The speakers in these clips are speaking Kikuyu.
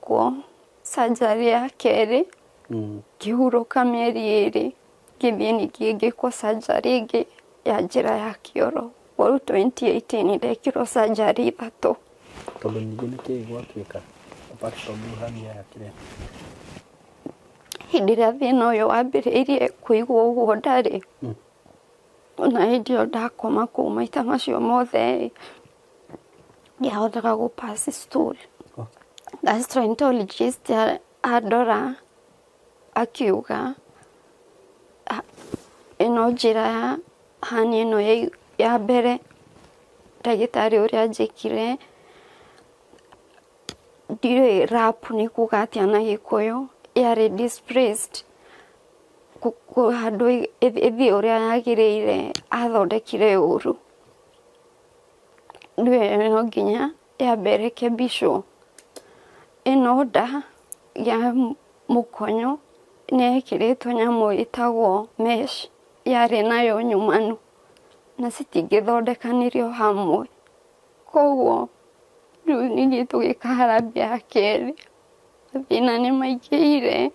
Ngĩkwo surgery ya kerĩ, ngĩhurũka mĩeri 2, ngĩthiĩ ningĩ ngĩkwo surgery ĩngĩ ya njĩra ya kĩoro. Rĩu 2018 ndekirwo surgery 3. Tondũ ningĩ nĩ kĩĩ gwatuĩka apart from hernia ya kĩrĩa? Hĩndĩ ĩrĩa thĩna ũyũ wambĩrĩirie kũigua ũguo ndarĩ, ona hĩndĩ ĩyo ndakoma kũu maita macio mothe ndiahotaga gũ pass stool. Gastroenterologist andora akiuga ĩno njĩra ya hernia ĩno ya mbere ndagĩtarĩ ũrĩa anjĩkire ndiũĩ wrap nĩ kuga atĩa na Gĩkũyũ, yarĩ displaced handũ ĩthiĩ ũrĩa yagĩrĩire, athondekire ũru. Rĩu no nginya yambe ĩrekebicwo. Ĩno nda ya mũkonyo nĩ yekĩrĩtwo nyamũ ĩtagwo mesh, yarĩ nayo nyumanu na citingĩthondekanirio hamwe. Koguo rĩu ningĩ tũgĩka harambee ya kerĩ, mathĩna nĩ maingĩhire,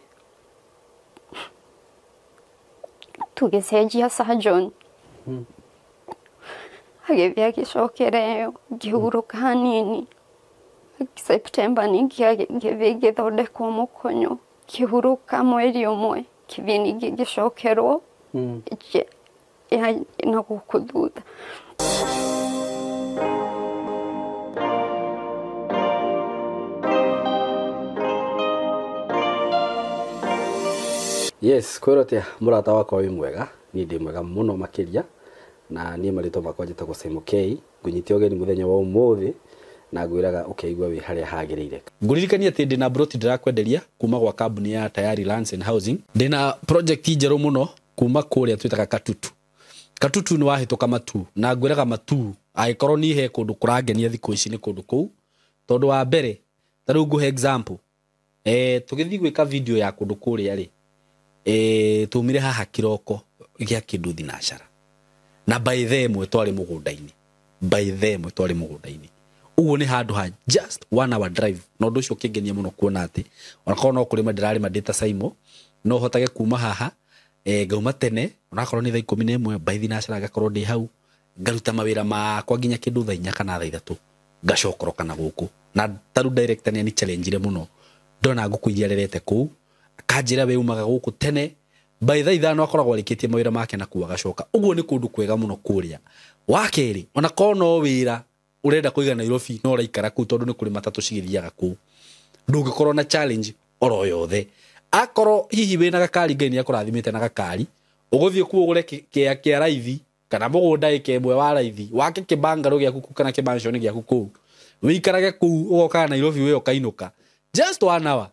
tũgĩcenjia surgeon, agĩthiĩ agĩcokera ĩyo, ngĩhurũka hanini. September ningĩ ngĩthiĩ ngĩthondekwo mũkonyo, ngĩhurũka mweri ũmwe, ngĩthiĩ ningĩ ngĩcokerwo na gũkũ thutha. Yes, kwĩrwo atĩa mũrata wakwa wĩ mwega, niĩ ndĩ mwega mũno makĩria, na niĩ marĩtwa makwa njĩtagwo Simon K, ngũnyite ũgeni mũthenya wa ũmũthĩ na ngwĩraga ũkeigua wĩ harĩa hagĩrĩire. Ngũririkania atĩ ndĩna broti ndĩrakwenderia kuma gwa kambuni ya Tayari Lands and Housing. Ndĩna project njerũ mũno kuma kũrĩa twĩtaga Katutu. Katutu nĩ wahĩtũka Matuu, na ngwĩraga Matuu angĩkorwo niĩ he kũndũ kũrangenia thikũ ici nĩ kũndũ kũu, tondũ wa mbere ta rĩu ngũhe example, tũgĩthiĩ gwĩka video ya kũndũ kũrĩa rĩ, tumire haha kiroko gĩa kĩndũ thinacara, na by the ĩmwe twarĩ mũgũnda-inĩ, by the ĩmwe twarĩ mũgũnda-inĩ. Ũguo nĩ handũ ha just 1 hour drive, na ũndũ ũcio ũkĩngenia mũno kuona atĩ onakorwo no kũrĩma ndĩrarĩma ndĩ ta Simon, no hotage kuma haha, ngauma tene onakorwo nĩ thaa 11 by thinacara ngakorwo ndĩ hau, ngaruta mawĩra makwa nginya kĩndũ thaa 4 kana thaa 3, ngacokoroka na gũkũ. Na ta rĩu director nĩ ani challenge-ire mũno, ndona ngũkũ iria arerete kũu, akanjĩra we umaga gũkũ tene by thaa 5 akoragwo arĩkĩtie mawĩra make na kũu agacoka. Ũguo nĩ kũndũ kwega mũno kũrĩa. Wa kerĩ, onakorwo no wĩra ũrenda kũiga Nairobi no ũraikara kũu tondũ nĩ kũrĩ matatũ cigĩthiaga kũu, ndũngĩkorwo na challenge oro yothe. Akorwo hihi wĩna gakari, Ngai nĩakũrathimĩte na gakari, ũgũthiĩ kuo ũgũre kĩa kĩa raithi kana mũgũnda ĩka ĩmwe wa raithi, wake kĩbangarũ gĩaku kũu kana kĩmansion gĩaku kũu, wĩikarage kũu ũgokaga Nairobi wĩ ũkainũka just 1 hour.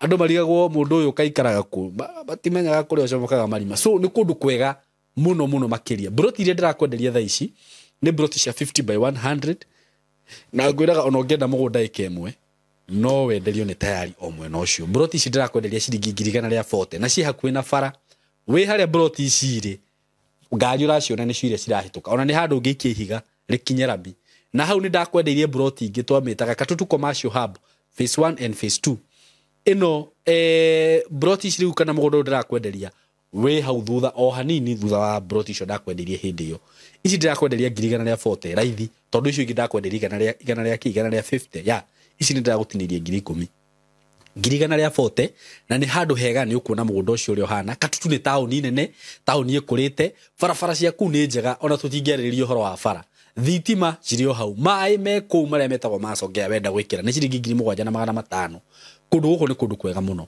Andũ marigagwo mũndũ ũyũ ũkaikaraga kũu, matimenyaga kũrĩa ũcomokaga marima. So nĩ kũndũ kwega mũno mũno makĩria. Broti iria ndĩrakwenderia thaa ici nĩ broti cia 50 by 100, na ngwĩraga ona ũngĩenda mũgũnda ĩka ĩmwe no wenderio nĩ Tayari o mwena ũcio. Broti ici ndĩrakwenderia ciringi ngiri igana rĩa 40, na ciĩ hakuhĩ na bara. Wĩ harĩa broti ici irĩ, ngari ũraciona nĩcio iria cirahĩtũka, ona nĩ handũ ũngĩikia ihiga rĩkinye rami. Na hau nĩ ndakwendeirie broti ingĩ twamĩtaga Katutu Commercial Hub phase 1 and phase 2. Ĩno, broti ici rĩu kana mũgũnda ũyũ ndĩrakwenderia wĩ hau thutha o hanini thutha wa broti icio ndakwendeirie hĩndĩ ĩyo. Ici ndĩrakwenderia ngiri igana rĩa 40 raithi, tondũ icio ingĩ ndakwendeiria igana rĩa, igana rĩa kĩ, igana rĩa 50 ya ici nĩ ndĩragũtinĩria ngiri ikũmi. Ngiri igana rĩa 40, na nĩ handũ hega nĩ ũkuona mũgũnda ũcio ũrĩa ũhana. Katutu nĩ taũni nene, taũni ĩkũrĩte, barabara cia kũu nĩ njega, ona tũtingĩarĩrĩria ũhoro wa bara. Thitima cirĩ o hau, maĩ me kũu marĩa metagwo ma Songea wenda gwĩkĩra nĩ ciringi ngiri mũgwanja na magana matano. Kũndũ gũkũ nĩ kũndũ kwega mũno.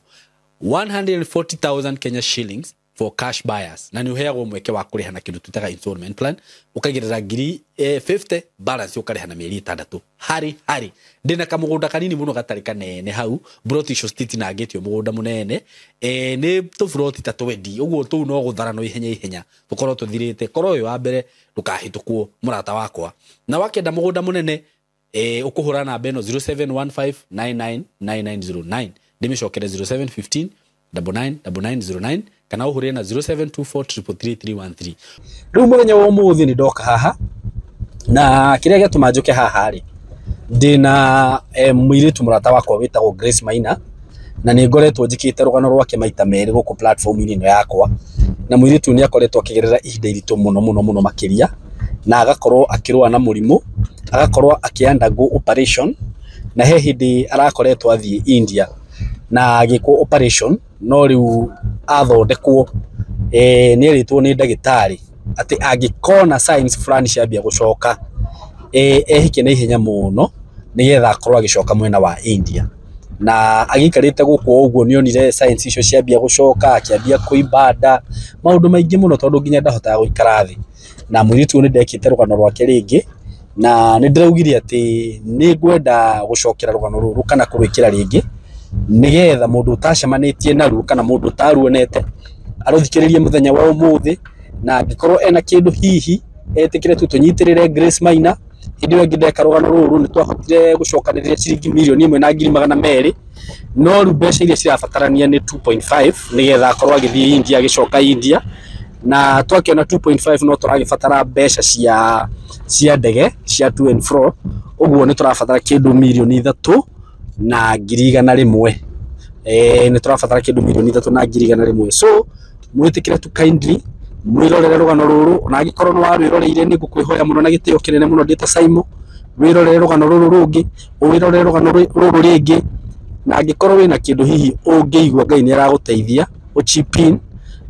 140,000 Kenya shillings for cash buyers, na nĩ ũheagwo mweke wa kũrĩha na kĩndũ twĩtaga installment plan, ũkaigĩrĩra ngiri 50 balance ũkarĩha na mĩeri 6. Harĩ harĩ ndĩna kamũgũnda kanini mũno gatarĩ kanene hau, broti icio citinangĩtio mũgũnda mũnene, nĩ tũburoti ta 20 ũguo tũu no gũtharanwo ihenya ihenya tũkorwo tũthirĩte. Korwo ũyũ wa mbere ndũkahĩtũkwo mũrata wakwa. Na wakĩenda mũgũnda mũnene, ũkũhũra namba ĩno 0715999909, ndĩmĩcokere 0715 999909, kana ũhũrĩre na 0724333313. Rĩu mũthenya wa ũmũthĩ nĩ ndoka haha, na kĩrĩa gĩatũma njũke haha rĩ, Ndina mũirĩtu mũrata wakwa wĩtagwo Grace Maina, na nĩ ngoretwo njĩkĩte rũgano rwake maita merĩ gũkũ platform-inĩ ĩno yakwa. Na mũirĩtu nĩ akoretwo akĩgerera ihinda iritũ mũno mũno mũno makĩria, na agakorwo akĩrũa na mũrimũ, agakorwo akĩ undergo operation, na he hĩndĩ arakoretwo athiĩ India na agĩkwo operation, no rĩu athondekwo nĩ erĩtwo nĩ ndagĩtarĩ atĩ angĩkona signs fulani ciambia gũcoka ehike na ihenya mũno nĩgetha akorwo agĩcoka mwena wa India. Na agĩikarĩte gũkũ ũguo nĩ onire signs icio ciambia gũcoka, akĩambia kũimba nda, maũndũ maingĩ mũno tondũ nginya ndahotaga gũikara thĩ. Na mũirĩtu ũyũ nĩ ndekĩte rũgano rwake rĩngĩ, na nĩ ndĩraugire atĩ nĩ ngwenda gũcokera rũgano rũrũ kana kũrwĩkĩra rĩngĩ, nĩgetha mũndũ ũtacemanĩtie naruo kana mũndũ ũtaruonete arũthikĩrĩrie mũthenya wa ũmũthĩ, na angĩkorwo ena kĩndũ hihi etĩkĩre tu tũnyitĩrĩre Grace Maina. Hĩndĩ ĩyo ĩngĩ ndeka rũgano rũrũ nĩ twahotire gũcokanĩrĩria ciringi 1,200,000, no rĩu mbeca iria cirabatarania nĩ 2.5 nĩgetha akorwo agĩthiĩ India agĩcoka India. Na twakĩona 2.5 no tũragĩbatara mbeca cia ndege cia to and fro, ũguo nĩ tũrabatara kĩndũ 3,100,000. Nĩ tũrabatara kĩndũ 3,100,000. So mwĩtĩkĩre tu kindly mwĩrorere rũgano rũrũ, ona angĩkorwo nĩ warwĩroreire nĩ ngũkwĩhoya mũno na gĩtĩo kĩnene mũno ndĩ ta Saimo, wĩrorere rũgano rũrũ rũngĩ, wĩrorere rũgano rũrũ rĩngĩ, na angĩkorwo wĩna kĩndũ hihi ũngĩigua Ngai nĩ aragũteithia ũchip in,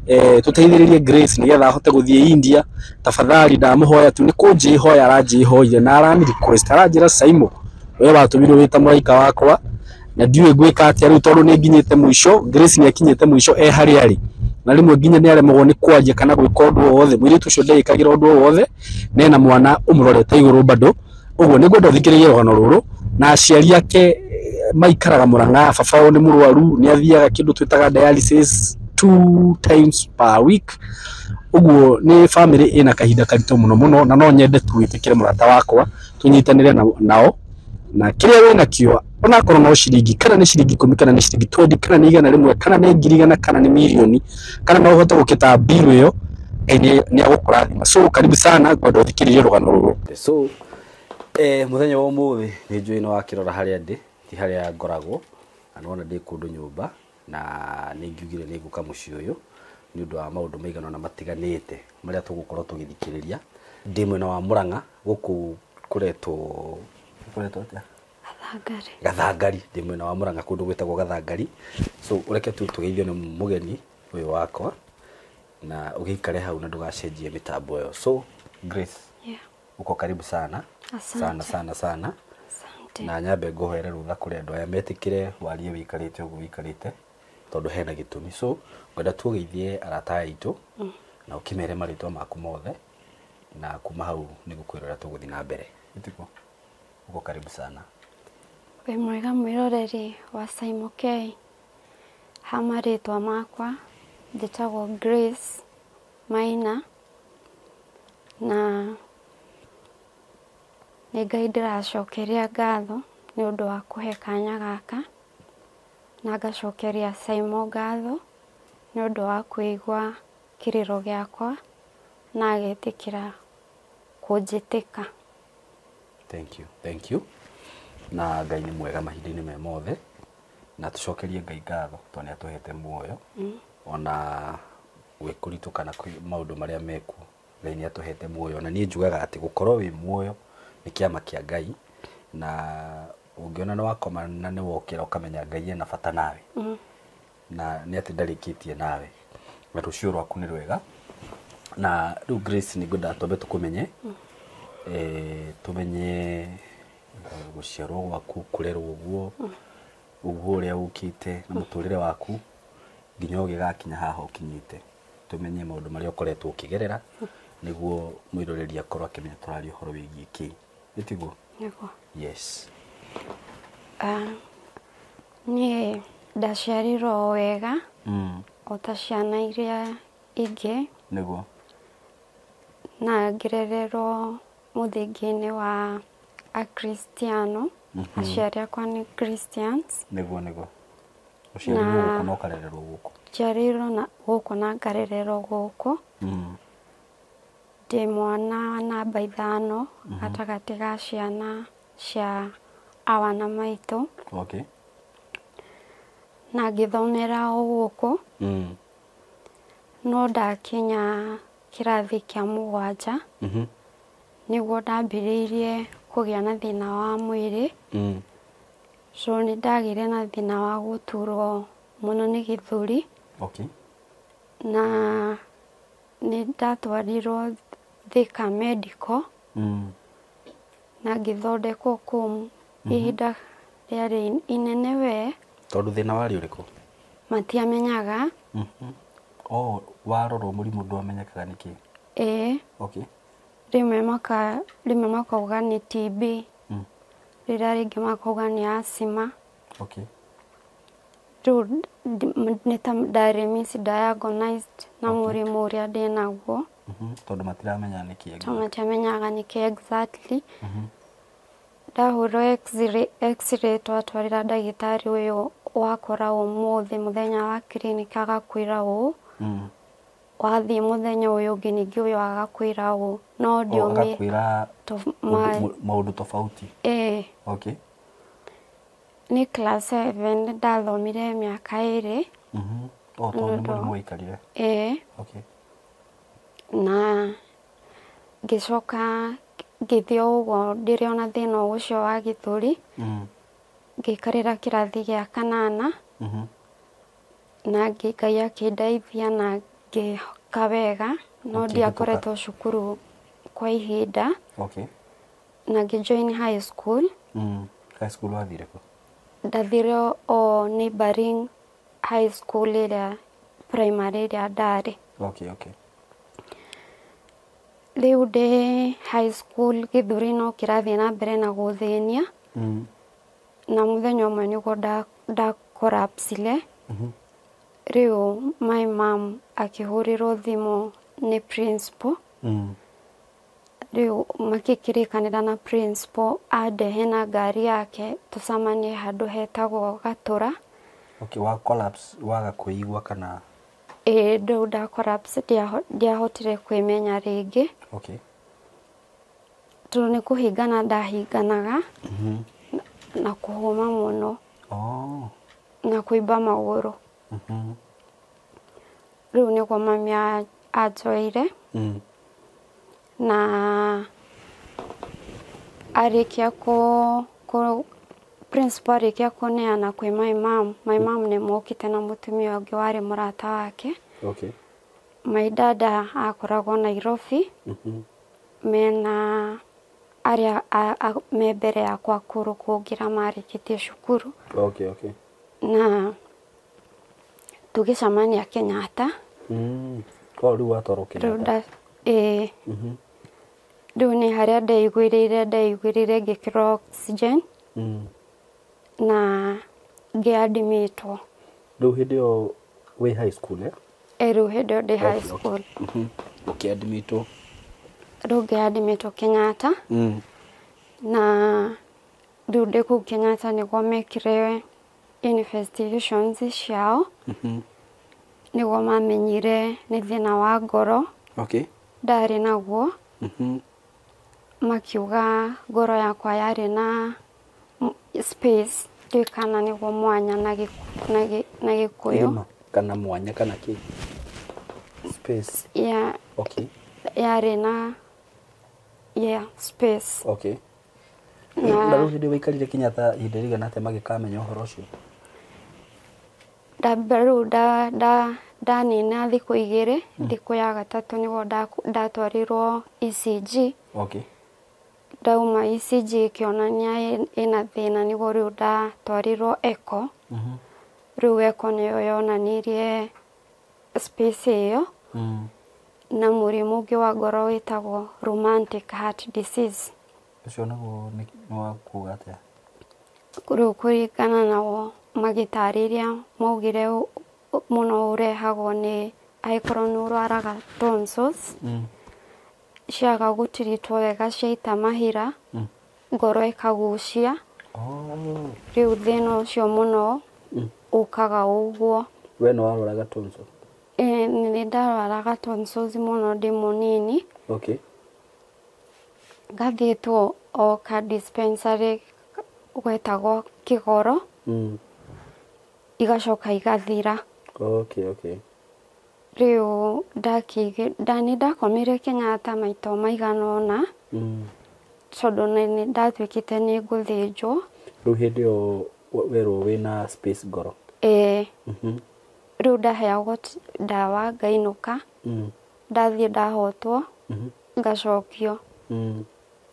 tũteithĩrĩrie Grace nĩgetha ahote gũthiĩ India. Tafadhali ndamũhoya tu, nĩ kũnjĩhoya aranjĩhoire na arani request, aranjĩra Saimo, we watũmirwo wĩ ta mũraika wakwa na ndiũĩ ngwĩka atĩa rĩu tondũ nĩ nginyĩte mũico. Grace nĩ akinyĩte mũico e harĩa arĩ, na rĩmwe nginya nĩ aremagwo nĩ kwaria kana gwĩka ũndũ o wothe. Mũirĩtu ũcio ndeĩkagĩra ũndũ o wothe, na ena mwana ũmũrorete igũrũ bado. Ũguo nĩ ngwenda ũthikĩrĩrie rũgano rũrũ. Na aciari ake maikaraga Mũrang'a, baba wao nĩ mũrwaru, nĩ athiaga kĩndũ twĩtaga dialysis 2 times per week. Ũguo nĩ family ĩna kahinda karitũ mũno mũno, na no nyende tuĩtĩkĩre mũrata wakwa tũnyitanĩre nao, na kĩrĩa wĩnakĩo onakorwo no ciringi, kana nĩ ciringi 10, kana nĩ ciringi 20, kana nĩ 100, kana nĩ 100,000, kana nĩ mirioni, kana no ũhote gũkĩta bill ĩyo, Ngai nĩ agũkũrathima. So karibu sana, ngwenda ũthikĩrĩrie rũgano rũrũ. So mũthenya wa ũmũthĩ nĩ njũĩ nĩ wakĩrora harĩa ndĩ, ti harĩa ngoragwo, na nĩwona ndĩ kũndũ nyũmba, na nĩ ngiugire nĩ ngũka mũciĩ ũyũ nĩ ũndũ wa maũndũ maigana ũna matiganĩte marĩa tũgũkorwo tũgĩthikĩrĩria. Ndĩ mwena wa Mũrang'a gũkũ kũretwo atĩa? Gathangari. Gathangari. Ndĩ mwena wa Mũrang'a kũndũ gwĩtagwo Gathangari. So ũreke tu tũgeithio nĩ mũgeni ũyũ wakwa, na ũgĩikare hau na ndũgacenjie mĩtambo ĩyo. So Grace, yeah, uko karibu sana. Asante. Sana sana sana. Asante. Na nyambe ngũhoere rũtha kũrĩ andũ aya metĩkĩre warie wĩikarĩte ũguo wĩikarĩte, tondũ hena gĩtũmi. So ngwenda tugeithie arata aitũ na ũkĩmere marĩtwa maku mothe, na kuma hau nĩ ngũkwĩra ũrĩa tũgũthiĩ na mbere. Ĩtĩkwo? Uko karibu sana. Wĩ mwega mwĩroreri wa Saimo K. Ha marĩtwa makwa njĩtagwo Grace Maina, na nĩ Ngai ndĩracokeria ngatho nĩ ũndũ wa kũhe kanya gaka, na ngacokeria Saimo ngatho nĩ ũndũ wa kũigua kĩrĩro gĩakwa na agetĩkĩra kũnjĩtĩka. Thank you, thank you. Na Ngai nĩ mwega mahinda-inĩ me mothe, na tũcokerie Ngai ngatho tondũ nĩ atũhete muoyo, ona gwĩ kũritũ kana kwĩ maũndũ marĩa mekuo, Ngai nĩ atũhete muoyo. Na niĩ njugaga atĩ gũkorwo wĩ muoyo nĩ kĩama kĩa Ngai, na ũngĩona nĩ wakoma na nĩ wokĩra ũkamenya Ngai ena bata nawe, na nĩ atĩ ndarĩkĩtie nawe, na rũciũ rwaku nĩ rwega. Na rĩu Grace nĩ ngwenda twambe tũkũmenye, tũmenye gũciarwo gwaku, kũrerwo ũguo, ũguo ũrĩa ũkĩte na mũtũrĩre waku nginya ũgĩgakinya haha ũkinyĩte, tũmenye maũndũ marĩa ũkoretwo ũkĩgerera nĩguo mwĩroreri akorwo akĩmenya tũraria ũhoro wĩgiĩ kĩ. Nĩtiguo? Nĩguo. Yes. Niĩ ndaciarirwo wega, o ta ciana iria ingĩ. Nĩguo. Na ngĩrererwo mũthingi-inĩ wa Akristiano. Aciari akwa nĩ Christians. Nĩguo, nĩguo. Ũciarirwo gũkũ na ũkarererwo gũkũ? Njiarĩirwo gũkũ na ngarererwo gũkũ. Ndĩ mwana wa namba 5 gatagatĩ ga ciana cia awa na maitũ. Okay. Na ngĩthomera o gũkũ. No ndakinya kĩrathi kĩa 7 nĩguo ndambĩrĩirie kũgĩa na thĩna wa mwĩrĩ. So nĩ ndagĩire na thĩna wa gũturwo mũno nĩ gĩthũri. Okay. Na nĩ ndatwarirwo Thika Medical. Na ngĩthondekwo kũu ihinda rĩarĩ inene we. Tondũ thĩna warĩ ũrĩkũ? Matiamenyaga. Oh, warorwo mũrimũ ndwamenyekaga nĩkĩ? Ĩĩ. Okay. Rĩmwe makauga nĩ TB. Rĩrĩa rĩngĩ makauga nĩ asthma. Okay. Rĩu nĩ ta ndarĩ misdiagnosed na mũrimũ ũrĩa ndĩnaguo. Tondũ matiramenya nĩkĩ. Tondũ matiamenyaga nĩkĩ exactly. Ndahũrwo x-ray twatwarĩra ndagĩtarĩ ũyũ wakora ũmũthĩ mũthenya wa clinic agakwĩra ũũ. Wathiĩ mũthenya ũyũ ũngĩ ningĩ ũyũ agakwĩra ũũ. No ndiũmĩ. Agakwĩra maũndũ tofauti. Ĩĩ. Okay. Nĩ class 7 ndathomire mĩaka 2. Oh, tondũ nĩ mũrimũ waikarire. Ĩĩ. Okay. Na ngĩcoka ngĩthiĩ o ũguo ndĩrĩ ona thĩna ũcio wa gĩthũri. Ngĩikarĩra kĩrathi gĩa 8. Na Ngai akĩndeithia na ngĩka wega. No ndiakoretwo cukuru kwa ihinda. Okay. Na ngĩjoin high school. High school wathire kũ? Ndathire o neighboring high school ĩrĩa primary ĩrĩa ndarĩ. Okay, okay. Rĩu ndĩ high school gĩthũri no kĩrathiĩ na mbere na gũthĩnia. Na mũthenya ũmwe nĩguo nda collapsire. Rĩu my mom akĩhũrĩrwo thimũ nĩ principal. Rĩu makĩkĩrĩkanĩra na principal andehe na ngari yake tũcemanie handũ hetagwo Gatũra. Okay, wa collapse waga kwĩigua kana? Ĩĩ, rĩu nda collapse ndiahotire kwĩmenya rĩngĩ. Okay. Tondũ nĩ kũhingana ndahinganaga. Na kũhũma mũno. Oh. Na kũimba magũrũ. Rĩu nĩguo mami anjoire. Na arĩkia kũ principal arĩkia kũneana kwĩ my mom. My mom nĩ mokĩte na mũtumia ũngĩ warĩ mũrata wake. Okay. My dada akoragwo Nairobi. Mena arĩa me mbere yakwa kũrũ kũngĩra marĩkĩtie cukuru. Okay, okay. Na tũgĩcemania Kenyatta. Oh, rĩu watwarwo Kenyatta. Ĩĩ. Rĩu nĩ harĩa ndeiguĩrĩire ngĩkĩrwo oxygen. Na ngĩadmitwo. Rĩu hĩndĩ ĩyo wĩ high school, eh? Ĩĩ, rĩu hĩndĩ ĩyo ndĩ high school. Ũkĩadmitwo? Rĩu ngĩadmitwo Kenyatta. Na rĩu ndĩ kũu Kenyatta nĩguo mekire investigations ciao. Nĩguo mamenyire nĩ thĩna wa ngoro. Okay. Ndarĩ naguo. Makiuga ngoro yakwa yarĩ na space ndiũĩ kana nĩguo mwanya na Gĩkũyũ. Kana mwanya kana kĩ? Space. Yeah. Okay. Yarĩ na yeah, space. Okay. Na rĩu hĩndĩ waikarire Kenyatta ihinda rĩigana atĩa magĩkamenya ũhoro ũcio? Rĩu ndanina thikũ 2, thikũ ya 3 nĩguo ndatwarirwo ECG. Okay. Ndauma ECG ĩkĩonania ĩna thĩna nĩguo rĩu ndatwarirwo echo. Rĩu echo nĩyo yonanirie space ĩyo. Na mũrimũ ũngĩ wa ngoro wĩtagwo rheumatic heart disease. Ũcio naguo nĩ wa kuuga atĩa? Rĩu kũringana nao magĩtarĩria maugire mũno ũrehagwo nĩ angĩkorwo nĩ ũrwaraga tonsils. Ciaga gũtiritwo wega ciaita mahira, ngoro ĩkagucia. Oh. Rĩu thĩna ũcio mũno ũkaga ũguo. We nĩ warwaraga tonsils? Ĩĩ, nĩ ndarwaraga tonsils mũno ndĩ mũnini. Okay. Ngathiĩtwo o ka dispensary Gwetagwo kĩgoro. Igacoka igathira. Okay, okay. Rĩu nĩ ndakomire Kenyatta maita maigana ũna. Tondũ nĩ ndatuĩkĩte nĩ ngũthĩnjwo. Rĩu hĩndĩ ĩyo werwo wĩna space ngoro. Ĩĩ. Rĩu ndaheagwo ndawa ngainũka. Ndathiĩ ndahotwo ngacokio.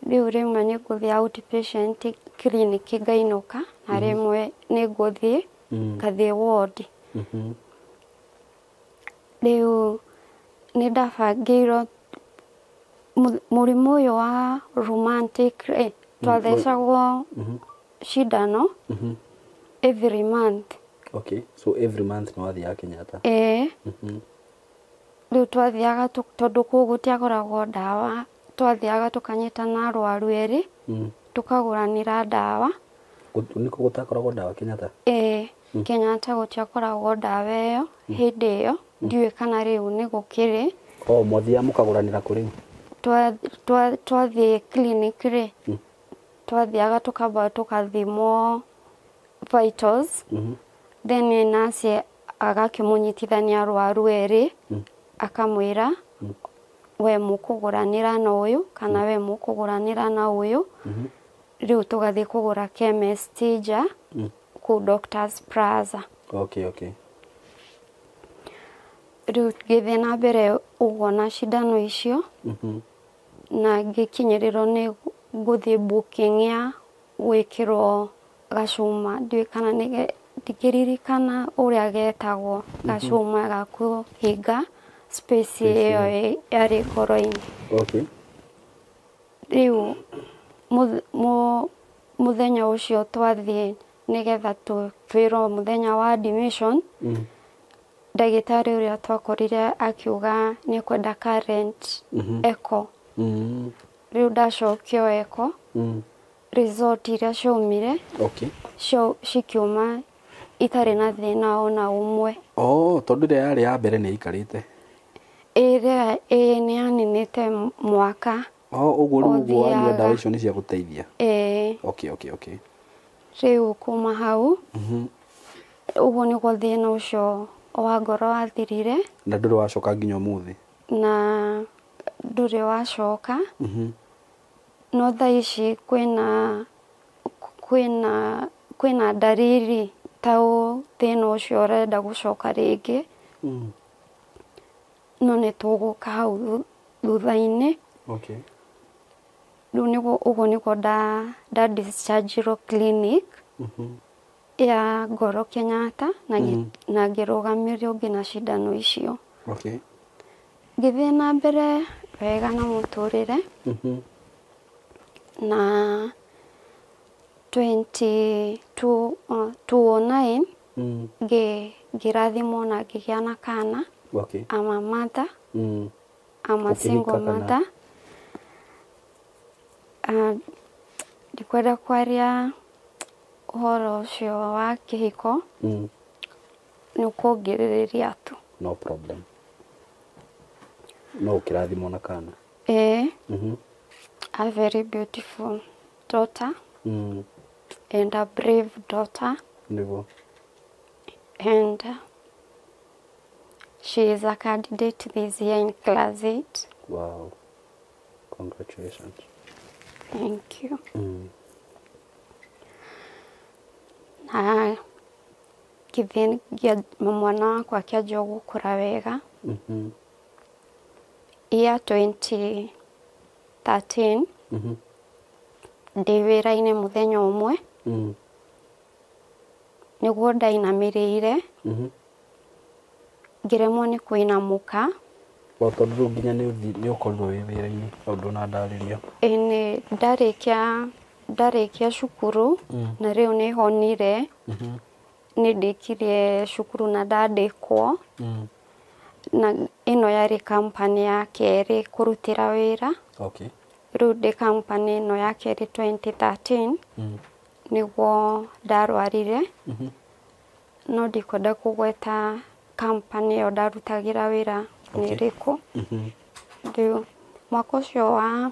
Rĩu rĩmwe nĩ ngũthiĩ outpatient clinic ngainũka na rĩmwe nĩ ngũthiĩ ngathiĩ ward. Rĩu nĩ ndabangĩirwo mũrimũ ũyũ wa rheumatic rĩ, twathecagwo cindano every month. Okay, so every month nĩ wathiaga Kenyatta? Ĩĩ. Rĩu twathiaga tondũ kũu gũtiagũragwo ndawa, twathiaga tũkanyitana arwaru erĩ, tũkagũranĩra ndawa. Nĩkũ gũtakoragwo ndawa Kenyatta? Ĩĩ, Kenyatta gũtiakoragwo ndawa ĩyo hĩndĩ ĩyo, ndiũĩ kana rĩu nĩ gũkĩrĩ. Oh, mwathiaga mũkagũranĩra kũ rĩu? Twathiĩ clinic rĩ, twathiaga tũkamba tũkathimwo vitals, then nurse agakĩmũnyitithania arwaru erĩ, akamwĩra we mũkũgũranĩra na ũyũ kana we mũkũgũranĩra na ũyũ. Rĩu tũgathiĩ kũgũra chemist nja kũu Doctors Plaza. Okay, okay. Rĩu ngĩthiĩ na mbere ũguo na cindano icio, na ngĩkinyĩrĩrwo nĩ gũthiĩ booking ya gwĩkĩrwo gacuma, ndiũĩ kana ndingĩririkana ũrĩa getagwo, gacuma ga kũhinga space ĩyo yarĩ ngoro-inĩ. Okay. Rĩu mũthenya ũcio twathiĩ nĩgetha twĩrwo mũthenya wa admission, ndagĩtarĩ ũrĩa twakorire akiuga nĩ ekwenda current echo. Rĩu ndacokio echo, result iria ciaumire, Okay. cikiuma itarĩ na thĩna ona ũmwe. Oh, tondũ ĩrĩa yarĩ ya mbere nĩ ĩikarĩte. Ĩrĩa ĩĩ nĩ yaninĩte mwaka. Oh, ũguo rĩu ũguo wanyua ndawa icio nĩ cia gũteithia. Ĩĩ. Okay, okay, okay. Rĩu kuma hau, ũguo nĩguo thĩna ũcio wa ngoro wathirire. Na ndũrĩ wacoka nginya ũmũthĩ? Na ndũrĩ wacoka. No thaa ici kwĩna ndariri ta thĩna ũcio ũrenda gũcoka rĩngĩ. No nĩ tũgũka hau thutha-inĩ. Okay. Rĩu nĩguo ũguo nĩguo nda discharge-irwo clinic ya ngoro Kenyatta na ngĩrũgamĩrio nginya cindano icio. Okay. Ngĩthiĩ na mbere wega na mũtũrĩre. Na 209 ngĩrathimwo na ngĩgĩa na kana. Okay. I'm a mother. I'm a single mother. Ndikwenda kwaria ũhoro ũcio wa kĩhiko. Nĩ ũkũngirĩrĩria tu. No problem. No ũkĩrathimwo na kana. Ĩĩ. A very beautiful daughter. And a brave daughter. Nĩguo. And she is a candidate this year in class 8. Wow. Congratulations. Thank you. Na ngĩthiĩ mwana wakwa akĩanjia gũkũra wega. Year 2013, ndĩ wĩra-inĩ mũthenya ũmwe, nĩguo ndainamĩrĩire, ngĩremwo nĩ kũinamũka. Tondũ rĩu nginya nĩ ũkorirwo wĩ wĩra-inĩ hau ndũnandarĩria. Ĩĩ nĩ ndarĩkia cukuru, na rĩu nĩ honire, nĩ ndĩkirie cukuru na ndandĩkwo. Na ĩno yarĩ company ya kerĩ kũrutĩra wĩra. Okay. Rĩu ndĩ company ĩno ya kerĩ 2013, nĩguo ndarwarire. No ndikwenda kũgweta company ĩyo ndarutagĩra wĩra nĩ ĩrĩkũ. Rĩu mwaka ũcio wa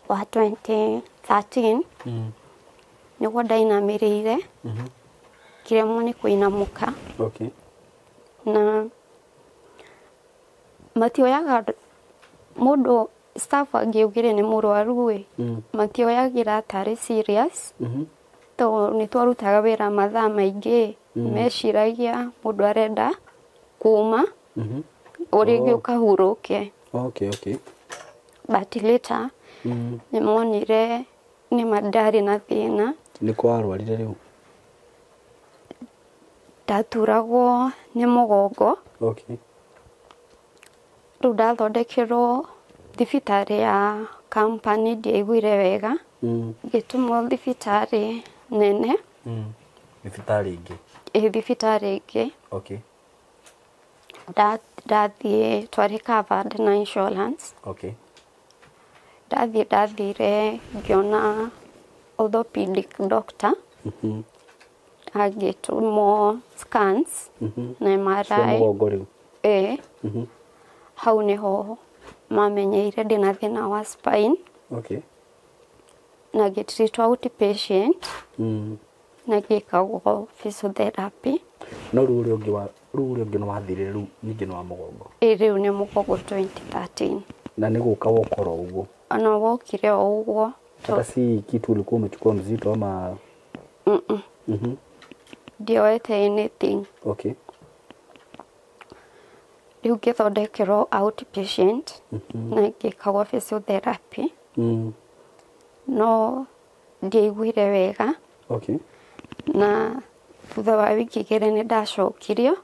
2013, Nĩguo ndainamĩrĩire kĩremwo nĩ kũinamũka. Okay. Na matioyaga mũndũ staff angĩugire nĩ mũrwaru ĩ, matioyagĩra tarĩ serious. To nĩ twarutaga wĩra mathaa maingĩ, meciragia mũndũ arenda kuma ũrĩngĩ ũkahurũke. Okay, okay. But later nĩ monire nĩ ndarĩ na thĩna. Nĩ kwarwarire rĩu? Ndaturagwo nĩ mũgongo. Okay. Rĩu ndathondekerwo thibitarĩ ya company ndiaiguire wega. Ngĩtũmwo thibitarĩ nene. Thibitarĩ ĩngĩ? Ĩ, thibitarĩ ĩngĩ. Okay. Ndathiĩ twarĩ covered na insurance. Okay. Ndathiĩ ndathire ngĩona orthopedic doctor. Agĩtũmwo scans na MRI. Cia mũgongo rĩu? Ĩ. Hau nĩho mamenyeire ndĩna thĩna wa spine. Okay. Na ngĩtreatwo outpatient. Na ngĩkagwo physiotherapy. No rĩu ũrĩa ũngĩ wa rĩu ũrĩa ũngĩ nĩ wathirire rĩu ningĩ nĩ wa mũgongo? Ĩ, rĩu nĩ mũgongo 2013. Na nĩ gũka wokora ũguo? Ona wokire o ũguo. Hata si kitu ulikuwa umechukua mzito ama? Ndioete anything. Okay. Rĩu ngĩthondekerwo outpatient na ngĩkagwo physiotherapy. No ndiaiguire wega. Okay. Na thutha wa wiki igĩrĩ nĩ ndacokirio.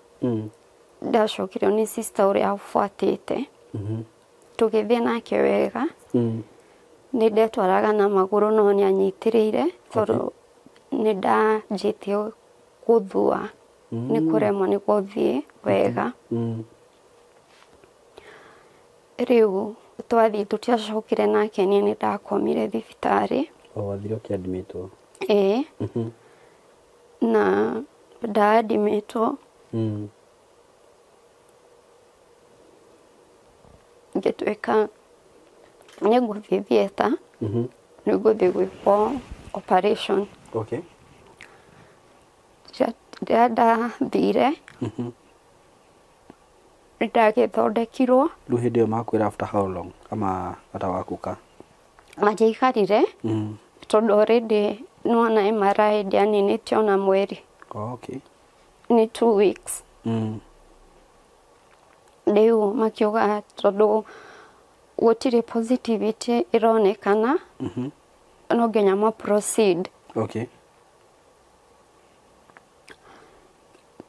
Ndacokirio nĩ sister ũrĩa ũbuatĩte. Tũgĩthiĩ nake wega. Nĩ ndetwaraga na magũrũ no nĩ anyitĩrĩire tondũ nĩ ndanjĩtie gũthua. Nĩ kũremwo nĩ gũthiĩ wega. Rĩu twathiĩ tũtiacokire nake, niĩ nĩ ndakomire thibitarĩ. O wathire ũkĩadmitwo? Ĩĩ. Na ndaadmitwo. Ngĩtuĩka nĩ ngũthiĩ theatre, nĩ ngũthiĩ gwĩkwo operation. Okay. Rĩrĩa ndathire, nĩ ndagĩthondekirwo. Rĩu hĩndĩ ĩyo makwĩra after how long ama bata wa gũka? Matiaikarire tondũ already nĩwona MRI ndĩaninĩte ona mweri. Oh, okay. Nĩ 2 weeks. Rĩu makiuga tondũ gũtirĩ positivity ĩronekana, no nginya ma proceed. Okay.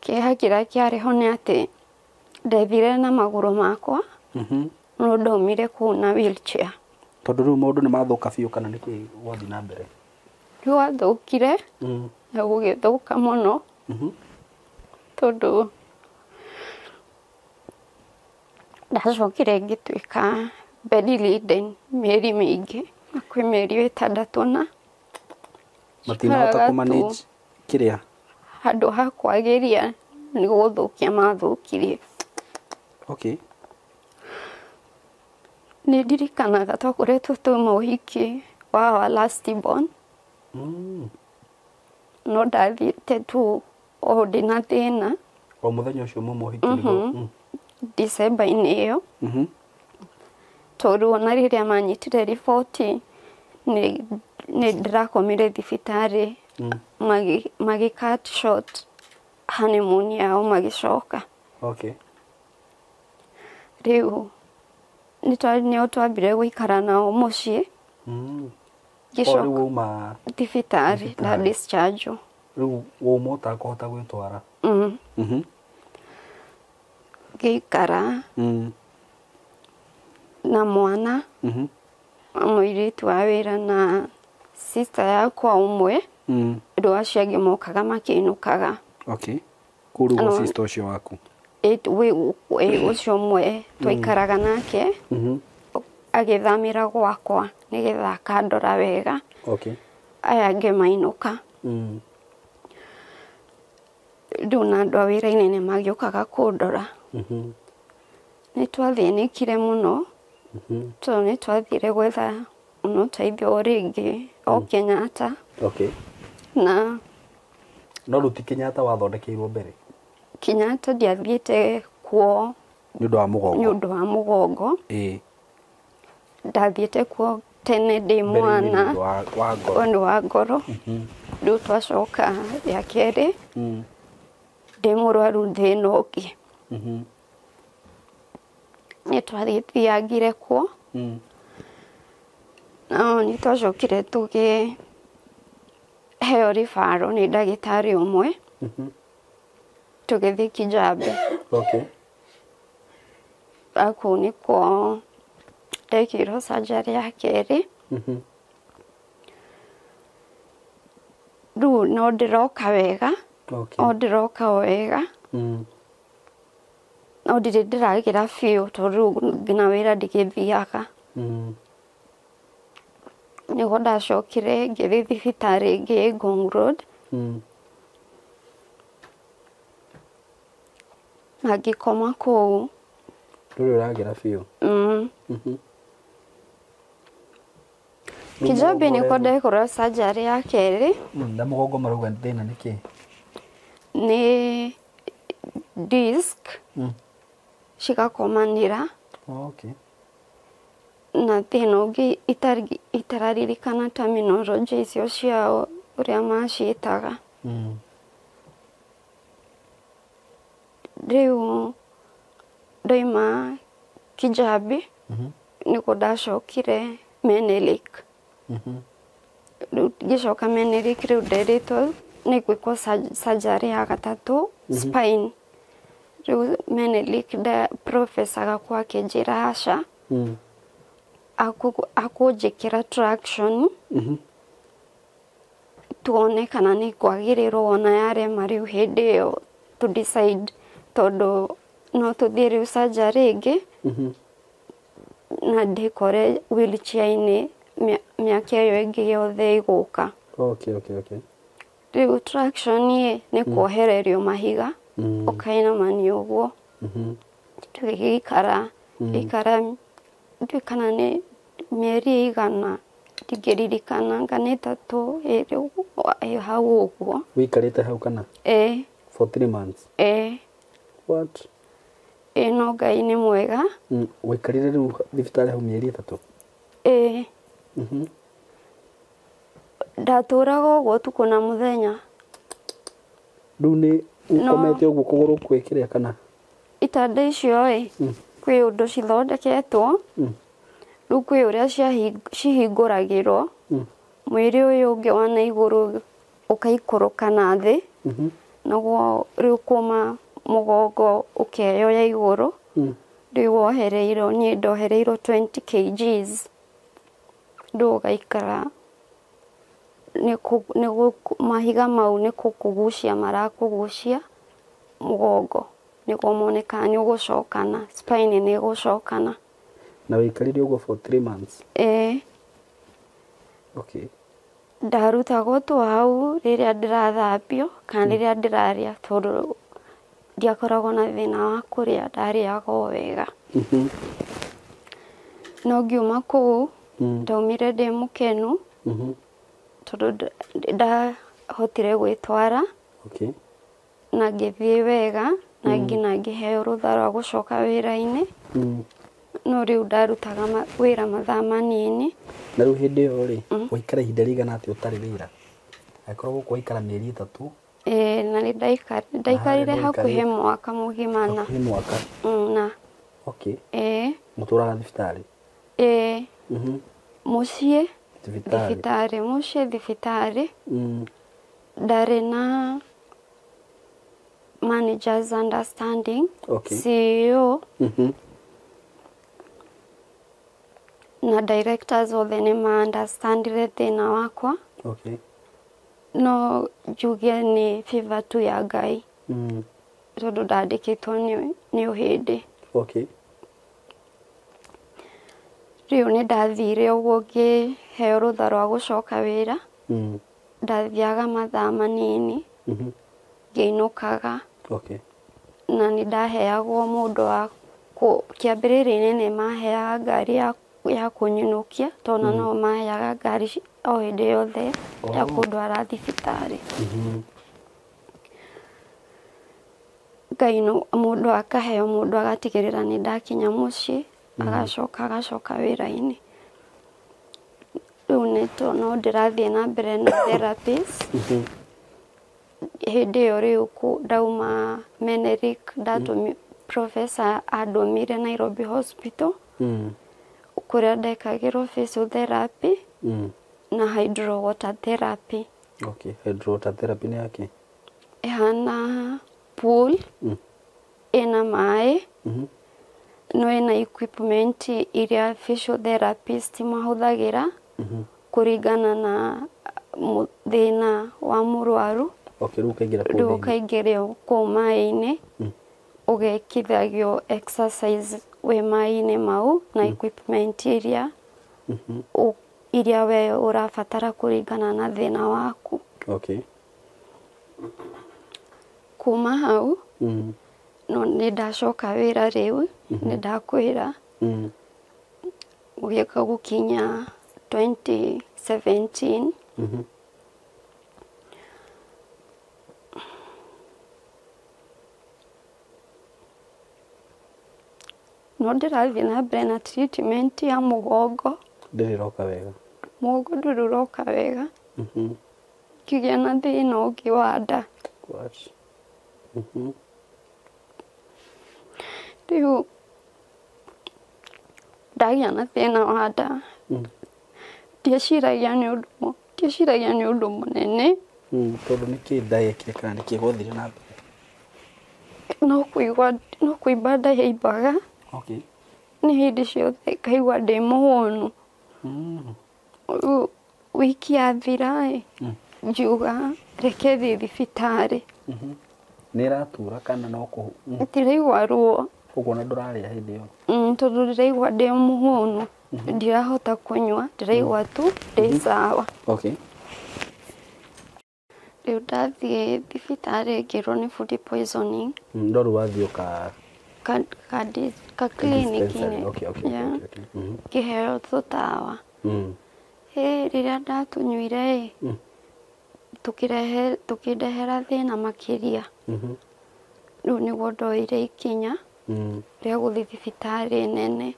Kĩeha kĩrĩa kĩarĩ ho nĩ atĩ ndethire na magũrũ makwa, no ndaumire kũu na wheelchair. Tondũ rĩu maũndũ nĩ mathũka biũ kana nĩkĩ gwathiĩ na mbere? Rĩu gwathũkire na gũgĩthũka mũno tondũ ndacokire ngĩtuĩka bedridden mĩeri mĩingĩ, na kwĩ mĩeri ĩtandatũ na matinahota Njikaraga kũ manage tu. Kĩrĩa? Handũ ha kwagĩria nĩ gũthũkia mathũkirie. Okay. Nĩ ndirikanaga twakoretwo tuma ũhiki wa our last born. No ndathiĩte tu o ndĩna thĩna. O mũthenya ũcio muma ũhiki nĩguo? December-inĩ ĩyo. Tondũ ona rĩrĩa manyitire riboti nĩ ndĩrakomire thibitarĩ, magi cut short honeymoon yao magĩcoka. Okay. Rĩu nĩo twambire gũikara nao mũciĩ. O rĩu wauma thibitarĩ na discharge. Rĩu wauma ũtakũhota gwĩtwara? Ngĩikara na mwana mũirĩtu wa wĩra na sister yakwa ũmwe. Andũ acio angĩ mokaga makĩinũkaga. Okay. Kũu rĩu gwa sister ũcio waku? Ũcio ũmwe twaikaraga nake agĩthamĩra gwakwa nĩgetha akandora wega. Okay. Aya angĩ mainũka. Rĩu na andũ a wĩra-inĩ nĩ magĩũkaga kũndora. Nĩ twathĩnĩkire mũno tondũ nĩ twathire gwetha ũteithio o rĩngĩ o Kenyatta. Okay. Na No rĩu ti Kenyatta wathondekeirwo mbere? Kenyatta ndiathiĩte kuo Nĩ ũndũ wa mũgongo. Nĩ ũndũ wa mũgongo. Ĩĩ. Ndathiĩte kuo tene ndĩ Mbere-inĩ mwana. nĩ ũndũ wa ngoro. Ũndũ wa ngoro. Rĩu twacoka rĩa kerĩ ndĩ mũrwaru thĩna ũngĩ. Nĩ twathiangire kuo. No nĩ twacokire tũkĩheo ribaro nĩ ndagĩtarĩ ũmwe. Tũgĩthiĩ Kijabe. Okay. Kũu nĩkuo ndekirwo surgery ya kerĩ. Rĩu no ndĩroka wega. Okay. O ndĩroka o wega. No ndirĩ ndĩragĩra biũ tondũ rĩu nginya wĩra ndigĩthiaga. Nĩguo ndacokire ngĩthiĩ thibitarĩ ĩngĩ Ngong Road. Na ngĩkoma kũu. Ndũrĩ ũragĩra biũ? Kijabe nĩkuo ndekirwo surgery ya kerĩ. Na mũgongo marauga thĩna nĩ kĩ? Nĩ disc cigakomanĩra. Okay. Na thĩna ũngĩ itararirikana terminology icio ciao ũrĩa maciĩtaga. Rĩu ndoima Kijabe nĩguo ndacokire Menelik. Rĩu ngĩcoka Menelik rĩu nderĩtwo nĩ gwĩkwo surgery ya gatatũ spine. Rĩu Menelik professor gakwa akĩnjĩra aca. Akũnjĩkĩra traction. Tuone kana nĩ kwagĩrĩrwo ona yarema rĩu hĩndĩ ĩyo to decide tondũ no tũthiĩ rĩu surgery ĩngĩ na ndĩkore wheelchair-inĩ mĩaka ĩyo ĩngĩ yothe ĩgũka. Okay, okay, okay. Rĩu traction ĩ nĩ kuohererio mahiga ũkainamania ũguo. Tũgĩgĩikara ikara ndiũĩ kana nĩ mĩeri ĩigana ndingĩririkana anga nĩ 3 2 hau ũguo. Wĩikarĩte hau kana? Ĩĩ. For 3 months? Ĩĩ. What? Ĩĩ no Ngai nĩ mwega. Waikarire rĩu thibitarĩ hau mĩeri 3? Ĩĩ. Ndatũraga ũguo ũtukũ na mũthenya. Rĩu nĩ ũkomete ũguo kũgũrũ kwĩ kĩrĩa kana? Itanda icio ĩ kwĩ ũndũ cithondeketwo. Rĩu kwĩ ũrĩa cihingũragĩrwo. Mwĩrĩ ũyũ ũngĩ wa na igũrũ ũkaikũrũka na thĩ. Naguo rĩu kuma mũgongo ũkeyoya igũrũ. Rĩu wohereirwo niĩ ndohereirwo 20 kgs. Rĩu ũgaikara mahiga mau nĩ kũkũgucia marakũgucia mũgongo nĩguo mone kana nĩ ũgũcokana, spine nĩ ĩgũcokana. Na wĩikarire ũguo for 3 months? Ĩĩ. Okay. Ndarutagwo tu hau rĩrĩa ndĩrathambio kana rĩrĩa ndĩrarĩa tondũ ndiakoragwo na thĩna wa kũrĩa, ndarĩaga o wega. No ngiuma kũu ndaumire ndĩ mũkenu tondũ ndahotire gwĩtwara. Okay. Na ngĩthiĩ wega na nginya ngĩheo rũtha rwa gũcoka wĩra-inĩ. No rĩu ndarutaga wĩra mathaa manini. Na rĩu hĩndĩ ĩyo rĩ, waikara ihinda rĩigana atĩa ũtarĩ wĩra? Angĩkorwo gũkũ waikara mĩeri 3. Ĩĩ, na nĩ ndaikarire hakuhĩ mwaka mũgima na. Hakuhĩ mwaka. Na. Okay. Ĩĩ. Mũtũraga thibitarĩ? Ĩĩ. Mũciĩ. Thibitarĩ. Thibitarĩ, mũciĩ thibitarĩ. Ndarĩ na managers understanding. Okay. CEO. Na directors othe nĩ ma understandire thĩna wakwa. Okay. No njuge nĩ favor tu ya Ngai. Tondũ ndandĩkĩtwo nĩ ũhĩndĩ. Okay. Rĩu nĩ ndathire ũguo ngĩheo rũtha rwa gũcoka wĩra. Ndathiaga mathaa manini. Ngĩinũkaga. Okay. Na nĩ ndaheagwo mũndũ wa kĩambĩrĩria-inĩ nĩ maheaga ngari ya ya kũnyinũkia tondũ no maheaga ngari o hĩndĩ yothe ya kũndwara thibitarĩ. Ngai no mũndũ akaheo mũndũ agatigĩrĩra nĩ ndakinya mũciĩ agacoka wĩra-inĩ. Rĩu nĩ no ndĩrathiĩ na mbere na therapies. Hĩndĩ ĩyo rĩu ndauma Menelik ndatũmi professor andũmire Nairobi Hospital kũrĩa ndekagĩrwo physiotherapy na hydro water therapy. Okay, hydro water therapy nĩ yake? Ĩhana pool ĩna maĩ no ĩna equipment iria physiotherapist mahũthagĩra kũringana na thĩna wa mũrwaru. Okay, rĩu ũkaingĩra kũu Rĩu thĩinĩ. ũkaingĩrio kũu maĩ-inĩ ũgekithagio exercise wĩ maĩ-inĩ mau na equipment iria iria we ũrabatara kũringana na thĩna waku. Okay. Kuma hau no nĩ ndacoka wĩra rĩu nĩ ndakwĩra gũgĩũka gũkinya 2017 no ndĩrathiĩ na mbere na treatment ya mũgongo. Ndĩrĩ ĩroka wega. Mũgongo ndũrĩ ũroka wega. Ngĩgĩa na thĩna ũngĩ wa nda. What? Rĩu ndagĩa na thĩna wa nda ndieciragia nĩ ũndũ mũnene. Tondũ nĩkĩ nda yekire kana nĩkĩ gwathire na mbere? No kũimba nda yaimbaga. Okay. Nĩ hĩndĩ ciothe ngaigua ndĩ mũhũnu. Rĩu wiki yathira ĩ ngiuga reke thiĩ thibitarĩ. Nĩ ĩratura kana no kũ Ndiraigua ruo. Ũguo na ndũrarĩa hĩndĩ ĩyo? Tondũ ndĩraigua ndĩ mũhũnu. Ndirahota kũnyua, ndĩraigua tu ndĩ sawa. Okay. Rĩu ndathiĩ thibitarĩ ngĩrwo nĩ food poisoning. No rĩu wathiĩ ũka Ka clinic-inĩ. Okay, okay, okay, okay. Ngĩheo tũtawa. Rĩrĩa ndatũnyuire ĩ tũkĩndehera thĩna makĩria. Rĩu nĩguo ndoire ikinya rĩa gũthiĩ thibitarĩ nene.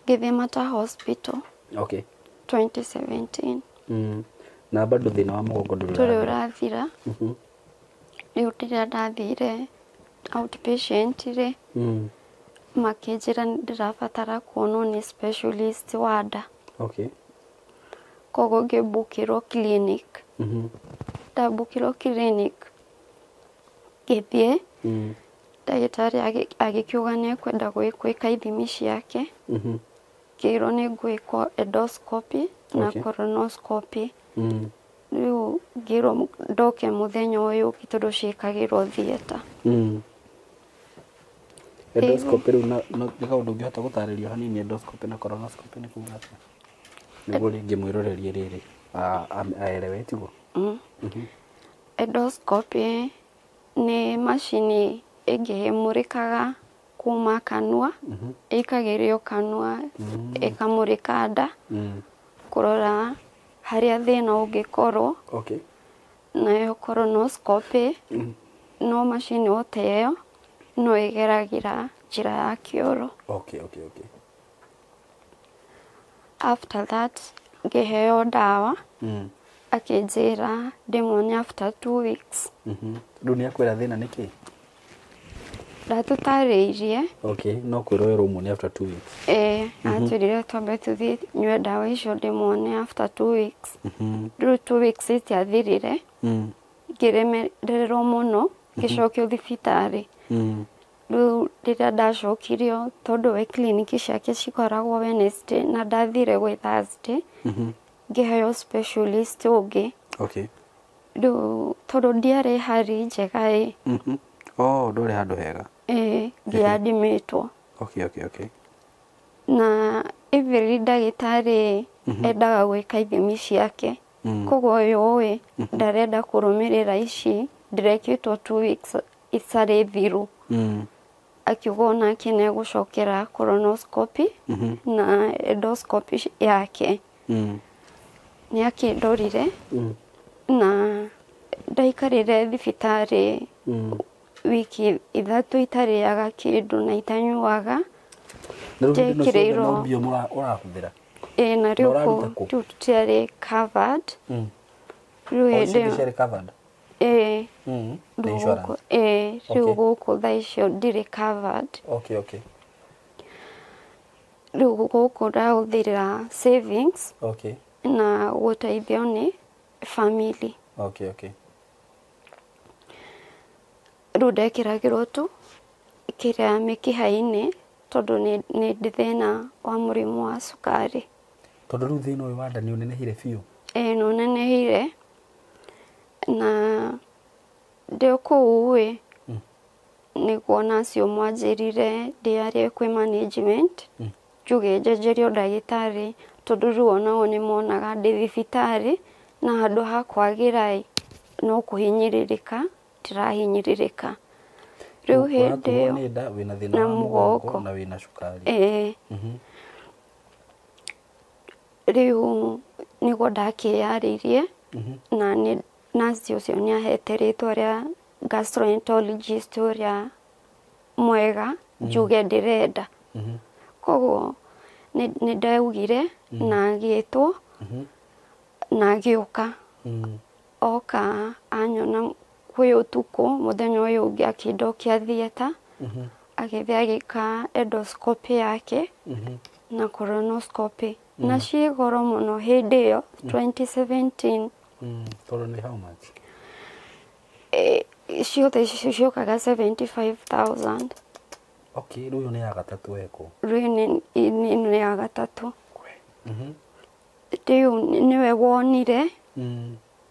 Ngĩthiĩ Mater Hospital. Okay. 2017. Na bado thĩna wa mũgongo ndũrĩ ũrathira. Rĩu rĩrĩa ndathire outpatient rĩ makĩnjĩra ndĩrabatara kuonwo nĩ specialist wa nda. Okay. Koguo ngĩmbũkĩrwo clinic. Ndambũkĩrwo clinic ngĩthiĩ ndagĩtarĩ agĩkiuga nĩ ekwenda gwĩka ithimi ciake. Ngĩrwo nĩ ngwĩkwo endoscopy na colonoscopy. Rĩu ngĩrwo ndoke mũthenya ũyũ ũngĩ tondũ ciĩkagĩrwo theatre. Endoscopy rĩu nĩ kaũndũ ũngĩhota gũtarĩrio hanini endoscopy na colonoscopy nĩ kuuga atĩa? Nĩguo rĩngĩ mwĩrorerie rĩrĩ aelewe tiguo? Endoscopy nĩ macini ĩngĩ ĩmũrĩkaga kuma kanua, ĩikagĩrio kanua ĩkamũrĩka nda kũrora harĩa thĩna ũngĩkorwo. Okay. Nayo colonoscopy no macini o ta ĩyo no ĩgeragĩra njĩra ya kĩoro. Okay, okay, okay. After that ngĩheo ndawa akĩnjĩra ndĩmuone after 2 weeks. Rĩu nĩ akwĩra thĩna nĩ kĩ? Ndatũtarĩirie. Okay, no kwĩrwo ũmuone after 2 weeks. Atwĩrire twambe tũthiĩ nyue ndawa icio ndĩmuone after 2 weeks. Rĩu 2 weeks itiathirire. Ngĩremererwo mũno ngĩcokio thibitarĩ. Rĩu rĩrĩa ndacokirio tondũ we clinic ciake cikoragwo Wednesday na ndathire gwĩ Thursday ngĩheo specialist ũngĩ. Okay. Rĩu tondũ ndiarĩ hari njega ĩ. Oh, ndwarĩ handũ hega. Ngĩadmitwo. Okay, okay, okay. Na every ndagĩtarĩ endaga gwĩka ithimi ciake. Koguo ũyũ ĩ ndarenda kũrũmĩrĩra ici ndĩrekĩtwo 2 weeks itarĩ thiru. Akiuga onake nĩ egũcokera colonoscopy na endoscopy yake. Nĩ akĩndorire na ndaikarire thibitarĩ wiki 3 itarĩaga kĩndũ na itanyuaga. Njĩkĩrĩirwo ũrahũthĩra ĩĩ na rĩu kũu tũtiarĩ covered. Rĩu hĩndĩ ĩyo ciarĩ covered ĩĩ ĩĩ rĩu gũkũ thaa icio ndirĩ covered. Okay, okay. Rĩu gũkũ ndahũthĩra savings. Okay. Na gũteithio nĩ family. Okay, okay. Rĩu ndekĩragĩrwo tu kĩrĩa mĩkiha-inĩ tondũ nĩ ndĩ thĩna wa mũrimũ wa cukari. Tondũ rĩu thĩna ũyũ wa nda nĩ ũnenehire biũ? Ĩĩ nĩ ũnenehire na ndĩ kũu ĩ nĩguo nacio mwanjĩrire ndĩarie kwĩ management njuge njenjerio ndagĩtarĩ tondũ rĩu onao nĩ monaga ndĩ thibitarĩ na handũ ha kwagĩra ĩ no kũhinyĩrĩrĩka ndĩrahinyĩrĩrĩka. Rĩu hĩndĩ ĩyo nĩ nda wĩna thĩna wa mũgongo na wĩna cukari. Ĩĩ. Rĩu nĩguo ndakĩyarĩirie na nurse ũcio nĩ ahete rĩtwa rĩa gastroenterologist ũrĩa mwega njuge ndĩrenda. Koguo nĩ ndaugire na agĩtwo na agĩũka. Oka anyona kwĩ ũtukũ mũthenya ũyũ ũngĩ akĩndokia theatre agĩthiĩ agĩka endoscopy yake na colonoscopy na ciĩ goro mũno hĩndĩ ĩyo 2017. Tondũ nĩ how much? Ciothe ciũkaga 75,000. Okay, rĩu nĩ ya gatatũ eko. Rĩu nĩ ya gatatũ. Rĩu nĩwe wonire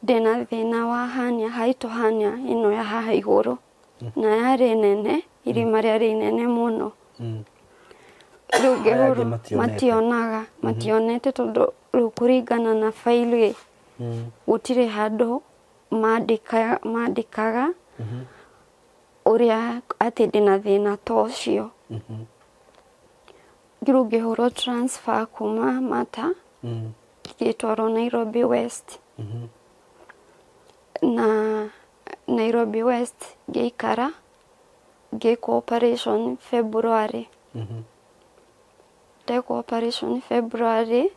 ndĩna thĩna wa hernia, hiatal hernia ĩno ya haha igũrũ na yarĩ nene, irima rĩarĩ inene mũno. Rĩu ngĩhũrwo mationaga, mationete tondũ rĩu kũringana na faili gũtirĩ handũ mandĩkaga ũrĩa atĩ ndĩna thĩna ta ũcio. Rĩu ngĩhũrwo transfer kuma Mata ngĩtwarwo Nairobi West. Na Nairobi West ngĩikara ngĩkwo operation February. Ndekwo operation February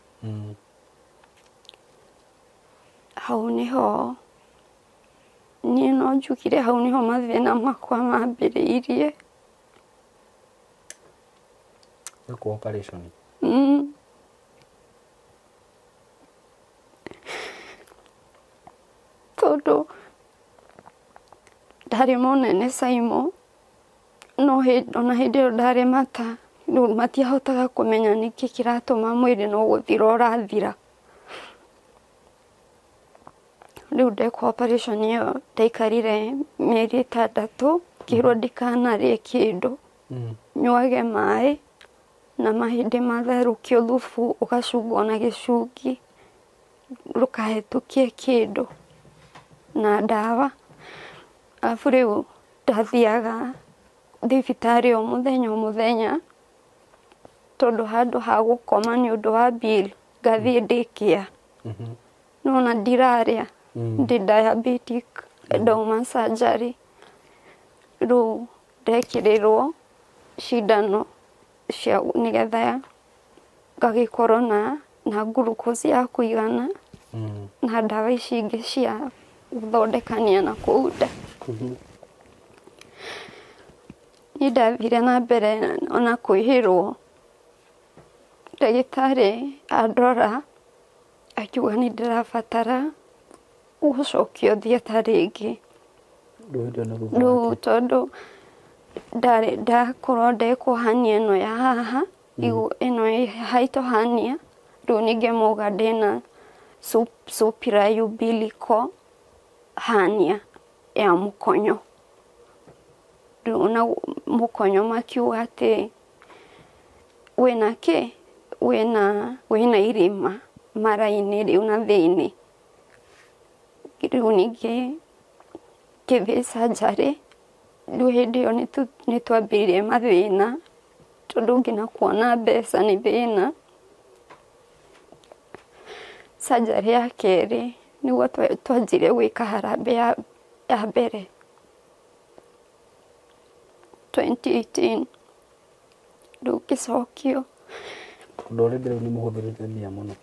hau nĩho niĩ no njugire hau nĩho mathĩna makwa mambĩrĩirie. Gwĩkwo operation? Tondũ ndarĩ mũnene Saimo no ona hĩndĩ ĩyo ndarĩ Mata rĩu matiahotaga kũmenya nĩkĩ kĩratũma mwĩrĩ no gũthira ũrathira. Rĩu ndekwo operation ĩyo ndaikarire mĩeri 6 ngĩrwo ndikanarĩe kĩndũ nyuage maĩ na mahĩndĩ matherũkio thubu ũgacungwo na gĩcungi ndũkahĩtũkie kĩndũ na ndawa. Arabu rĩu ndathiaga thibitarĩ o mũthenya o mũthenya tondũ handũ ha gũkoma nĩ ũndũ wa bill ngathiĩ ndĩkĩa. Nona ndirarĩa ndĩ diabetic ndauma surgery. Rĩu ndekĩrĩrwo cindano cia nĩgetha ngagĩkorwo na glucose ya kũigana na ndawa ici ingĩ cia gũthondekania na kũu nda. Niĩ ndathire na mbere ona kwĩhĩrwo. Ndagĩtarĩ andora akiuga nĩ ndĩrabatara gũcokio theatre rĩngĩ. Rĩu tondũ ndakorwo ndekwo hernia ĩno ya haha ĩno hiatal hernia rĩu ningĩ mauga ndĩna supraumbilical hernia ya mũkonyo. Rĩu na mũkonyo makiuga atĩ wĩna kĩ wĩna irima mara-inĩ rĩu na thĩinĩ. Rĩu ningĩ ngĩthiĩ surgery Rĩu hĩndĩ ĩyo nĩ twambĩrĩirie mathĩna tondũ nginya kuona mbeca nĩ thĩna. Surgery ya kerĩ nĩguo twanjirie gwĩka harambee ya mbere 2018. Rĩu ngĩcokio. Ũndũ ũrĩa rĩu nĩ mũhũthĩrĩte mbia mũno.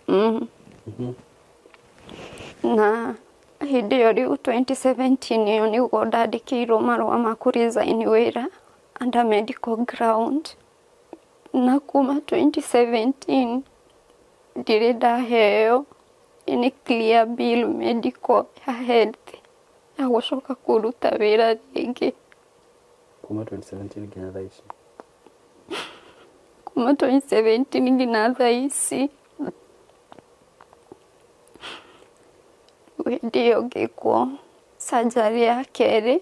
Na hĩndĩ ĩyo rĩu 2017 ĩyo nĩguo ndandĩkĩirwo marũa ma kũ resign wĩra under medical ground. Na kuma 2017 ndirĩ ndaheo any clear bill medical ya health ya gũcoka kũruta wĩra rĩngĩ. Kuma 2017 nginya thaa ici. Kuma 2017 nginya thaa ici. Hĩndĩ ĩyo ngĩkwo surgery ya kerĩ,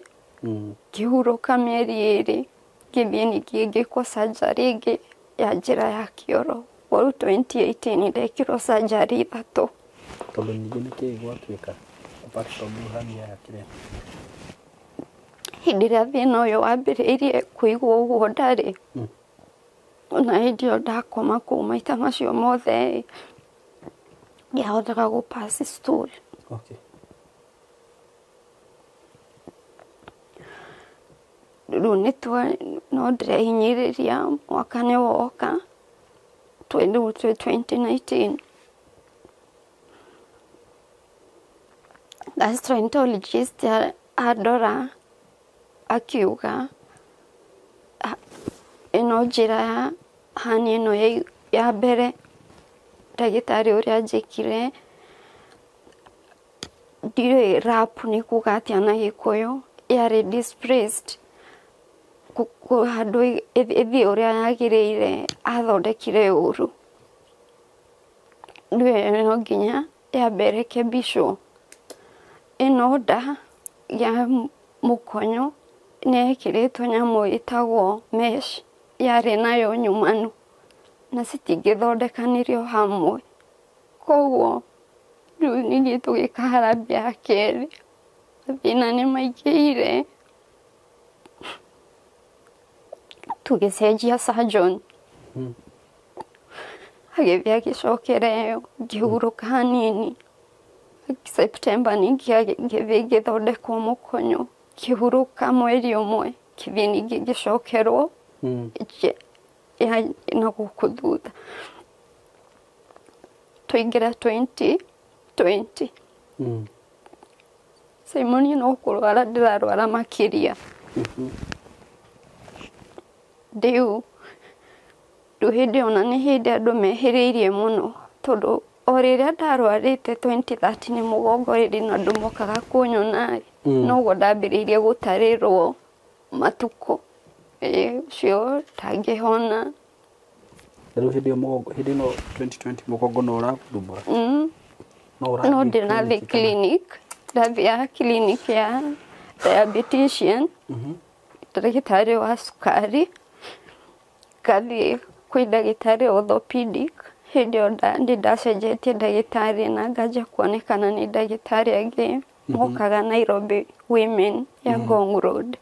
ngĩhurũka mĩeri 2, ngĩthiĩ ningĩ ngĩkwo surgery ĩngĩ ya njĩra ya kĩoro. Rĩu 2018 ndekirwo surgery 3. Tondũ ningĩ nĩ kĩĩ gwatuĩka apart from hernia ya kĩrĩa? Hĩndĩ ĩrĩa thĩna ũyũ wambĩrĩirie kũigua ũguo ndarĩ, ona hĩndĩ ĩyo ndakoma kũu maita macio mothe ndiahotaga gũ pass stool. Okay. Rĩu no ndĩrehinyĩrĩria mwaka nĩ woka rĩu twĩ 2019. Gastroenterologist andora akiuga ĩno njĩra ya hernia ĩno ya mbere ndagĩtarĩ ũrĩa anjĩkire ndirĩ wrap nĩ kuga atĩa na Gĩkũyũ yarĩ displaced handũ ĩthiĩ ũrĩa yagĩrĩire athondekire ũru. Rĩu ĩyo no nginya yambe ĩrekebicwo. Ĩno nda ya mũkonyo nĩ yekĩrĩtwo nyamũ ĩtagwo mesh yarĩ nayo nyumanu na citingĩthondekanirio hamwe. Koguo rĩu ningĩ tũgĩka harambee ya kerĩ mathĩna nĩ maingĩhire. Tũgĩcenjia surgeon. Agĩthiĩ agĩcokera ĩyo ngĩhurũka hanini. September ningĩ ngĩthiĩ ngĩthondekwo mũkonyo ngĩhurũka mweri ũmwe ngĩthiĩ ningĩ ngĩcokerwo na gũkũ thutha. Twaingĩra 2020. Simon no kũrwara ndĩrarwara makĩria. Rĩu hĩndĩ ĩyo ona nĩ hĩndĩ andũ mehĩrĩirie mũno tondũ o rĩrĩa ndarwarĩte 2013 mũgongo rĩrĩ na andũ mokaga kũnyona noguo ndambĩrĩirie gũtarĩrwo matukũ. Ũcio ndangĩhona. Rĩu hĩndĩ ĩyo mũgongo hĩndĩ ĩno 2020 mũgongo no ũragũthumbũra? No ndĩrathiĩ clinic, ndathiaga clinic ya diabetician, ndagĩtarĩ wa cukari, ngathiĩ kwĩ ndagĩtarĩ orthopedic. Hĩndĩ ĩyo nĩ ndacenjetie ndagĩtarĩ na nganjia kuonekana nĩ ndagĩtarĩ angĩ mokaga Nairobi Women ya Ngong Road.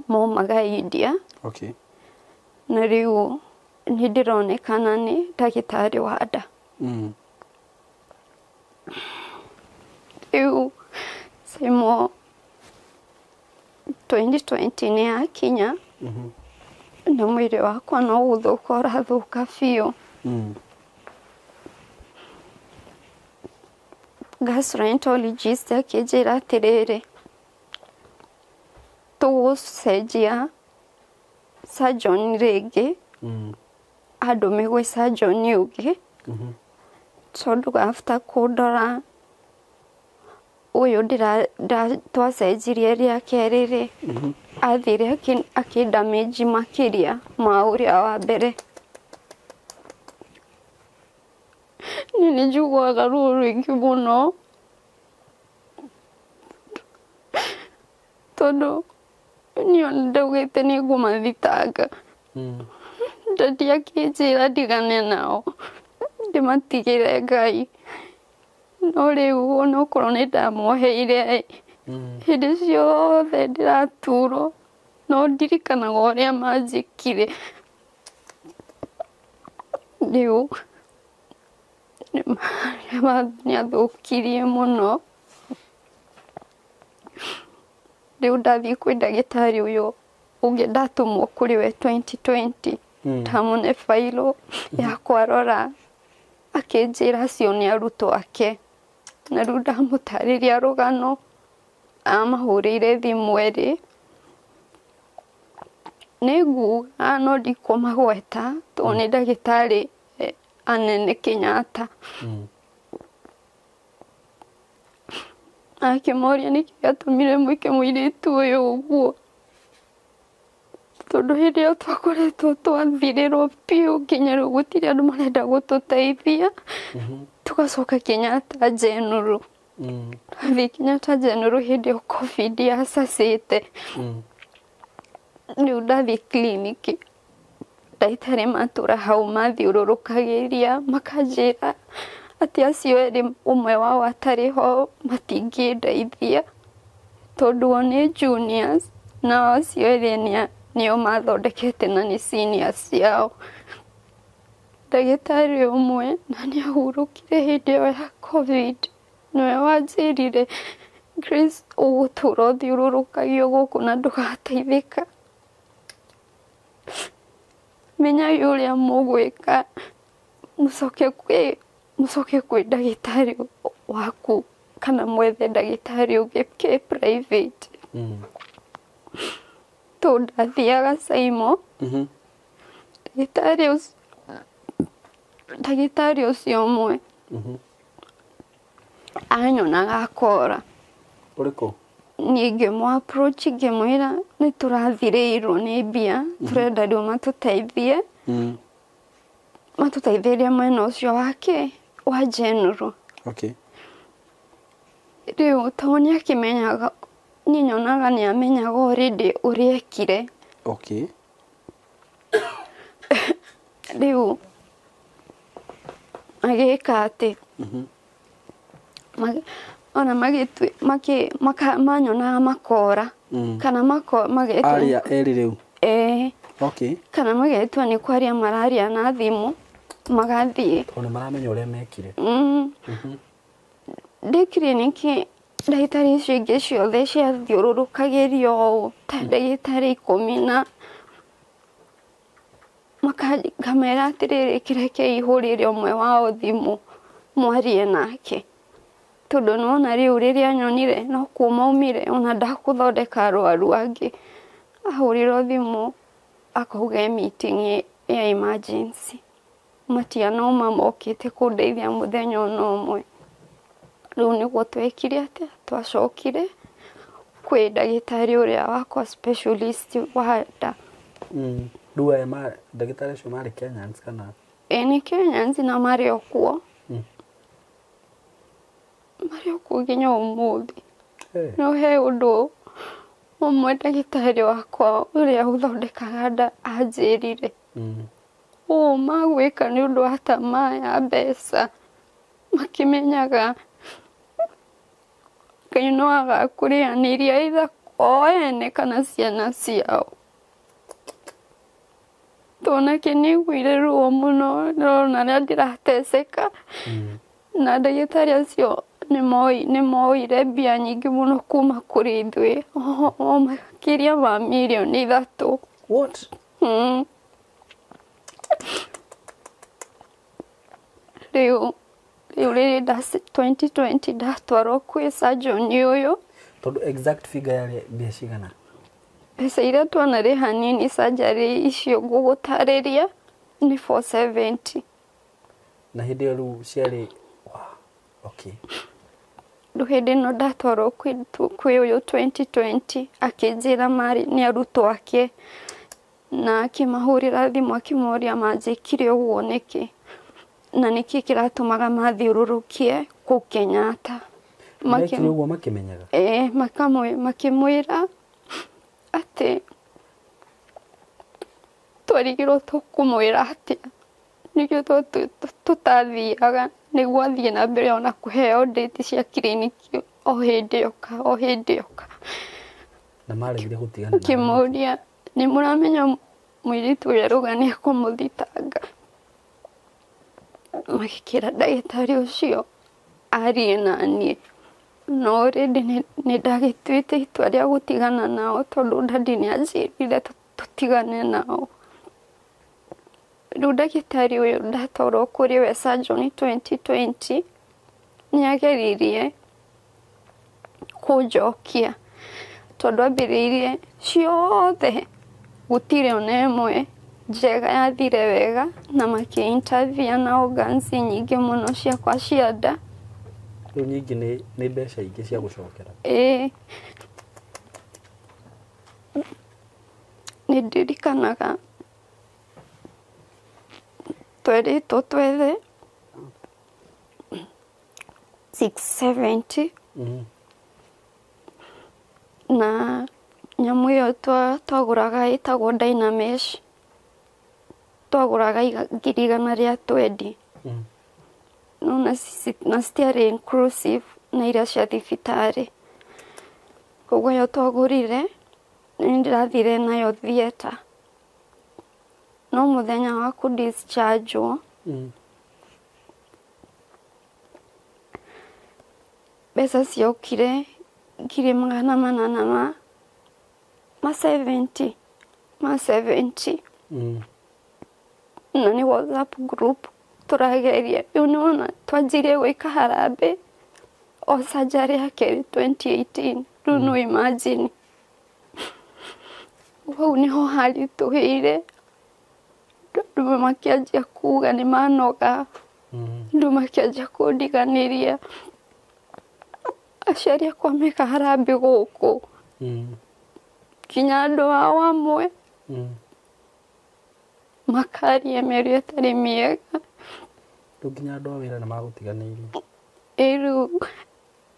Maumaga India. Okay. Na rĩu nĩ ndĩronekana nĩ ndagĩtarĩ wa nda. Rĩu Simo 2020 nĩ yakinya na mwĩrĩ wakwa no gũthũka ũrathũka biũ. Gastroenterologist akĩnjĩra atĩrĩrĩ, tũgũcenjia surgeon rĩngĩ, andũme gwĩ surgeon ũngĩ, tondũ after kũndora ũyũ twacenjirie rĩa kerĩ rĩ, athire akĩndamĩnji makĩria ma ũrĩa wa mbere. Niĩ nĩ njiguaga ruo rũingĩ mũno tondũ niĩ ona ndaugĩte nĩ ngũmathitanga. Ndadi akĩnjĩra ndigane nao ndĩmatigĩre Ngai. No rĩu onokorwo nĩ ndamoheire Hĩndĩ ciothe ndĩraturwo no ndirikanaga ũrĩa manjĩkire. Rĩu nĩathũkirie mũno. Rĩu ndathiĩ kwĩ ndagĩtarĩ ũyũ ũngĩ ndatũmwo kũrĩ we 2020, ndamũne bairo yakwa rora, akĩnjĩra acio nĩ arutwo ake. Na rĩu ndamũtarĩria rũgano, amahũrĩire thimũ erĩ. Nĩ nguga no ndikũmagweta tondũ nĩ ndagĩtarĩ anene Kenyatta. Akĩmoria nĩkĩ gĩatũmire mwĩke mũirĩtu ũyũ ũguo, tondũ hĩndĩ ĩyo twakoretwo twathirĩrwo biũ nginya rĩu gũtirĩ andũ marenda gũtũteithia. Tũgacoka Kenyatta General. Twathiĩ Kenyatta General hĩndĩ ĩyo COVID yacacĩte. Rĩu ndathiĩ kiriniki, ndagĩtarĩ matũra hau mathiũrũrũkagĩria makanjĩra atĩ acio erĩ ũmwe wao atarĩ ho matingĩndeithia tondũ o nĩ juniors, nao acio erĩ nĩo mathondekete na nĩ seniors ciao. Ndagĩtarĩ ũmwe na nĩ ahurũkire hĩndĩ ĩyo ya COVID, nĩwe wanjĩrire, Grace, ũgũtũra ũthiũrũrũkagio gũkũ na ndũgateithĩka. Menyai ũrĩa mũgwĩka, mũcoke kwĩ ndagĩtarĩ waku kana mwethe ndagĩtarĩ ũngĩ kĩ private. Tondũ ndathiaga Saimo, ndagĩtarĩ ũcio ũmwe anyonaga akora. Ũrĩkũ? Niĩ ngĩmũ approach ngĩmwĩra nĩ tũrathirĩirwo nĩ mbia, tũrenda rĩu matũteithie, matũteithĩrie mwena ũcio wake wa general. Okay. Rĩu tondũ nĩ akĩmenyaga, niĩ nyonaga nĩ amenyaga already ũrĩa ekire. Okay. Rĩu agĩka atĩ ona manyonaga makora kana magetua aria erĩ rĩu. Okay. Kana magetua nĩ kwaria mararia na thimũ magathiĩ. Tondũ nĩ maramenya ũrĩa mekire. Ndĩ kiriniki ndagĩtarĩ icio ingĩ ciothe ciathiũrũrũkagĩrio ũũ ta ndagĩtarĩ 10 na ngamera atĩrĩrĩ, kĩrekei hũrĩre ũmwe wao thimũ mwarie nake, tondũ nĩwona rĩu rĩrĩa nyonire no kuma aumire ona ndakũthondeka arwaru angĩ. Ahũrĩrwo thimũ akauga meeting ya emergency, matianoma mokĩte kũndeithia mũthenya ona ũmwe. Rĩu nĩguo twekire atĩa, twacokire kwĩ ndagĩtarĩ ũrĩa wakwa specialist wa nda. Rĩu aya ndagĩtarĩ acio marĩ Kenyans kana? Ĩĩ nĩ Kenyans na marĩ o kuo. Marĩ o kuo nginya ũmũthĩ. No he ũndũ ũmwe ndagĩtarĩ wakwa ũrĩa ũthondekaga nda anjĩrire. Ũũ magwĩka nĩ ũndũ wa tamaa ya mbeca, makĩmenyaga Ngai no agakũrĩhanĩria either o ene kana ciana ciao. Tondũ nake nĩaiguire ruo mũno ndĩrona ũrĩa ndĩrateceka. Na ndagĩtarĩ acio nĩmoire mbia nyingĩ mũno kuma kũrĩ ithuĩ, o makĩria ma mirioni 3. What? Rĩu rĩrĩ 2020 ndatwarwo kwĩ surgeon ũyũ. Tondũ exact figure yarĩ mbia cigana? Mbeca iria twanarĩha nini surgery icio ngũgũtarĩria nĩ 470. Na hĩndĩ ĩyo rĩu ciarĩ wow. Okay. Rĩu hĩndĩ ĩno ndatwarwo kwĩ ũyũ 2020 akĩnjĩra marĩ nĩ arutwo ake, na akĩmahũrĩra thimũ akĩmoria manjĩkire ũguo nĩkĩ na nĩkĩ kĩratũmaga mathiũrũrũkie kũu Kenyatta. Mekire ũguo makĩmenyaga? Ĩĩ, makĩmwĩra atĩ twarigirwo tũkũmwĩra atĩa, nĩkĩo tũtathiaga nĩguo athiĩ na mbere ona kũheo date cia kiriniki O hĩndĩ yoka, o hĩndĩ yoka. Na maregire gũtigana. Ngĩmũria, nĩ mũramenya mũirĩtu ũrĩa arauga nĩ ekũmũthitanga. Magĩkĩra ndagĩtarĩ ũcio arie na niĩ. No already nĩ ndagĩtuĩte itua rĩa gũtigana nao tondũ daddy nĩ anjĩrire tũtigane nao. Rĩu ndagĩtarĩ ũyũ ndatwarwo kũrĩ we surgeon 2020 nĩ ageririe kũnjokia tondũ ambĩrĩirie ciothe gũtirĩ ona ĩmwe njega yathire wega na makĩ interfere na organs nyingĩ mũno ciakwa cia nda. Rĩu nyingĩ nĩ mbeca ingĩ cia gũcokera. Ĩĩ. Nĩ ndirikanaga twerĩtwo twethe 670 na nyamũ ĩyo twagũraga ĩtagwo Dynamesh, twagũraga 120,000. No na citiarĩ inclusive na iria cia thibitarĩ. Koguo ĩyo twagũrire nĩ ndĩrathire nayo theatre. No mũthenya wa kũ discharge wo mbeca ciokire 470,000 ma 70. Na nĩ WhatsApp group tũrageria. Rĩu nĩwona twanjirie gwĩka harambee o surgery ya kerĩ 2018. Rĩu no imagine. Hau nĩho haritũhĩire. Andũ makĩanjia kuga nĩ manoga. Andũ makĩanjia kũndiganĩria. Aciari akwa meka harambee gũkũ. Nginya andũ ao amwe makaria mĩario ĩtarĩ mĩega. Rĩu nginya andũ a wĩra nĩ magũtiganĩirie. Ĩĩ rĩu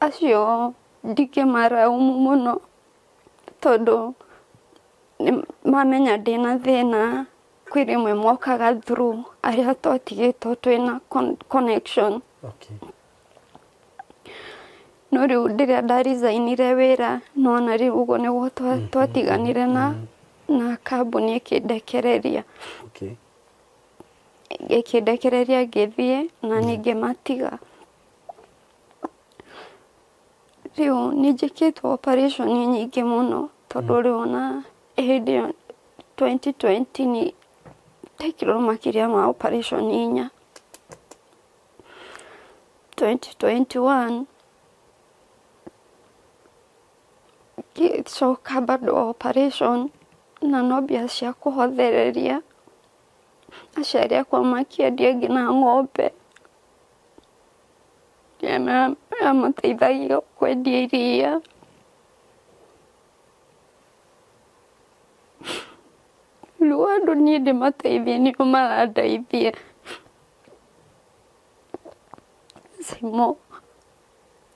acio ndingĩmaraumu mũno tondũ mamenya ndĩna thĩna kwĩ rĩmwe mokaga through arĩa twatigĩtwo twĩna connection. Okay. No rĩu rĩrĩa ndaresignire wĩra nona rĩu ũguo nĩguo twatiganire na kambuni ĩkĩndekereria. Okay. Ĩkĩndekereria ngĩthiĩ na ningĩ matiga. Rĩu nĩ njĩkĩtwo operation nyingĩ mũno tondũ rĩu ona hĩndĩ ĩyo 2020 nĩ ndekirwo makĩria ma operation 4. 2021 ngĩcoka bado operation na no mbia cia kũhothereria. Aciari akwa makĩendia nginya ng'ombe yamateithagia kwendia iria. Rĩu andũ niĩ ndĩmateithie nĩo marandeithia. Simo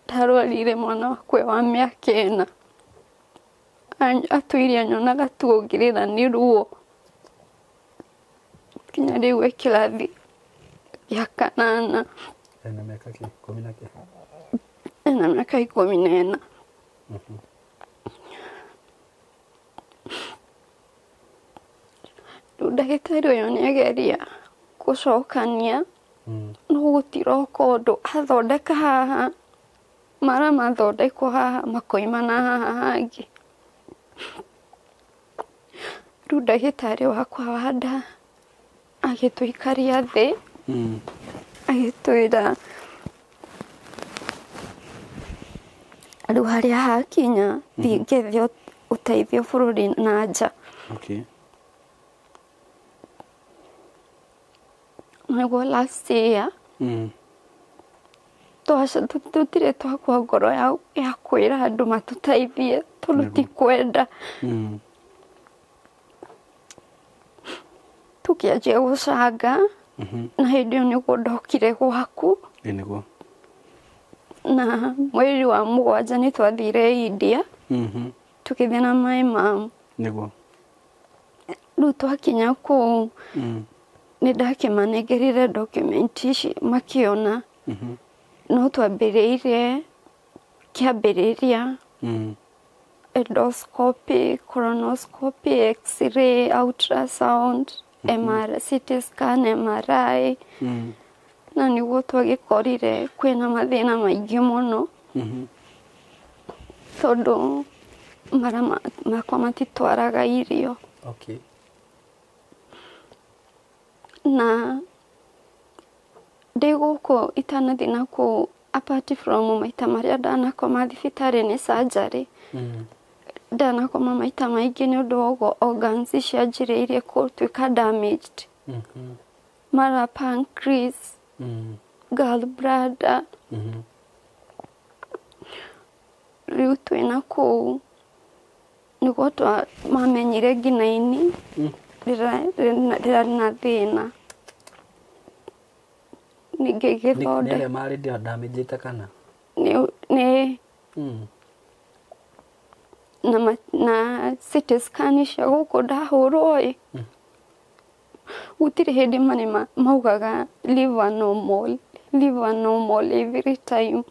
ndarwarire mwana wakwa wa mĩaka 4. Atũire anyonaga tu ngĩrĩra nĩ ruo. Nginya rĩu e kĩrathi gĩa 8. Ena mĩaka 10 na kĩ? Ena mĩaka 14. Rĩu ndagĩtarĩ ũyũ nĩ ageria gũcokania no gũtiroka ũndũ. Athondeka haha mara mathondekwo haha makoima na haha hangĩ. Rĩu ndagĩtarĩ wakwa wa nda agĩtũikaria thĩ agĩtwĩra rĩu harĩa hakinya thiĩ ngethe ũteithio bũrũri na nja. Okay. Nĩguo last year tũtirĩ twakua ngoro ya kwĩra andũ matũteithie tondũ ti kwenda. Tũkĩanjia gũcanga na hĩndĩ ĩyo nĩguo ndokire gwaku. Nĩguo. Na mweri wa 7 nĩ twathire India. Tũkĩthiĩ na my mom. Nĩguo. Rĩu twakinya kũu nĩ ndakĩmanengerire document ici makĩona. No twambĩrĩirie Kĩambĩrĩria endoscopy, colonoscopy, x-ray, ultrasound, MR, CT scan, MRI. Na nĩguo twagĩkorire kwĩna mathĩna maingĩ mũno tondũ mara makwa matitwaraga irio. Okay. Na ndĩ gũkũ itanathiĩ na kũu, apart from maita marĩa ndanakoma thibitarĩ nĩ surgery, ndanakoma maita maingĩ nĩ ũndũ wa ũguo organs cianjĩrĩirie gũtuĩka damaged. Mara pancreas, gallbladder. Rĩu twĩna kũu nĩguo mamenyire nginya ini rĩrarĩ na thĩna. Ningĩ gĩthonde Nĩ marĩ ndamĩnjĩte kana? Nĩ na CT scan cia gũkũ ndahũrwo ĩ, gũtirĩ hĩndĩ marĩ maugaga liver normal, liver normal every time.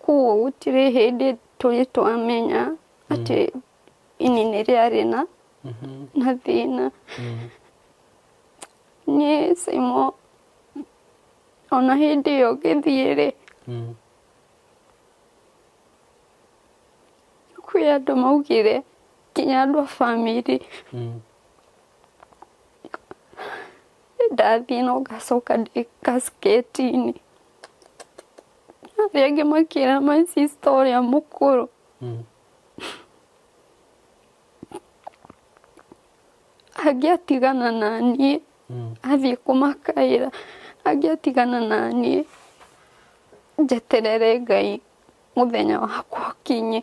Koguo gũtirĩ hĩndĩ tũrĩ twamenya atĩ ini nĩ rĩarĩ na na thĩna. Niĩ Saimo ona hĩndĩ ĩyo ngĩthiĩ rĩ, kwĩ andũ maugire nginya andũ a bamĩrĩ ndathiĩ no ngacoka ndĩ casket-inĩ. Arĩa angĩ makĩra my sister ũrĩa mũkũrũ angĩatigana na niĩ athiĩ kũmakaĩra, angĩatigana na niĩ njeterere Ngai mũthenya wakwa ũkinye.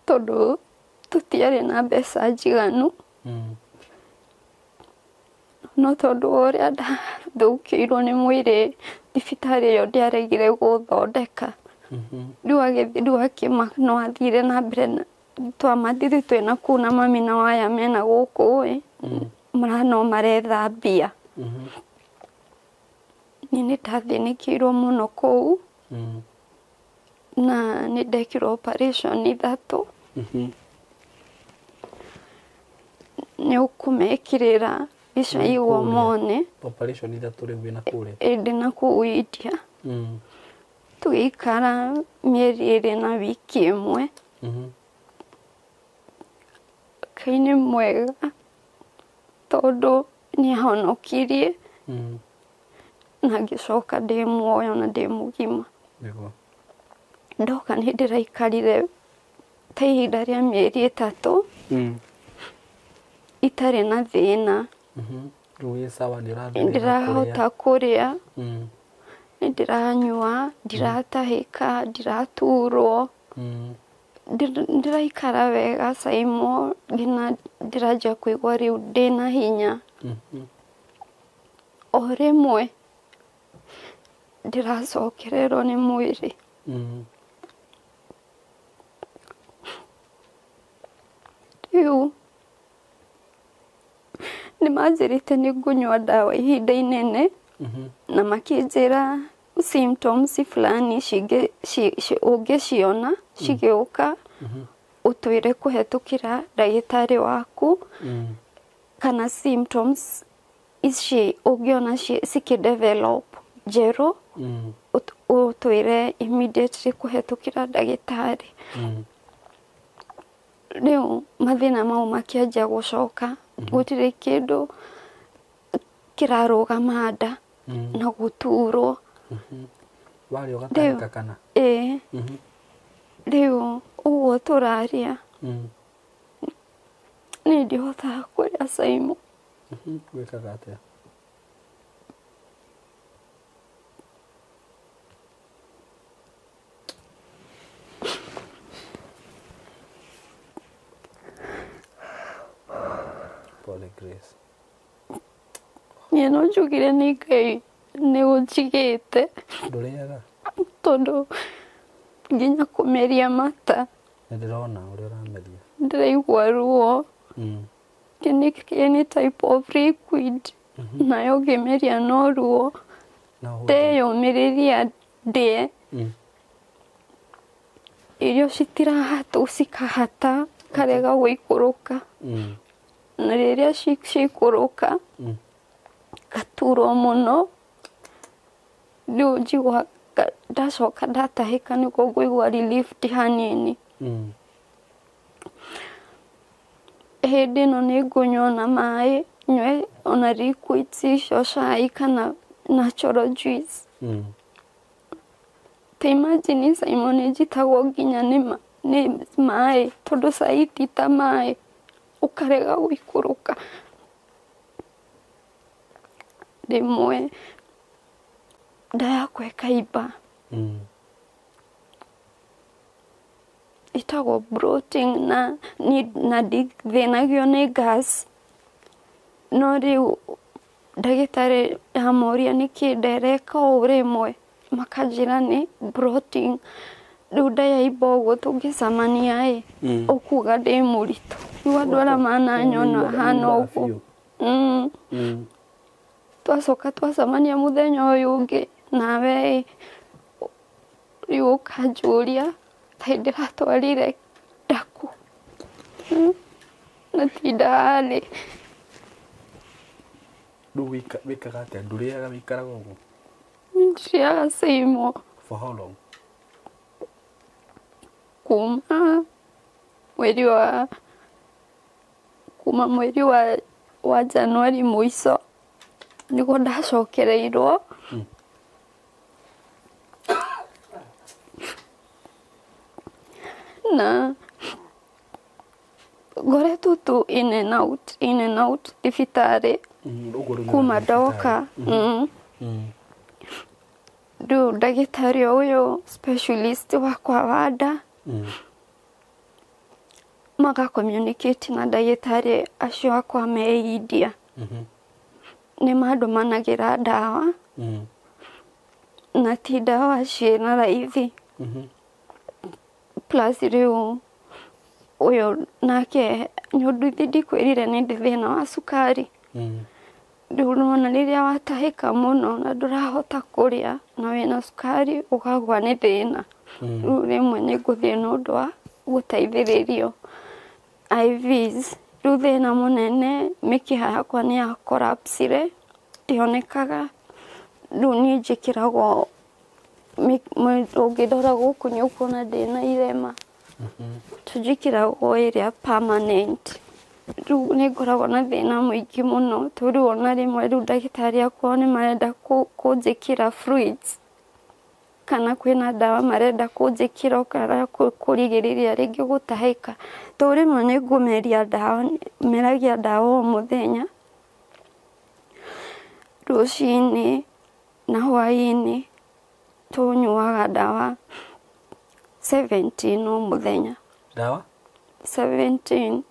Tondũ tũtiarĩ na mbeca njiganu, no tondũ wa ũrĩa ndathũkĩirwo nĩ mwĩrĩ thibitarĩ ĩyo ndĩaregire gũthondeka. Rĩu agĩthiĩ rĩu akĩmaka no athire na mbere na twamathire twĩna kũu na mami na waya mena gũkũ ĩ, no maretha mbia. Niĩ nĩ ndathĩnĩkĩirwo mũno kũu na nĩ ndekirwo operation ithatũ. Nĩ ũkũmekĩrĩra mbica igwo mone. Operation ithatũ rĩu wĩna kũrĩa? Ĩ ndĩna kũu India. Tũgĩikara mĩeri ĩrĩ na wiki ĩmwe. Ngai nĩ mwega tondũ nĩ ahonokirie na ngĩcoka ndĩ muoyo na ndĩ mũgima. Nĩguo. Ndoka nĩ ndĩraikarire ta ihinda rĩa mĩeri 3 itarĩ na thĩna. Rĩu wĩ sawa nĩ ũrathiĩ na Ndĩrahota kũrĩa, nĩ ndĩranyua, ndiratahĩka, ndiraturwo. Ndĩraikara wega Saimo nginya ndĩranjia kũigua rĩu ndĩna hinya. O rĩmwe ndĩracokererwo nĩ mwĩrĩ. Rĩu nĩ manjĩrĩte nĩ ngũnyua ndawa ihinda inene na makĩnjĩra symptoms fulani ũngĩciona cigĩũka ũtwĩre kũhetũkĩra ndagĩtarĩ waku, kana symptoms ici ũngĩona cikĩdevelop njerũ ũtwĩre immediately kũhetũkĩra ndagĩtarĩ. Rĩu mathĩna mau makĩanjia gũcoka, gũtirĩ kĩndũ kĩrarũgama nda na gũturwo. Warĩ ũgatahĩka kana? Ĩĩ. Rĩu ũguo tũraria niĩ ndihotaga kũrĩa Saimo. Wĩkaga atĩa? Pole Grace. Niĩ no njugire nĩ Ngai nĩ ũnjigĩte. Ndũrĩaga? Tondũ nginya kũmeria mata. Nĩ ndĩrona ũrĩa ũrameria. Ndĩraigua ruo. Any type of liquid nayo ngĩmeria no ruo. Ndeyũmĩrĩria ndĩe irio citirahata cikahata karega gũikũrũka na rĩrĩa ciikũrũka ngaturwo mũno rĩu njigua ndacoka ndatahĩka nĩguo ngũigua relief hanini. Hĩndĩ ĩno nĩ ngũnyua ona maĩ nyue ona liquids icio cai kana natural juice. Ta imagine Simon njitagwo nginya nĩ maĩ tondũ cai ti ta maĩ ũkarega gũikũrũka. Rĩmwe nda yakwa ĩkaimba ĩtagwo bloating na ndithĩnagio nĩ gas no rĩu ndagĩtarĩ amoria nĩkĩ ndereka ũũ rĩmwe makanjĩra nĩ bloating. Rĩu nda yaimba ũguo tũngĩcemania ĩ ũkuga ndĩ mũritũ. Rĩu andũ arĩa mananyona hana ũguo. Twacoka twacemania mũthenya ũyũ ũngĩ nawe ĩ rĩu ũkanjũria kaĩ ndĩratwarire ndakũ na ti ndarĩ. Rĩu wĩkaga atĩa? Ndũrĩaga wĩikaraga ũguo? Ndirĩaga Simon. For how long? Kuma mweri wa Januari mũico nĩguo ndacokereirwo. Na ngoretwo tu in and out thibitarĩ kuma ndoka. Rĩu ndagĩtarĩ ũyũ specialist wakwa wa nda maga communicate na ndagĩtarĩ acio akwa me India. Nĩ mandũmanagĩra ndawa na ti ndawa ciĩna raithi. Plus rĩu ũyũ nake nĩ ũndũ ndikwĩrire nĩ ndĩ thĩna wa cukari. Rĩu nĩwona rĩrĩa watahĩka mũno na ndũrahota kũrĩa na wĩna cukari ũkagwa nĩ thĩna. Rĩu rĩmwe nĩ ngũthiĩ nĩ ũndũ wa gũteithĩrĩrio IVs. Rĩu thĩna mũnene mĩkiha yakwa nĩ ya collapsire ndĩonekaga. Rĩu niĩ njĩkĩragwo ũngĩndora gũkũ nĩ ũkuona ndĩna irema. Tũnjĩkĩragwo ĩrĩa permanent. Rĩu nĩ ngoragwo na thĩna mũingĩ mũno tondũ rĩu ona rĩmwe rĩu ndagĩtarĩ akwa nĩ marenda kũnjĩkĩra fluids kana kwĩna ndawa marenda kũnjĩkĩra ũkara kũrigĩrĩria rĩngĩ gũtahĩka. Tondũ rĩmwe nĩ ngũmeria ndawa meragia ndawa o mũthenya rũcinĩ na hwaĩ-inĩ tũnyuaga ndawa 17 o mũthenya. Ndawa? 17.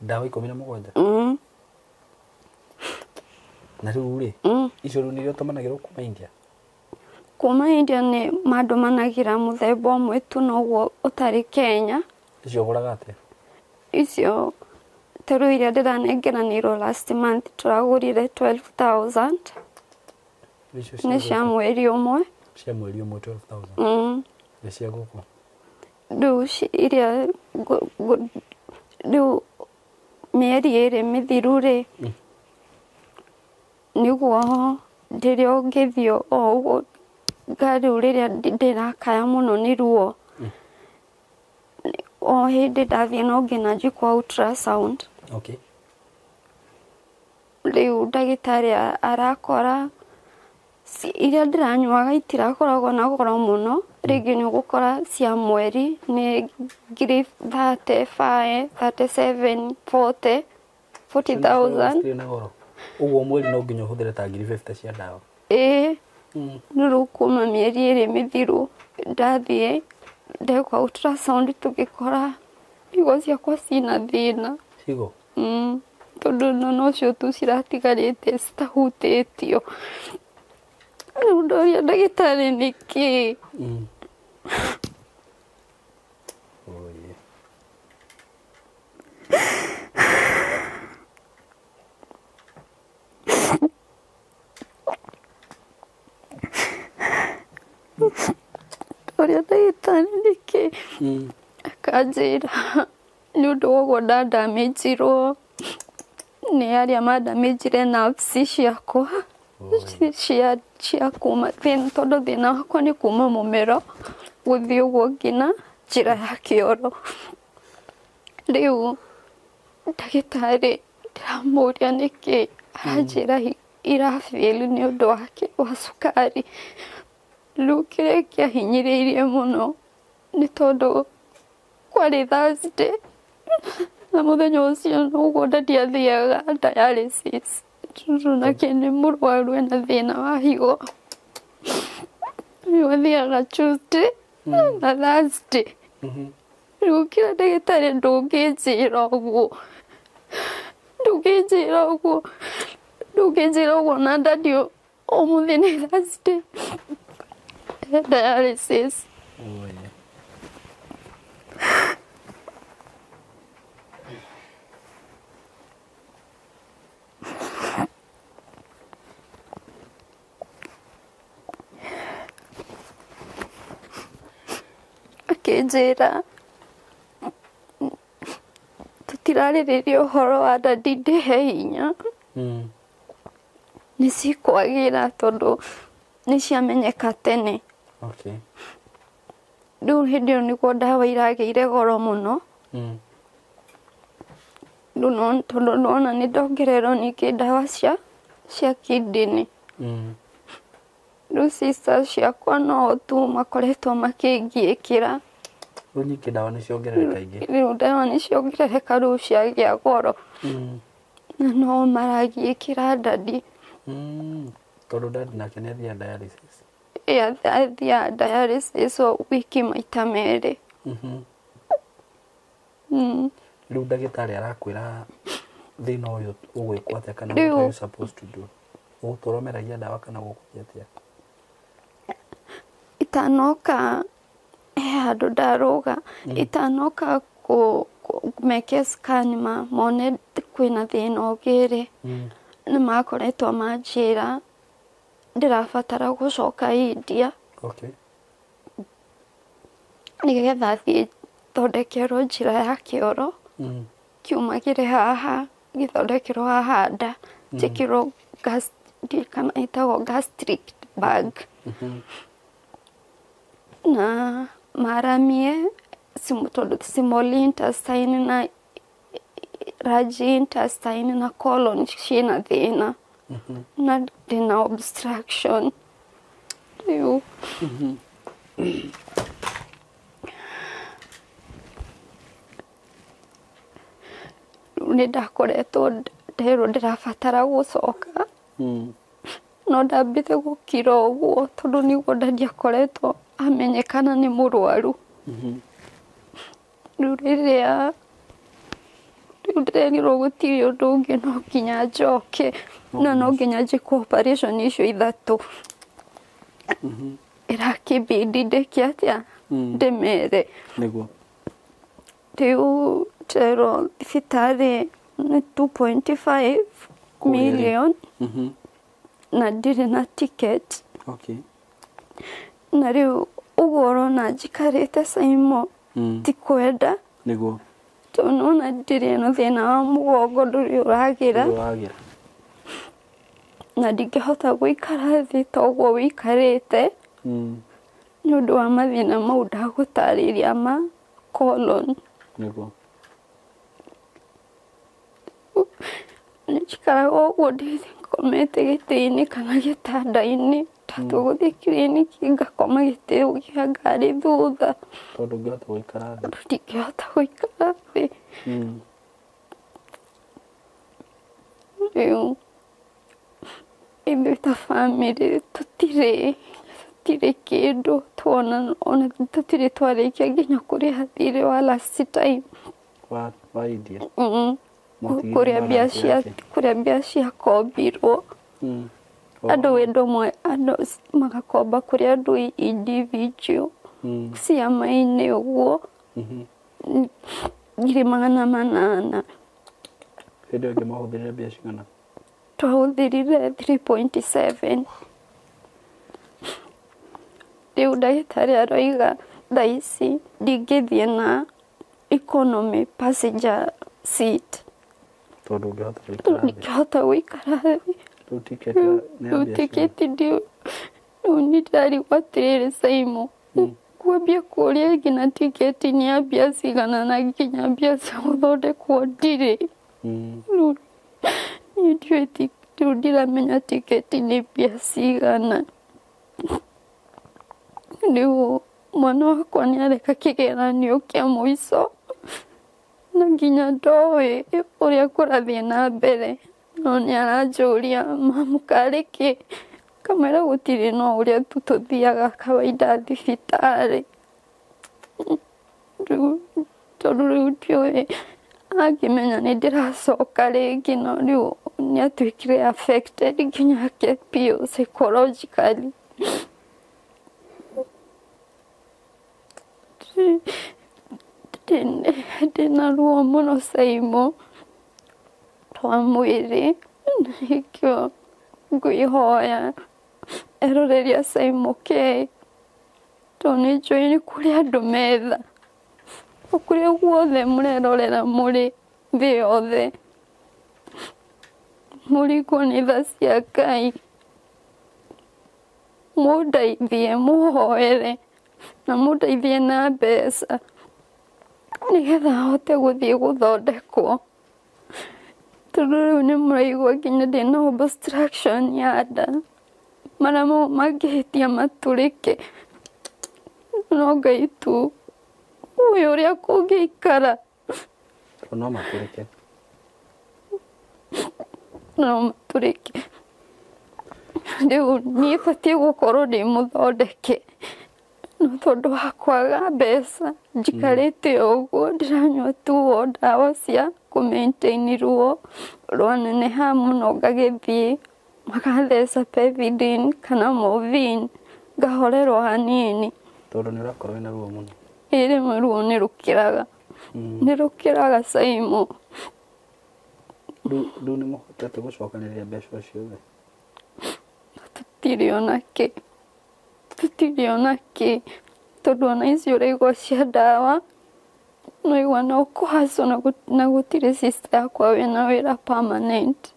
Ndawa 17? Na rĩu rĩ icio rĩu nĩirio ũtũmanagĩrwo kuma India? Kuma India nĩ mandũmanagĩra mũthemba ũmwe tu noguo ũtarĩ Kenya. Icio ũgũraga atĩa? Icio ta rĩu iria ndĩranengeranĩirwo last month tũragũrire 12,000. Nĩ cia mweri ũmwe. Cia mweri ũmwe 12,000? Nĩ cia gũkũ? Rĩu iria rĩu mĩeri ĩrĩ mĩthiru rĩ nĩguo rĩrĩa ũngĩthiĩ o ũguo rĩu rĩrĩa ndĩrakaya mũno nĩ ruo o hĩndĩ ndathiĩ no nginya njĩkwo ultrasound. Okay. Rĩu ndagĩtarĩ arakora iria ndĩranyuaga itirakoragwo na goro mũno rĩngĩ nĩ ũgũkora cia mweri nĩ ngiri 35, 37, 40, 40,000. Ũguo mweri no nginya ũhũthĩre ta ngiri 50 cia ndawa? Ĩĩ. Rĩu kuma mĩeri ĩrĩ mĩthiru ndathiĩ ndekwa ultrasound tũgĩkora higo ciakwa ciĩna thĩna. Higo? Tondũ nocio tu ciratigarĩte citahutĩtio. Rĩu ndoria ndagĩtarĩ nĩkĩ? Oye. Ndoria ndagĩtarĩ nĩkĩ, akanjĩra nĩ ũndũ wa ũguo ndandamĩnjirwo nĩ arĩa mandamĩnjire nerves ciakwa cia kuma thĩna, tondũ thĩna wakwa nĩ kuma mũmero gũthiĩ ũguo nginya njĩra ya kĩoro. Rĩu ndagĩtarĩ ndĩramũria nĩkĩ, aranjĩra irafail nĩ ũndũ wa cukari. Rĩu kĩrĩa kĩahinyĩrĩirie mũno nĩ tondũ kwarĩ Thursday na mũthenya ũcio noguo ndandiathiaga dialysis, tondũ nake nĩ mũrwaru ena thĩna wa higo. Rĩu athiaga Tuesday na Thursday. Rĩu kĩra ndagĩtarĩ ndũngĩnjĩra ũguo, ndũngĩnjĩra ũguo, ndũngĩnjĩra ũguo na ndadi ũmũthĩ nĩ Thursday dialysis. Akĩnjĩra tũtirarĩrĩria ũhoro wa ndadi ndĩhe hinya, nĩ cikwagĩra tondũ nĩ ciamenyeka tene. Rĩu hĩndĩ ĩyo nĩguo ndawa iragĩire goro mũno. Rĩu tondũ nona nĩ ndongererwo ningĩ ndawa cia kidney. Rĩu sisters ciakwa no tu makoretwo makĩngiĩkĩra. Rĩu ningĩ ndawa nĩ ciongerereka ingĩ. Rĩu ndawa nĩ ciongerereka, rĩu ciagĩa goro. Na no maragiĩkĩra ndadi. Tondũ ndadi nake nĩ athiaga dialysis. Athiaga dialysis o wiki maita merĩ. Rĩu ndagĩtarĩ arakwĩra thĩna ũyũ ũgwĩkwo atĩa kana what are you supposed to do? Ũgũtũra ũmeragia ndawa kana gũgũthiĩ atĩa? Itanoka he handũ ndarũga, itanoka meke scan mone kwĩna thĩna ũngĩ rĩ, nĩ makoretwo manjĩra ndĩrabatara gũcoka India. Nĩgetha thiĩ thondekerwo njĩra ya kĩoro, kiumagĩre haha, gĩthondekerwo haha nda, njĩkĩrwo gas, kana ĩtagwo gastric bag. Na maramie tondũ small intestine na large intestine na colon ciĩna thĩna, na ndĩna obstruction. Rĩu nĩ ndakoretwo nderwo ndĩrabatara gũcoka, no ndambĩte gũkira ũguo tondũ nĩguo ndandiakoretwo amenyekana nĩ mũrwaru. Rĩu rĩrĩa rĩu ndĩrerirwo gũtirĩ ũndũ ũngĩ no nginya njoke, na no nginya njĩkwo operation icio ithatũ. Ĩrakĩbidi ndĩke atĩa, ndĩmere. Nĩguo. Rĩu nderwo thibitarĩ nĩ 2.5 million na ndirĩ na ticket. Na rĩu ũguo ũrona njikarĩte Saimo ti kwenda. Nĩguo. Tondũ nĩwona ndirĩ na thĩna wa mũgongo ndũrĩ ũragĩra. Na ndingĩhota gũikara thĩ ta ũguo wĩikarĩte nĩ ũndũ wa mathĩna mau ndagũtarĩria ma colon. Nĩguo. Njikaraga ũguo ngomete gĩtĩ-inĩ kana gĩtanda-inĩ, ndatua gũthiĩ kiriniki ngakoma gĩtĩ kĩa ngari thutha. Tondũ ndũngĩhota gũikara thĩ. Tondũ ndingĩhota gũikara thĩ. Rĩu ithuĩ ta bamĩrĩ tũtirĩ kĩndũ tuona, ona tũtirĩ twarĩkia nginya kũrĩha thirĩ wa last time. Wa India? Kũrĩa mbia ciakombirwo. Andũ wendo mwe, andũ magakomba kũrĩ andũ individual ciama-inĩ ũguo 800,000. Hĩndĩ ĩyo ĩngĩ mwahũthĩrire mbia cigana? Twahũthĩrire 3.7. Rĩu ndagĩtarĩ aroiga thaa ici ndingĩthiĩ na economy passenger seat. Tondũ ũngĩhota gũikara thĩ. Ndingĩhota gũikara thĩ. Rĩu tiketi nĩ ya Rĩu mbia cigana? tiketi ndiũ. Rĩu nĩ ndĩrarigwo atĩrĩrĩ Saimo, kwambia kũrĩa nginya tiketi nĩ ya mbia cigana na nginya mbia cia gũthondekwo ndirĩ. Rĩu niĩ ndiũĩ, rĩu ndiramenya tiketi nĩ mbia cigana. Rĩu mwana wakwa nĩ areka kĩgeranio kĩa mũico na nginya ndoĩ ũrĩa kũrathiĩ na mbere, no nĩ aranjũria mamu karĩ kĩ, kamwĩra gũtirĩ no ũrĩa tu tũthiaga kawaida thibitarĩ. Rĩu tondũ rĩu ndiũĩ angĩmenya nĩ ndĩracoka rĩngĩ, no rĩu nĩ atuĩkire affected nginya ake biũ psychologically. Ndĩna ruo mũno Saimo rwa mwĩrĩ, nĩkĩo ngwĩhoya eroreria Saimo K, tondũ nĩ njũĩ nĩ kũrĩ andũ metha, o kũrĩa guothe mũrerorera mũrĩ thĩ yothe, mũrigwo nĩ tha cia Ngai, mũndeithie, mũhoere na mũndeithie na mbeca nĩgetha hote gũthiĩ gũthondekwo, tondũ rĩu nĩ mũraigua nginya ndĩna obstruction ya nda, marĩa mau mangĩhĩtia matũrĩke, no Ngai tu ũĩ ũrĩa kũngĩikara. No matũrĩke. No matũrĩke. Rĩu niĩ batiĩ gũkorwo ndĩ mũthondeke, no tondũ wa kwaga mbeca njikarĩte o ũguo ndĩranyua tu o ndawa cia kũ maintain ruo rwaneneha mũno, ngagĩthiĩ magatheca pethidine kana morphine ngahorerwo hanini. Tondũ nĩ ũrakorwo wĩna ruo mũno. Ĩ rĩmwe ruo nĩ rũkĩraga, nĩ rũkĩraga Saimo. Rĩu nĩ mũhotete gũcokanĩrĩria mbeca o ciothe? Tũtirĩ ona kĩ, tũtirĩ ona kĩ, tondũ ona icio ũraigua cia ndawa no igua no kũhacwo na gũtirĩ sister yakwa wĩna wĩra permanent,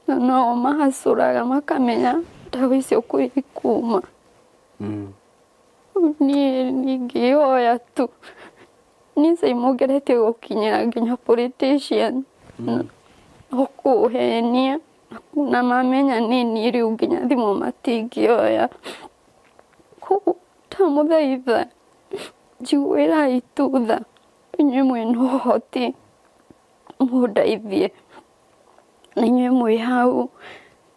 na no mahacũraga makamenya ndawa icio kũrĩa ikuma. Niĩ ningĩhoya tu, niĩ Saimo ngeretie gũkinyĩra nginya politician no kũhenia na mamenya nĩ niĩ rĩu nginya thimũ matingĩoya. Koguo ndamũthaitha njiguĩrai tu tha, inyuĩ mwĩna ũhoti mũndeithie, na inyuĩ mwĩ hau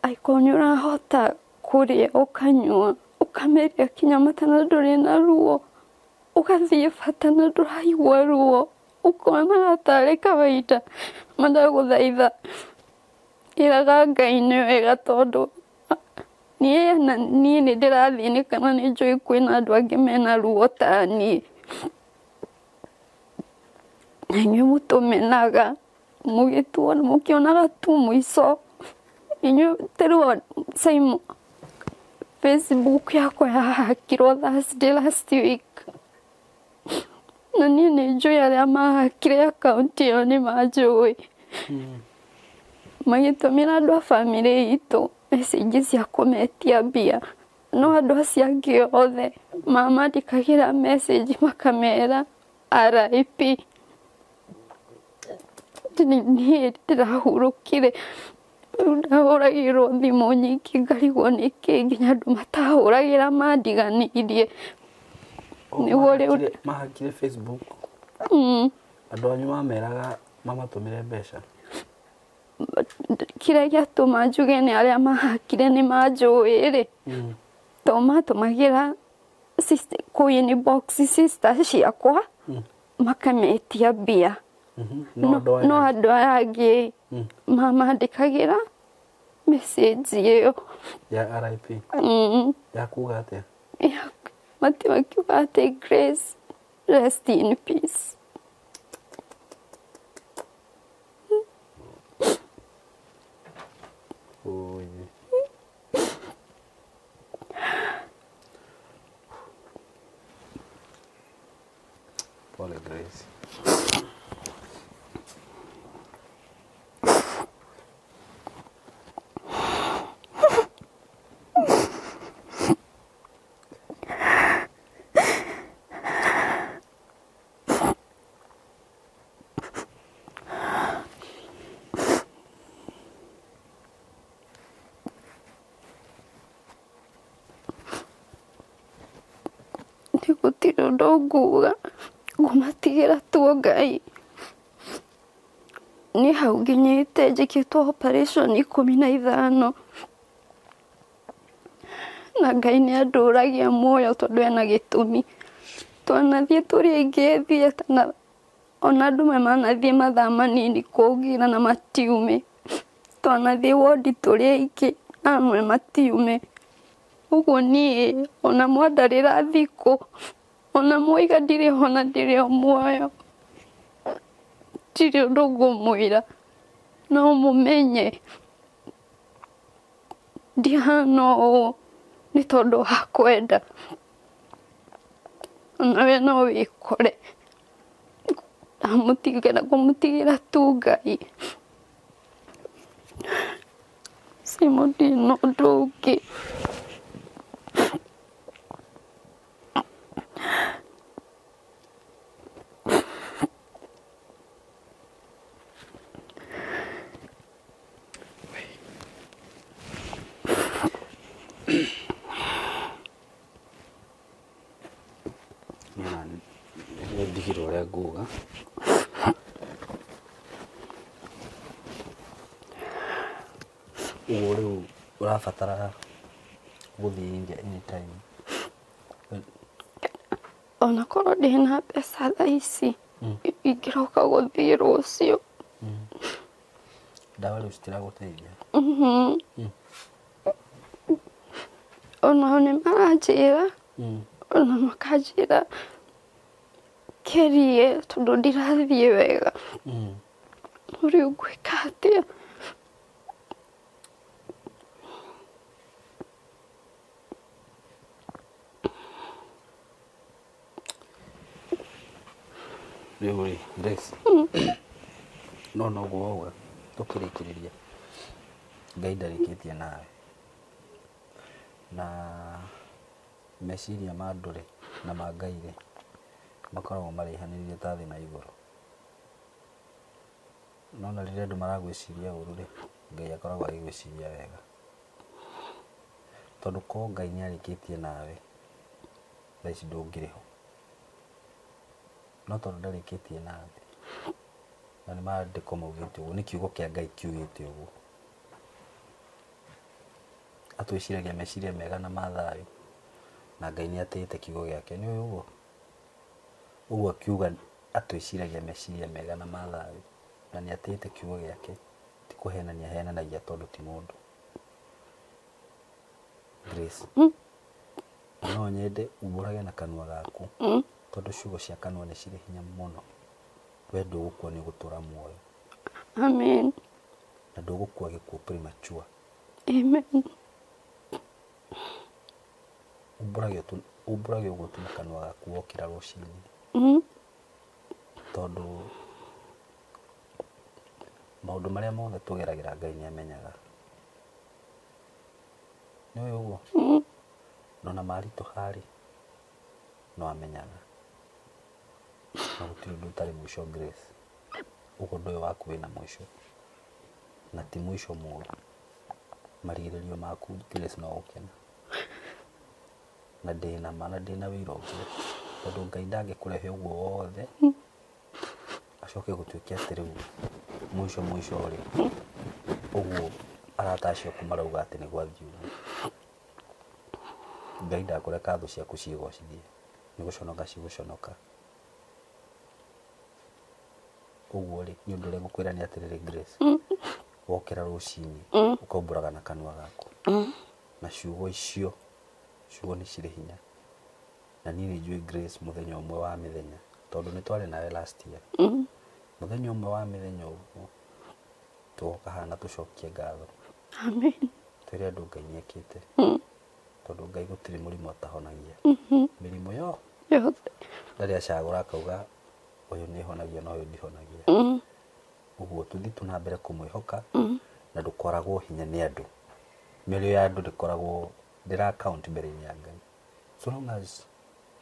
angĩkorwo nĩ ũrahota kũrĩa ũkanyua ũkameria kinya mata na ndũrĩ na ruo, ũgathiĩ bata na ndũraigua ruo, ũkonaga tarĩ kawaida, ma ndagũthaitha ĩraga Ngai nĩ wega, tondũ niĩ na niĩ nĩ ndĩrathĩnĩka na nĩ njũĩ kwĩna andũ angĩ mena ruo ta niĩ. Na inyuĩ mũtũmenaga mũgĩtuona mũkĩonaga tu mũico, inyuĩ ta rĩu Saimo Facebook yakwa yahakirwo Thursday last week, na niĩ nĩ njũĩ arĩa mahakire akaunti ĩyo nĩ manjũĩ, magĩtũmĩra andũ a bamĩrĩ itũ message cia kũmetia mbia, no andũ acio angĩ othe mamandĩkagĩra message makamera RIP. Niĩ ndĩrahurũkire, rĩu ndahũragĩrwo thimũ nyingĩ ngarigwo nĩkĩ nginya andũ matahũragĩra mandiganĩirie. Nĩguo rĩu Mahakire Facebook. Andũ anyu mameraga mamatũmĩre mbeca. Kĩrĩa gĩatũma njuge nĩ arĩa mahakire nĩ manjũĩ rĩ, to matũmagĩra kũ inbox sister ciakwa makametia mbia, no andũ aya angĩ mamandĩkagĩra message ĩyo ya RIP ya kuga atĩa? Makiuga atĩ Grace rest in peace. Oye. Pole Grace. Gũtirĩ ũndũ nguga, ngũmatigĩra tu Ngai. Niĩ hau nginyĩte njĩkĩtwo operation 15 na Ngai nĩ andũragia muoyo tondũ ena gĩtũmi. Twanathiĩ tũrĩ aingĩ theatre na ona andũ manathiĩ mathaa manini kũngira na matiume. Twanathiĩ wondi tũrĩ aingĩ amwe matiume. Ũguo niĩ ona mwandarĩra thikũ ona mwaiga ndirĩ ho na ndirĩ o muoyo, ndirĩ ũndũ ngũmwĩra, no mũmenye ndihana ũũ nĩ tondũ wa kwenda. Onawe no wĩkore. Ndamũtigĩra, ngũmũtigĩra tu Ngai. Simon ndirĩ na ũndũ ũngĩ. Nĩ ndigirwo ũrĩa nguga. Ũguo rĩu ũrabatara gũthiĩ India anytime. Ona korwo ndĩna mbeca thaa ici, ingĩroka gũthiĩ rũciũ. Ndawa rĩu citiragũteithia? Onao nĩ maranjĩra, ona makanjĩra ngerie tondũ ndirathiĩ wega. No rĩu ngwĩka atĩa? Rĩu rĩ, Grace, no noguo wauga tũkĩrĩkĩrĩria, Ngai ndarĩkĩtie nawe. Na meciria ma andũ rĩ, na ma Ngai rĩ, makoragwo maraihanĩrĩirie ta thĩ na igũrũ. No na rĩrĩa andũ maragwĩciria ũru rĩ, Ngai akoragwo agĩgwĩciria wega. Tondũ korwo Ngai nĩ arĩkĩtie nawe, thaa ici ndũngĩrĩ ho. No tondũ ndarĩkĩtie nawe, na nĩ maandĩko maugĩte ũguo, nĩ kiugo kĩa Ngai kiugĩte ũguo. Atwĩciragia meciria mega na ma thayũ, na Ngai nĩ atĩĩte kiugo gĩake, nĩ ũĩ ũguo? Ũguo akiuga atwĩciragia meciria mega na ma thayũ, na nĩ atĩĩte kiugo gĩake, ti kũhenania ahenanagia tondũ ti mũndũ. Grace, no nyende umbũrage na kanua gaku, tondũ ciugo cia kanua nĩ cirĩ hinya mũno. We ndũgũkua nĩ ũgũtũra muoyo. Amen. Na ndũgũkua gĩkuũ premature. Amen. Umbũrage ũguo tu na kanua gaku wokĩra rũcinĩ. Tondũ maũndũ marĩa mothe tũgeragĩra Ngai nĩ amenyaga. Nĩ ũĩ ũguo? No na maritũha rĩ, no amenyaga. Na gũtirĩ ũndũ ũtarĩ mũico Grace. Ũguo ũndũ ũyũ waku wĩna mũico. Na ti mũico mũru. Marigĩrĩrio maku Grace no gũkena. Na ndĩna ma na ndĩna wĩira ũngĩ. Tondũ Ngai ndangĩkũrehe ũguo wothe, acoke gũtuĩke atĩ rĩu mũico mũico rĩ, ũguo arata acio aku marauga atĩ nĩ gwathiĩ ũguo. Ngai ndakũreka thũ ciaku ciĩgocithie, nĩ gũconoka cigũconoka. Ũguo rĩ, nĩ ũndũ ũrĩa ngũkwĩra nĩ atĩrĩrĩ Grace, wokĩra rũcinĩ, ũkaumbũraga na kanua gaku. Na ciugo icio, ciugo nĩ cirĩ hinya. Na niĩ nĩ njũĩ Grace mũthenya ũmwe wa mĩthenya, tondũ nĩ twarĩ nawe last year. Mũthenya ũmwe wa mĩthenya ũguo, tũgoka haha na tũcokie ngatho. Amen. Twĩre andũ Ngai nĩ ekĩte. Tondũ Ngai gũtirĩ mũrimũ atahonagia. Mĩrimũ yo yothe ndarĩ acagũra akauga Ũyũ nĩ honagia na ũyũ ndihonagia. Ũguo tũthiĩ tu na mbere kũmwĩhoka na ndũkoragwo hinya nĩ andũ. Mĩario ya andũ ndĩkoragwo ndĩra count mbere-inĩ ya Ngai. So long as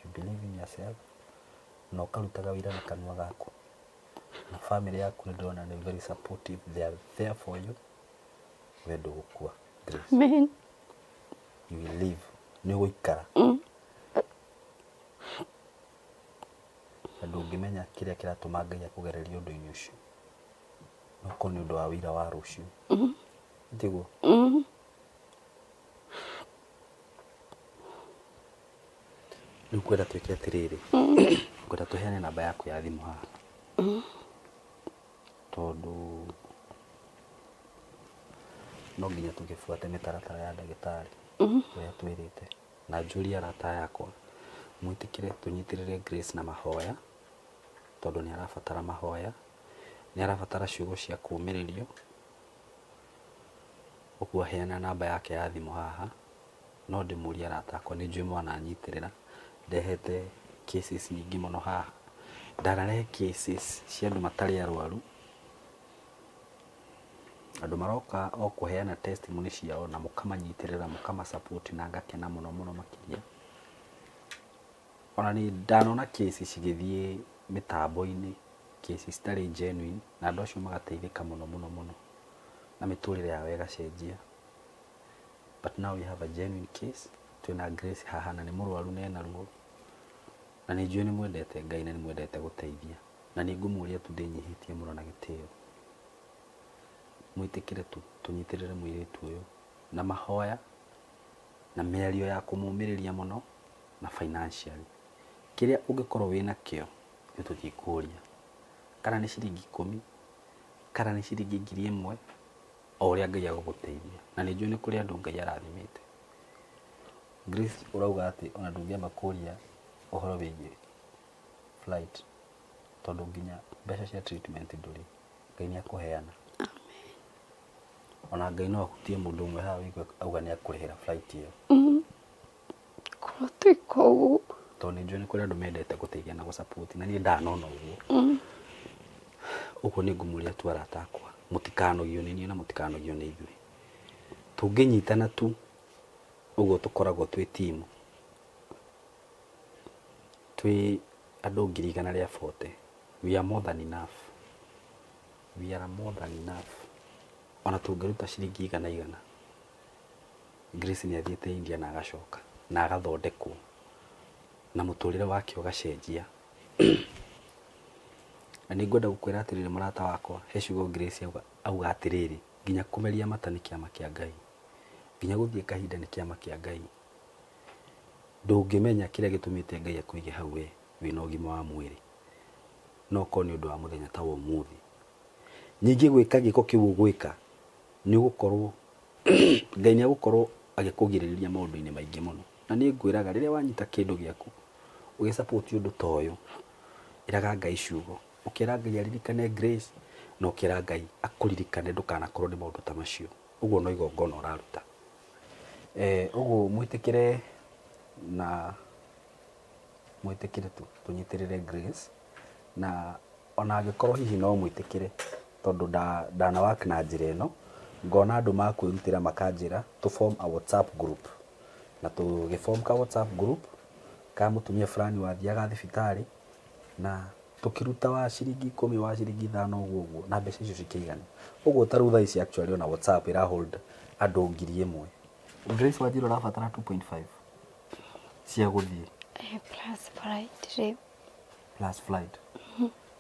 you believe in yourself na ũkarutaga wĩra na kanua gaku na family yaku nĩ ndĩrona nĩ very supportive, they are there for you, we ndũgũkua, Grace. Amen. You will live, nĩ ũgũikara. Na ndũngĩmenya kĩrĩa kĩratũma Ngai akũgererie ũndũ-inĩ ũcio, no korwo nĩ ũndũ wa wĩra wa rũciũ. Tiguo? Rĩu ngwenda twĩke atĩrĩrĩ, ngwenda tũheane namba yaku ya thimũ haha, tondũ no nginya tũgĩbuate mĩtaratara ya ndagĩtarĩ ũrĩa twĩrĩte. Na njũrie arata aya akwa mwĩtĩkĩre tũnyitĩrĩre Grace na mahoya, tondũ nĩ arabatara mahoya, nĩ arabatara ciugo cia kũũmĩrĩrio. Ũguo aheana namba yake ya thimũ haha, no ndĩmũrie arata akwa, nĩ njũĩ mwananyitĩrĩra, ndehete cases nyingĩ mũno haha, ndanarehe cases cia andũ matarĩ arwaru, andũ maroka o kũheana testimony ciao na mũkamanyitĩrĩra, mũkamasupport na ngakena mũno mũno makĩria. Ona nĩ ndanona cases cigĩthiĩ mĩtambo-inĩ, cases citarĩ genuine, na andũ acio magateithĩka mũno mũno mũno na mĩtũrĩre yao ĩgacenjia. But now we have a genuine case. Twĩna Grace haha na nĩ mũrwaru na ena ruo, na nĩ njũĩ nĩ mwendete Ngai na nĩ mwendete gũteithia, na nĩ ngũmũria tu ndĩnyihĩtie mũno na gĩtĩo, mwĩtĩkĩre tu tũnyitĩrĩre mũirĩtu ũyũ na mahoya na mĩario ya kũmũmĩrĩria mũno na financially. Kĩrĩa ũngĩkorwo wĩna kĩo ithuĩ tũtikũria, kana nĩ ciringi 10, kana nĩ ciringi 1000, o ũrĩa Ngai agũgũteithia. Na nĩ njũĩ nĩ kũrĩ andũ Ngai arathimĩte. Grace, ũrauga atĩ ona ndũngĩamba kũria ũhoro wĩgiĩ flight, tondũ nginya mbeca cia treatment ndũrĩ. Ngai nĩ akũheana. Ona Ngai no ahutie mũndũ ũmwe haha wĩigue auga nĩ akũrĩhĩra flight ĩyo. Korwo twĩka ũguo. Tondũ nĩ njũĩ nĩ kũrĩ andũ mendete gũteithia na gũsupport, na niĩ ndanona ũguo. Ũguo nĩ ngũmũria tu arata akwa, mũtikanogio nĩ niĩ na mũtikanogio nĩ ithuĩ. Tũngĩnyitana tu ũguo tũkoragwo twĩ timu, twĩ andũ 140,000, we are more than enough. We are more than enough. Ona tũngĩruta ciringi 100, Grace nĩ athiĩte India na agacoka na agathondekwo na mũtũrĩre wake ũgacenjia. Na nĩ ngwenda gũkwĩra atĩrĩrĩ mũrata wakwa, he ciugo Grace auga atĩrĩrĩ, nginya kũmeria mata nĩ kĩama kĩa Ngai, nginya gũthiĩ kahinda nĩ kĩama kĩa Ngai. Ndũngĩmenya kĩrĩa gĩtũmĩte Ngai akũige hau we wĩna ũgima wa mwĩrĩ, no korwo nĩ ũndũ wa mũthenya ta wa ũmũthĩ. Ningĩ gwĩka gĩko kĩu ũgwĩka, nĩ ũgũkorwo Ngai nĩ agũkorwo agĩkũgirĩrĩria maũndũ-inĩ maingĩ mũno. Na nĩ ngwĩraga rĩrĩa wanyita kĩndũ gĩaku ũgĩsupport ũndũ ta ũyũ, ĩraga Ngai ciugo, ũkĩra Ngai aririkane Grace, na ũkĩra Ngai akũririkane ndũkanakorwo nĩ maũndũ ta macio. Ũguo no igongona ũraruta. Ũguo mwĩtĩkĩre na mwĩtĩkĩre tu tũnyitĩrĩre Grace, na ona angĩkorwo hihi no mwĩtĩkĩre, tondũ ndana work na njĩra ĩno, ngona andũ makwĩrutĩra makanjĩra tũ form a WhatsApp group, na tũgĩ form ka WhatsApp group ka mũtumia fulani wathiaga thibitarĩ, na tũkĩruta wa ciringi 10, wa ciringi 5, ũguo ũguo, na mbeca icio cikĩigana. Ũguo ta rĩu thaa ici actually ona WhatsApp ĩra hold andũ 1000. Grace, wanjĩra ũrabatara 2.5 cia gũthiĩ. Plus flight rĩu. Plus flight.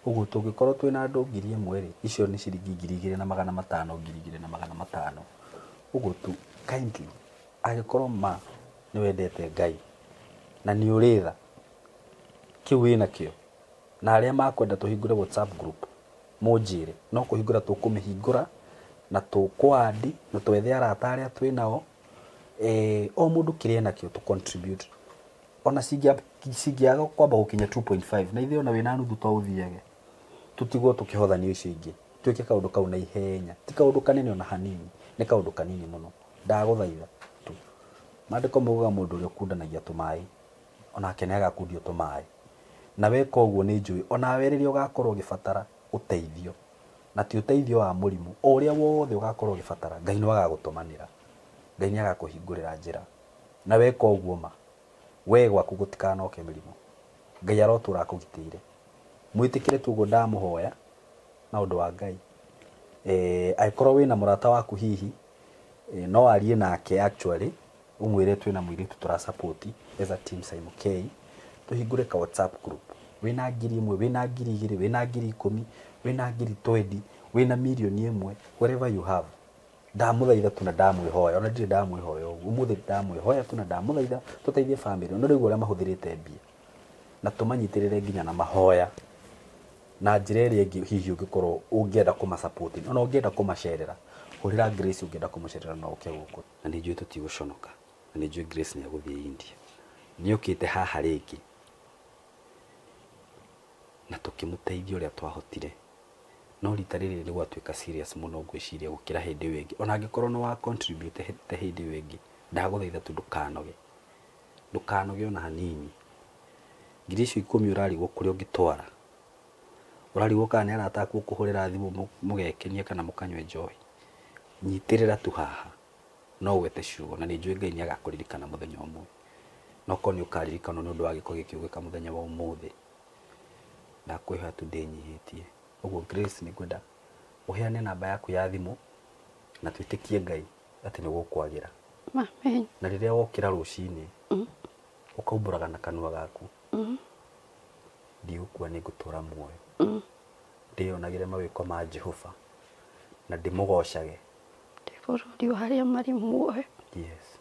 Ũguo tũngĩkorwo twĩna andũ 1000 rĩ, icio nĩ ciringi 2500, 2500. Ũguo tu kindly, angĩkorwo ma nĩ wendete Ngai na nĩ ũrĩ tha, kĩu wĩna kĩo, na arĩa makwenda tũhingũre WhatsApp group mũnjĩre, no kũhingũra tũkũmĩhingũra na tũkũ-add na twethe arata arĩa twĩ nao, o mũndũ kĩrĩa enakĩo tũ contribute. Ona cingĩaga kwamba gũkinya 2.5, na ithuĩ ona wĩna nuthu to ũthiage, tũtigwo tũkĩhothanio icio ingĩ, twĩke kaũndũ kau na ihenya. Ti kaũndũ kanene ona hanini, nĩ kaũndũ kanini mũno. Ndagũthaitha tu, maandĩko maugaga mũndũ ũrĩa ũkundanagia tũmaĩ onake nĩ agakundio tũmaĩ. Na weka ũguo nĩ njũĩ onawe rĩrĩa ũgakorwo ũgĩbatara ũteithio, na ti ũteithio wa mũrimũ, o ũrĩa wothe ũgakorwo ũgĩbatara, Ngai no agagũtũmanĩra, Ngai nĩ agakũhingũrĩra njĩra. Na weka ũguo ma, we gwaku gũtikanoke mĩrimũ, Ngai arotũra akũgitĩire. Mwĩtĩkĩre tu ũguo ndamũhoya na ũndũ wa Ngai. Angĩkorwo wĩna mũrata waku hihi, no arie nake actually, ũmwĩre twĩna mũirĩtu tũra support as a team Simon K, tũhingũre ka WhatsApp group. Wĩna 1,000, wĩna 2,000, wĩna 10,000, wĩna 20,000, wĩna 1,000,000, whatever you have. Ndamũthaitha tu na ndamwĩhoya, ona ndirĩ ndamwĩhoya ũguo, ũmũthĩ ndamwĩhoya tu na ndamũthaitha tũteithie family ĩno rĩu ũrĩa mahũthĩrĩte mbia, na tũmanyitĩrĩre nginya na mahoya na njĩra ĩrĩa ĩngĩ hihi ũngĩkorwo ũngĩenda kũma support, ona ũngĩenda kũmacerera, hũrĩra Grace ũngĩenda kũmũcerera no ũke gũkũ. Na nĩ njũĩ tũtigũconoka, na nĩ njũĩ Grace nĩ egũthiĩ India. Nĩ okĩte haha rĩngĩ na tũkĩmũteithia ũrĩa twahotire, no rita rĩrĩ nĩ gwatuĩka serious mũno ngwĩciria gũkĩra hĩndĩ ĩyo ĩngĩ. Ona angĩkorwo nĩ wa contribute hĩndĩ ĩyo ĩngĩ, ndagũthaitha tu ndũkanoge, ndũkanoge ona hanini. 10,000 ũrarigwo kũrĩa ũngĩtwara, ũrarigwo kana nĩ arata aku ũkũhũrĩra thimũ mũgekenie kana mũkanyue njohi. Nyitĩrĩra tu haha, no ũgwete ciugo, na nĩ njũĩ Ngai nĩ agakũririkana mũthenya ũmwe. No korwo nĩ ũkaririkanwo nĩ ũndũ wa gĩko gĩkĩ ũgĩka mũthenya wa ũmũthĩ, ndakwĩhoya tu ndĩnyihĩtie. Ũguo Grace, nĩ ngwenda ũheane namba yaku ya thimũ na twĩtĩkie Ngai atĩ nĩ gũkwagĩra. Amen. Na rĩrĩa wokĩra rũcinĩ, ũkaumbũraga na kanua gaku, ndigũkua nĩ ngũtũra muoyo, ndĩyonagĩre mawĩko ma Jehova na ndĩmũgocage. Ndĩ bũrũri wa arĩa marĩ muoyo. Yes.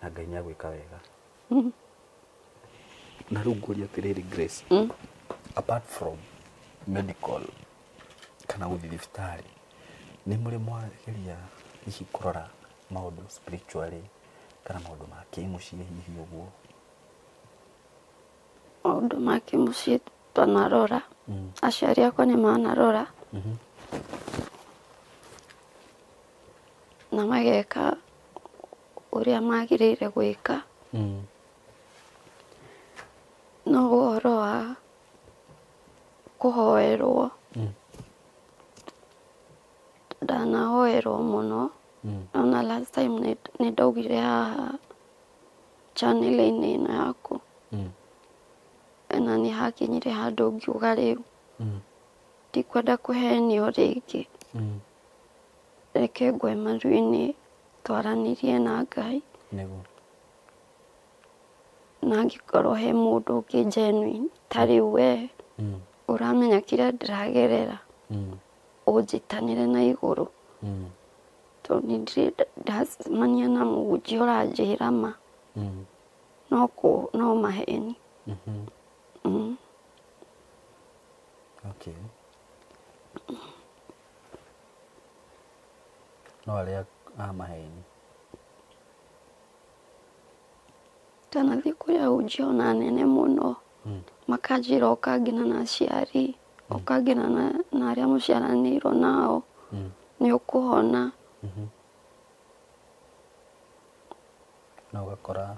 Na Ngai nĩ agwĩka wega. Na rĩu ngũria atĩrĩrĩ Grace, apart from medical kana gũthiĩ thibitarĩ, nĩ mũrĩ mwageria hihi kũrora maũndũ spiritually kana maũndũ ma kĩmũciĩ hihi ũguo? Maũndũ ma kĩmũciĩ twanarora, aciari akwa nĩ manarora na mageka ũrĩa magĩrĩire gwĩka. No ũhoro wa kũhoerwo, ndanahoerwo mũno. Ona last time nĩ ndaugire haha channel-inĩ ĩno yaku, na nĩ hakinyire handũ ngiuga rĩu ndikwenda kũhenio rĩngĩ, reke ngwe maru-inĩ twaranĩrie na Ngai. Nĩguo. Na angĩkorwo he mũndũ ũngĩ genuine ta rĩu we ũramenya kĩrĩa ndĩragerera, ũnjĩtanĩre na igũrũ, tondũ nĩ ndirĩ ndacemania na mũhunjia ũranjĩra ma, no maheni. Okay. No arĩa a maheni. Ndanathiĩ kũrĩ ahunjia ona nene mũno, makanjĩra ũka nginya na aciari, ũka nginya na arĩa mũciaranĩirwo nao, nĩ ũkũhona. Na ũgakora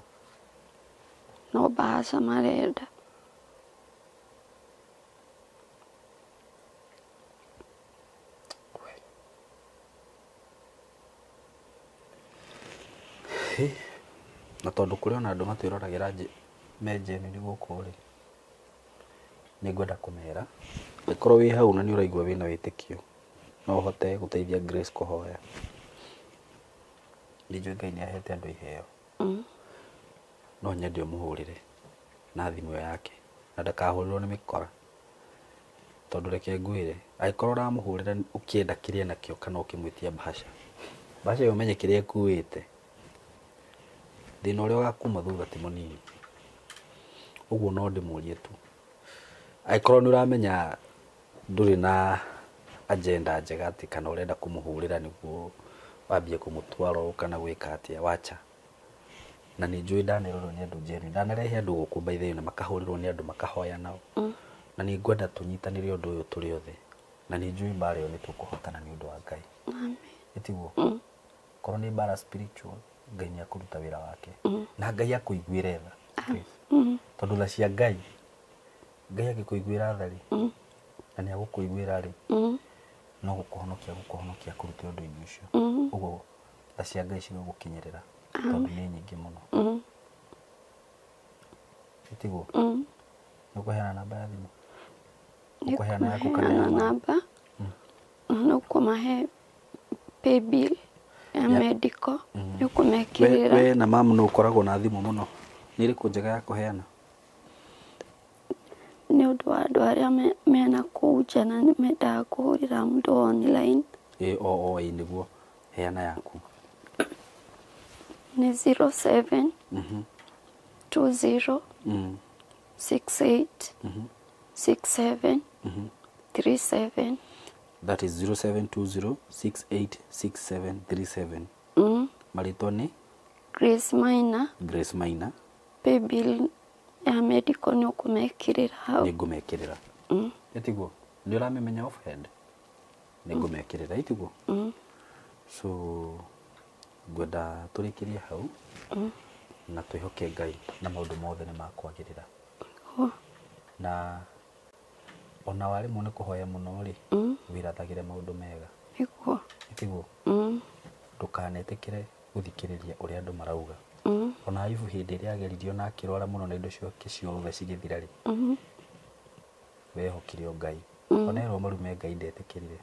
no mbahaca marenda. Na tondũ kũrĩ ona andũ matwĩroragĩra me genuine gũkũ rĩ, nĩ ngwenda kũmera angĩkorwo wĩ hau na nĩ ũraigua wĩna wĩtĩkio, no ũhote gũteithia Grace kũhoya. Nĩ njũĩ Ngai nĩ ahete andũ iheo. No nyende ũmũhũrĩre na thimũ ĩyo yake na ndakahũrĩrwo nĩ mĩkora, tondũ reke ngwĩre, angĩkorwo ũramũhũrĩra ũkĩenda kĩrĩa nakĩo kana ũkĩmwĩtia mbahaca, mbahaca ĩyo ũmenye kĩrĩa ĩkuĩte, thĩna ũrĩa ũgakuma thutha ti mũnini. Ũguo no ndĩmũrie tu, angĩkorwo nĩ ũramenya ndũrĩ na agenda njega atĩ kana ũrenda kũmũhũrĩra nĩguo wambie kũmũtwara ũũ kana gwĩka atĩa, wacha. Na nĩ njũĩ ndanerorwo nĩ andũ genuine, ndanarehe andũ gũkũ by the way na makahũrĩrwo nĩ andũ makahoya nao. Na nĩ ngwenda tũnyitanĩre ũndũ ũyũ tũrĩ othe, na nĩ njũĩ mbara ĩyo nĩ tũkũhotana nĩ ũndũ wa Ngai. Amen. Ĩtiguo? Korwo nĩ mbara spiritual, Ngai nĩ akũruta wĩra wake. Na Ngai akũiguĩre tha. Tondũ tha cia Ngai, Ngai angĩkũiguĩra tha rĩ, na nĩ agũkũiguĩra rĩ, no gũkũhonokia gũkũhonokia kũrute ũndũ-inĩ ũcio. Ũguo tha cia Ngai cigũgũkinyĩrĩra tondũ nĩ nyingĩ mũno. Tiguo? Nĩ ũkũheana namba ya thimũ? Ũkũheana yaku kana ya Nĩkũmaheana mama? Namba na nĩũkũmahe paybill ya medical, nĩũkũmekĩrĩra. We na mamu nũ ũkoragwo na thimũ mũno? Nĩ ĩrĩkũ njega ya kũheana? Nĩ ũndũ wa andũ arĩa mena kũu nja na nĩ mendaga kũhũrĩra mũndũ online. Ĩ o o ĩ nĩguo, heana yaku. Nĩ 07 20 68 67 37. That is 0720686737. Marĩtwa nĩ? Grace Maina. Grace Maina. Paybill ya medical nĩ ũkũmekĩrĩra hau. Nĩ ngũmekĩrĩra. Ĩtiguo? Nĩ ũramĩmenya off head? Nĩ ngũmekĩrĩra, ĩtiguo? So ngwenda tũrĩkĩrie hau na twĩhoke Ngai na maũndũ mothe nĩ makwagĩrĩra. Na ona waremwo nĩ kũhoya mũno rĩ, wĩrathagĩre maũndũ mega. Nĩguo. Ĩtiguo? Ndũkanetĩkĩre gũthikĩrĩria ũrĩa andũ marauga. Ona Ayubu hĩndĩ ĩrĩa ageririo na akĩrwara mũno na indo ciake ciothe cigĩthira rĩ, wehokire o Ngai. Ona erwo marume Ngai ndetĩkĩrire.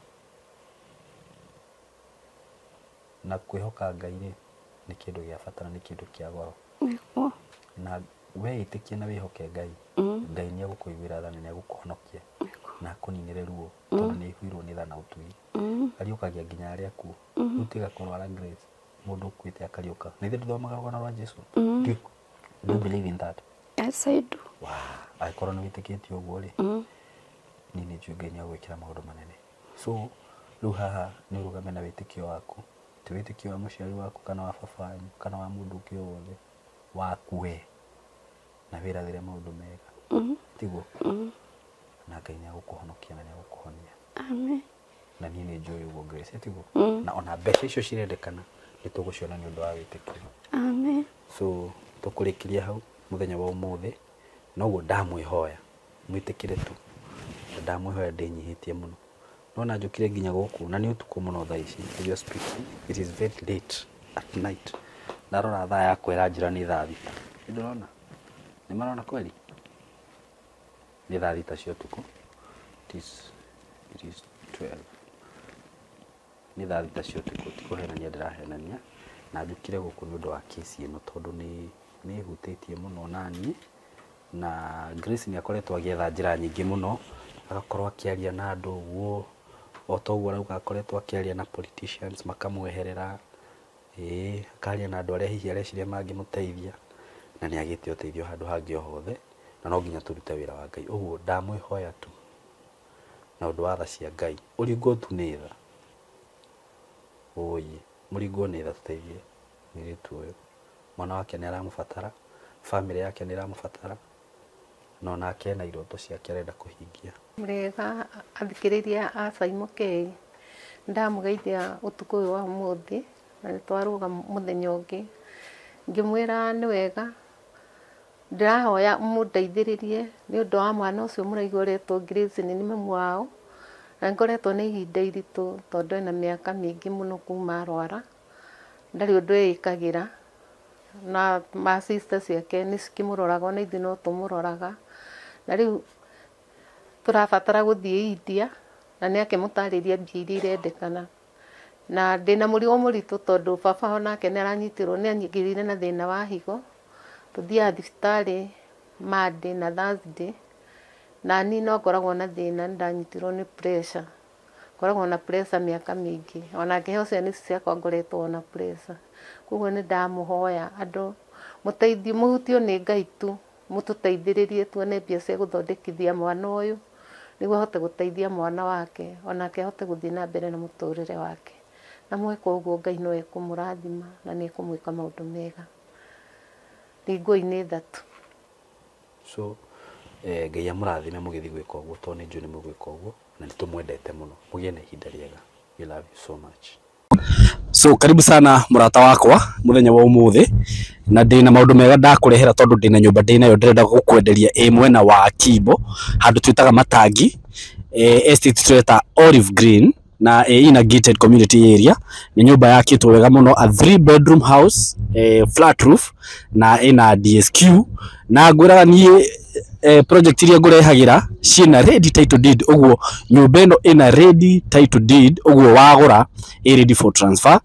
Na kwĩhoka Ngai rĩ, nĩ kĩndũ gĩa bata na nĩ kĩndũ kĩa goro. Nĩguo. Na weĩtĩkie na wĩhoke Ngai, Ngai nĩ egũkũiguĩra tha na nĩ egũkũhonokia na akũninĩre ruo, tondũ nĩ aiguirwo nĩ tha na ũtugi. Ariũkagia nginya arĩa akuũ. Rĩu tiga kũrwara Grace, mũndũ ũkuĩte akariũka. Na ithuĩ ndũthomaga rũgano rwa Jesu? Do you believe in that? Yes, I do. Wow. Angĩkorwo nĩ wĩtĩkĩtie ũguo rĩ, niĩ nĩ njũĩ Ngai nĩ egwĩkĩra maũndũ manene. So rĩu haha nĩ ũrũgame na wĩtĩkio waku, ti wĩtĩkio wa mũciari waku kana wa baba wanyu kana wa mũndũ ũngĩ o wothe, waku we, na wĩrathĩre maũndũ mega. Tiguo? Na Ngai nĩ egũkũhonokia na nĩ egũkũhonia. Amen. Na niĩ nĩ njũĩ ũguo Grace, tiguo? Na ona mbeca icio cirendekana nĩ tũgũciona nĩ ũndũ wa wĩtĩkio. Amen. So tũkũrĩkĩria hau mũthenya wa ũmũthĩ, noguo ndamwĩhoya mwĩtĩkĩre tu, na ndamwĩhoya ndĩnyihĩtie mũno. No na njũkire nginya gũkũ na nĩ ũtukũ mũno thaa ici, as you are speaking, it is very late at night. Ndarora thaa yakwa ĩranjĩra nĩ thaa 6. Nĩ ndĩrona? Nĩ marona kweli? Nĩ thaa 6 cia ũtukũ. It is 12. Nĩ thaa 6 cia ũtukũ, ti kũhenania ndĩrahenania. Na njũkire gũkũ nĩ ũndũ wa kesi ĩno tondũ nĩ ĩhutĩtie mũno naniĩ. Na Grace nĩ akoretwo agĩetha njĩra nyingĩ mũno, agakorwo akĩaria na andũ ũguo, o ta ũguo arauga akoretwo akĩaria na politicians makamweherera, ĩĩ, akaria na andũ arĩa hihi areciria mangĩmũteithia, na nĩ agĩte ũteithio handũ hangĩ o hothe, na no nginya tũrute wĩra wa Ngai. Ũguo ndamwĩhoya tu na ũndũ wa tha cia Ngai, ũringwo tu nĩ tha. Ũi, mũringwo nĩ tha, tũteithie mũirĩtu ũyũ. Mwana wake nĩ aramũbatara, bamĩrĩ yake nĩ ĩramũbatara, na onake ena iroto ciake arenda kũhingia. Mũrĩega athikĩrĩria a Saimo K, ndamũgeithia ũtukũ ũyũ wa ũmũthĩ na nĩ twarũga mũthenya ũngĩ. Ngĩmwĩra nĩ wega, ndĩrahoya mũndeithĩrĩrie nĩ ũndũ wa mwana ũcio mũraigua ũretwo Grace, nĩ mamu wao, na ngoretwo na ihinda iritũ tondũ ena mĩaka mĩingĩ mũno kuma arwara, ndarĩ ũndũ eĩkagĩra, na ma sister ciake nĩ cikĩmũroraga ona ithuĩ no tũmũroraga, na rĩu tũrabatara gũthiĩ India na nĩ akĩmũtarĩria mbia iria irendekana. Na ndĩna mũrigo mũritũ tondũ baba onake nĩ aranyitirwo, nĩ anyingĩrire na thĩna wa higo. Tũthiaga thibitarĩ Monday na Thursday, na niĩ no ngoragwo na thĩna, nĩ ndanyitirwo nĩ pressure. Ngoragwo na pressure mĩaka mĩingĩ, ona ngĩheo ciana ici ciakwa ngoretwo na pressure. Koguo nĩ ndamũhoya andũ mũteithio, mũhutio nĩ Ngai tu, mũtũteithĩrĩrie tuone mbia cia gũthondekithia mwana ũyũ, nĩguo ahote gũteithia mwana wake, onake ahote gũthiĩ na mbere na mũtũrĩre wake. Na mweka ũguo Ngai no ekũmũrathima na nĩ ekũmwĩka maũndũ mega. Ringũi-inĩ thatũ. So Ngai amũrathime mũgĩthiĩ gwĩka ũguo, tondũ nĩ njũĩ nĩ mũgwĩka ũguo na nĩ tũmwendete mũno. Mũgĩe na ihinda rĩega. We love you so much. So karibu sana mũrata wakwa mũthenya wa ũmũthĩ. Na ndĩna maũndũ mega ndakũrehera tondũ ndĩna nyũmba ndĩnayo ndĩrenda gũkwenderia ĩ mwena wa Kimbo, handũ twĩtaga Matangi, estate twĩta Olive Green, na ina gated community area. Nĩ nyũmba yakĩtwo wega mũno, a 3 bedroom house, flat roof, na ĩna DSQ. Na ngwĩraga niĩ project iria ngũrehagĩra ciĩna ready title deed. Ũguo nyũmba ĩno ĩna ready title deed, ũguo wagũra ĩ ready for transfer.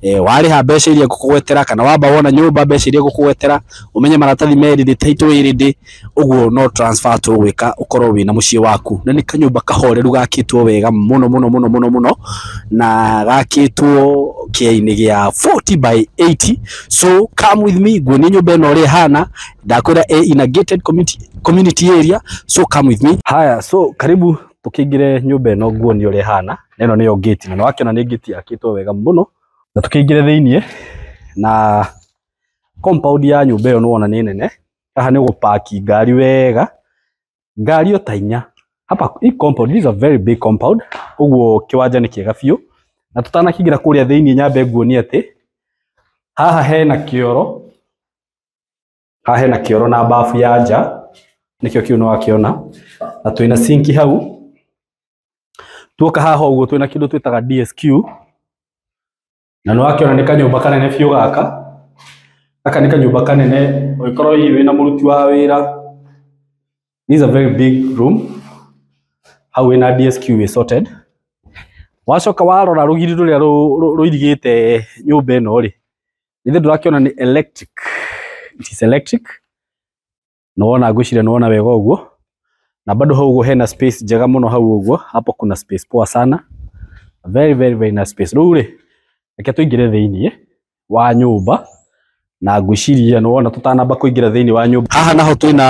Warĩha mbeca iria ngũkũgwetera, kana wamba wona nyũmba mbeca iria ngũkũgwetera, ũmenye maratathi me ready, title ĩ ready, ũguo no transfer tũgwĩka, ũkorwo wĩna mũciĩ waku. Na nĩ kanyũmba kahoreru gakĩtwo wega mũno mũno mũno mũno mũno, na gakĩtwo kĩainĩ gĩa 40 by 80. So come with me nguonie nyũmba ĩno ũrĩa ĩhana. Ndakwĩra ĩ in a gated community area, so come with me. Haya, so karibu tukĩingĩre nyũmba ĩno nguonie ũrĩa ĩhana. Na ĩno nĩyo gate, na nĩwakĩona nĩ gate yakĩtwo wega mũno. Na tukĩingĩre thĩiniĩ na compound ya nyũmba ĩyo, nĩwona nĩ nene. Haha nĩ ũgũpaki ngari wega, ngari o ta inya hapa. Hii compound, this is a very big compound, ũguo kĩwanja nĩ kĩega biũ. Na tũtanakĩingĩra kũrĩa thĩiniĩ, nyambe nguonie atĩ haha hena kĩoro, haha hena kĩoro na bafu ya nja, nĩkĩo kĩu nĩwakĩona, na twĩna sinki hau. Tuoka haha ũguo twĩna kĩndũ twĩtaga DSQ, na nĩwakĩona nĩ kanyũmba kanene biũ gaka. Gaka nĩ kanyũmba kanene, ũngĩkorwo hihi wĩna mũruti wa wĩra. This is a very big room. Hau wĩna DSQ wĩ sorted. Wacoka warora rũgiri rũrĩa rũirigĩte nyũmba ĩno rĩ, githĩ ndũrakĩona nĩ electric? It is electric. Nĩwona, ngwĩciria nĩwona wega ũguo. Na bado hau ũguo hena space njega mũno hau ũguo. Hapo kuna space poa sana, very very very nice space. Rĩu rĩ, reke tũingĩre thĩiniĩ wa nyũmba, na ngwĩciria nĩwona tũtanamba kũingĩra thĩiniĩ wa nyũmba, haha naho twĩna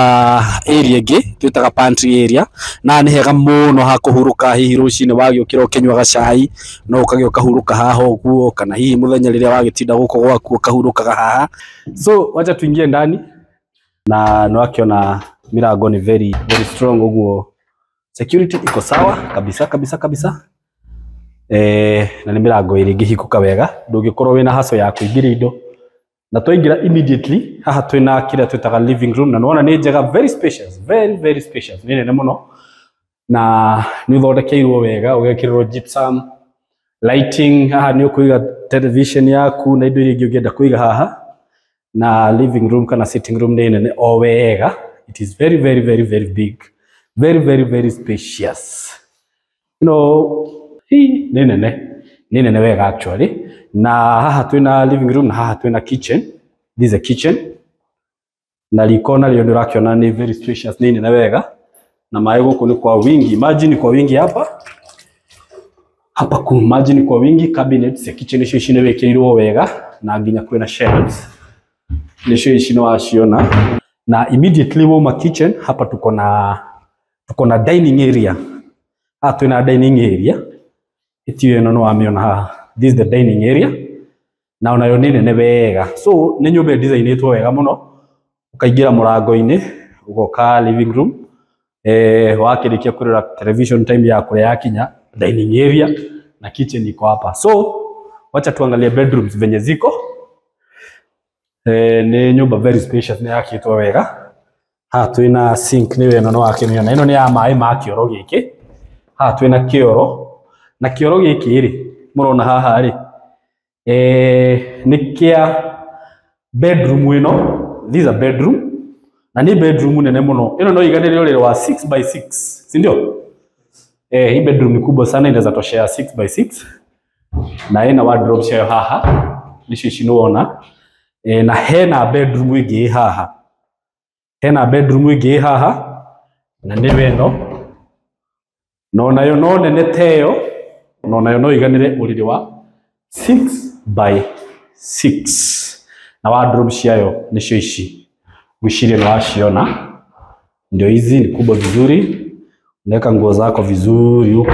area ĩngĩ twĩtaga pantry area, na nĩ hega mũno ha kũhurũka. Hihi rũcinĩ wagĩũkĩra ũkĩnyuaga cai, no ũkagĩa ũkahurũka haha ũguo, kana hihi mũthenya rĩrĩa wagĩtinda gũkũ gwaku ũkahurũkaga haha. So wacha tuingie ndani, na nĩwakĩona milango ni very very strong, ũguo security iko sawa kabisa kabisa kabisa. Na nĩ mĩrango ĩrĩ ĩngĩhingũka wega, ndũngĩkorwo wĩna haco ya kũingĩria indo. Na twaingĩra immediately haha twĩna kĩrĩa twĩtaga living room, na nĩwona nĩ njega, very spacious, very very spacious, nĩ nene mũno, na nĩ ũthondekeirwo wega, ũgekĩrĩrwo gypsum lighting. Haha nĩ ũkũiga television yaku na indo iria ingĩ ũngĩenda kũiga haha. Na living room kana sitting room nĩ nene o wega. It is very very very very big, very very very spacious. Hii nĩ nene, nĩ nene wega actually. Na haha twĩna living room, na haha twĩna kitchen. This is a kitchen, na riko narĩo nĩ ũrakĩona nĩ very spacious, nĩ nene wega, na maĩ gũkũ nĩ kwa wingi, maji ni kwa wingi hapa. Hapa ku maji ni kwa wingi. Cabinets ya kitchen icio ici nĩ wĩkĩrĩirwo wega, na nginya kwĩna shelves, nĩcio ici nĩ waciona. Na immediately wauma kitchen, hapa tuko na dining area. Haha twĩna dining area ĩtio ĩno nĩ wamĩona haha. This is the dining area, na onayo nĩ nene wega. So nĩ nyũmba ĩdesignĩtwo wega mũno. Ũkaingĩra mũrango-inĩ, ũgoka living room, wakĩrĩkia kũrora television, time ya kũrĩa yakinya, dining area na kitchen iko hapa. So wacha tuangalie bedrooms venye ziko. Nĩ nyũmba very spacious, nĩ yakĩtwo wega. Haha twĩna sink, nĩyo ĩno nĩwakĩmĩona, ĩno nĩ ya maĩ ma kĩoro gĩkĩ. Haha twĩna kĩoro, na kĩoro gĩkĩ rĩ mũrona haha rĩ, nĩ kĩa bedroom ĩno. This is a bedroom, na nĩ bedroom nene mũno. Ĩno no iganĩre ũrĩrĩ wa 6 by 6, si ndio? Hii bedroom ni kubwa sana, inaweza toshea 6 by 6, na ĩna wardrobe ciayo haha, nĩcio ici nĩwona. Na hena bedroom ĩngĩ ĩ haha, hena bedroom ĩngĩ ĩ haha, na nĩyo ĩno, no nayo no nene ta ĩyo, no nayo no iganĩre ũrĩrĩ wa 6 by 6, na wardrobe ciayo nĩcio ici, ngwĩciria nĩ waciona, ndio hizi. Ni kubwa vizuri, unaweka nguo zako vizuri huku,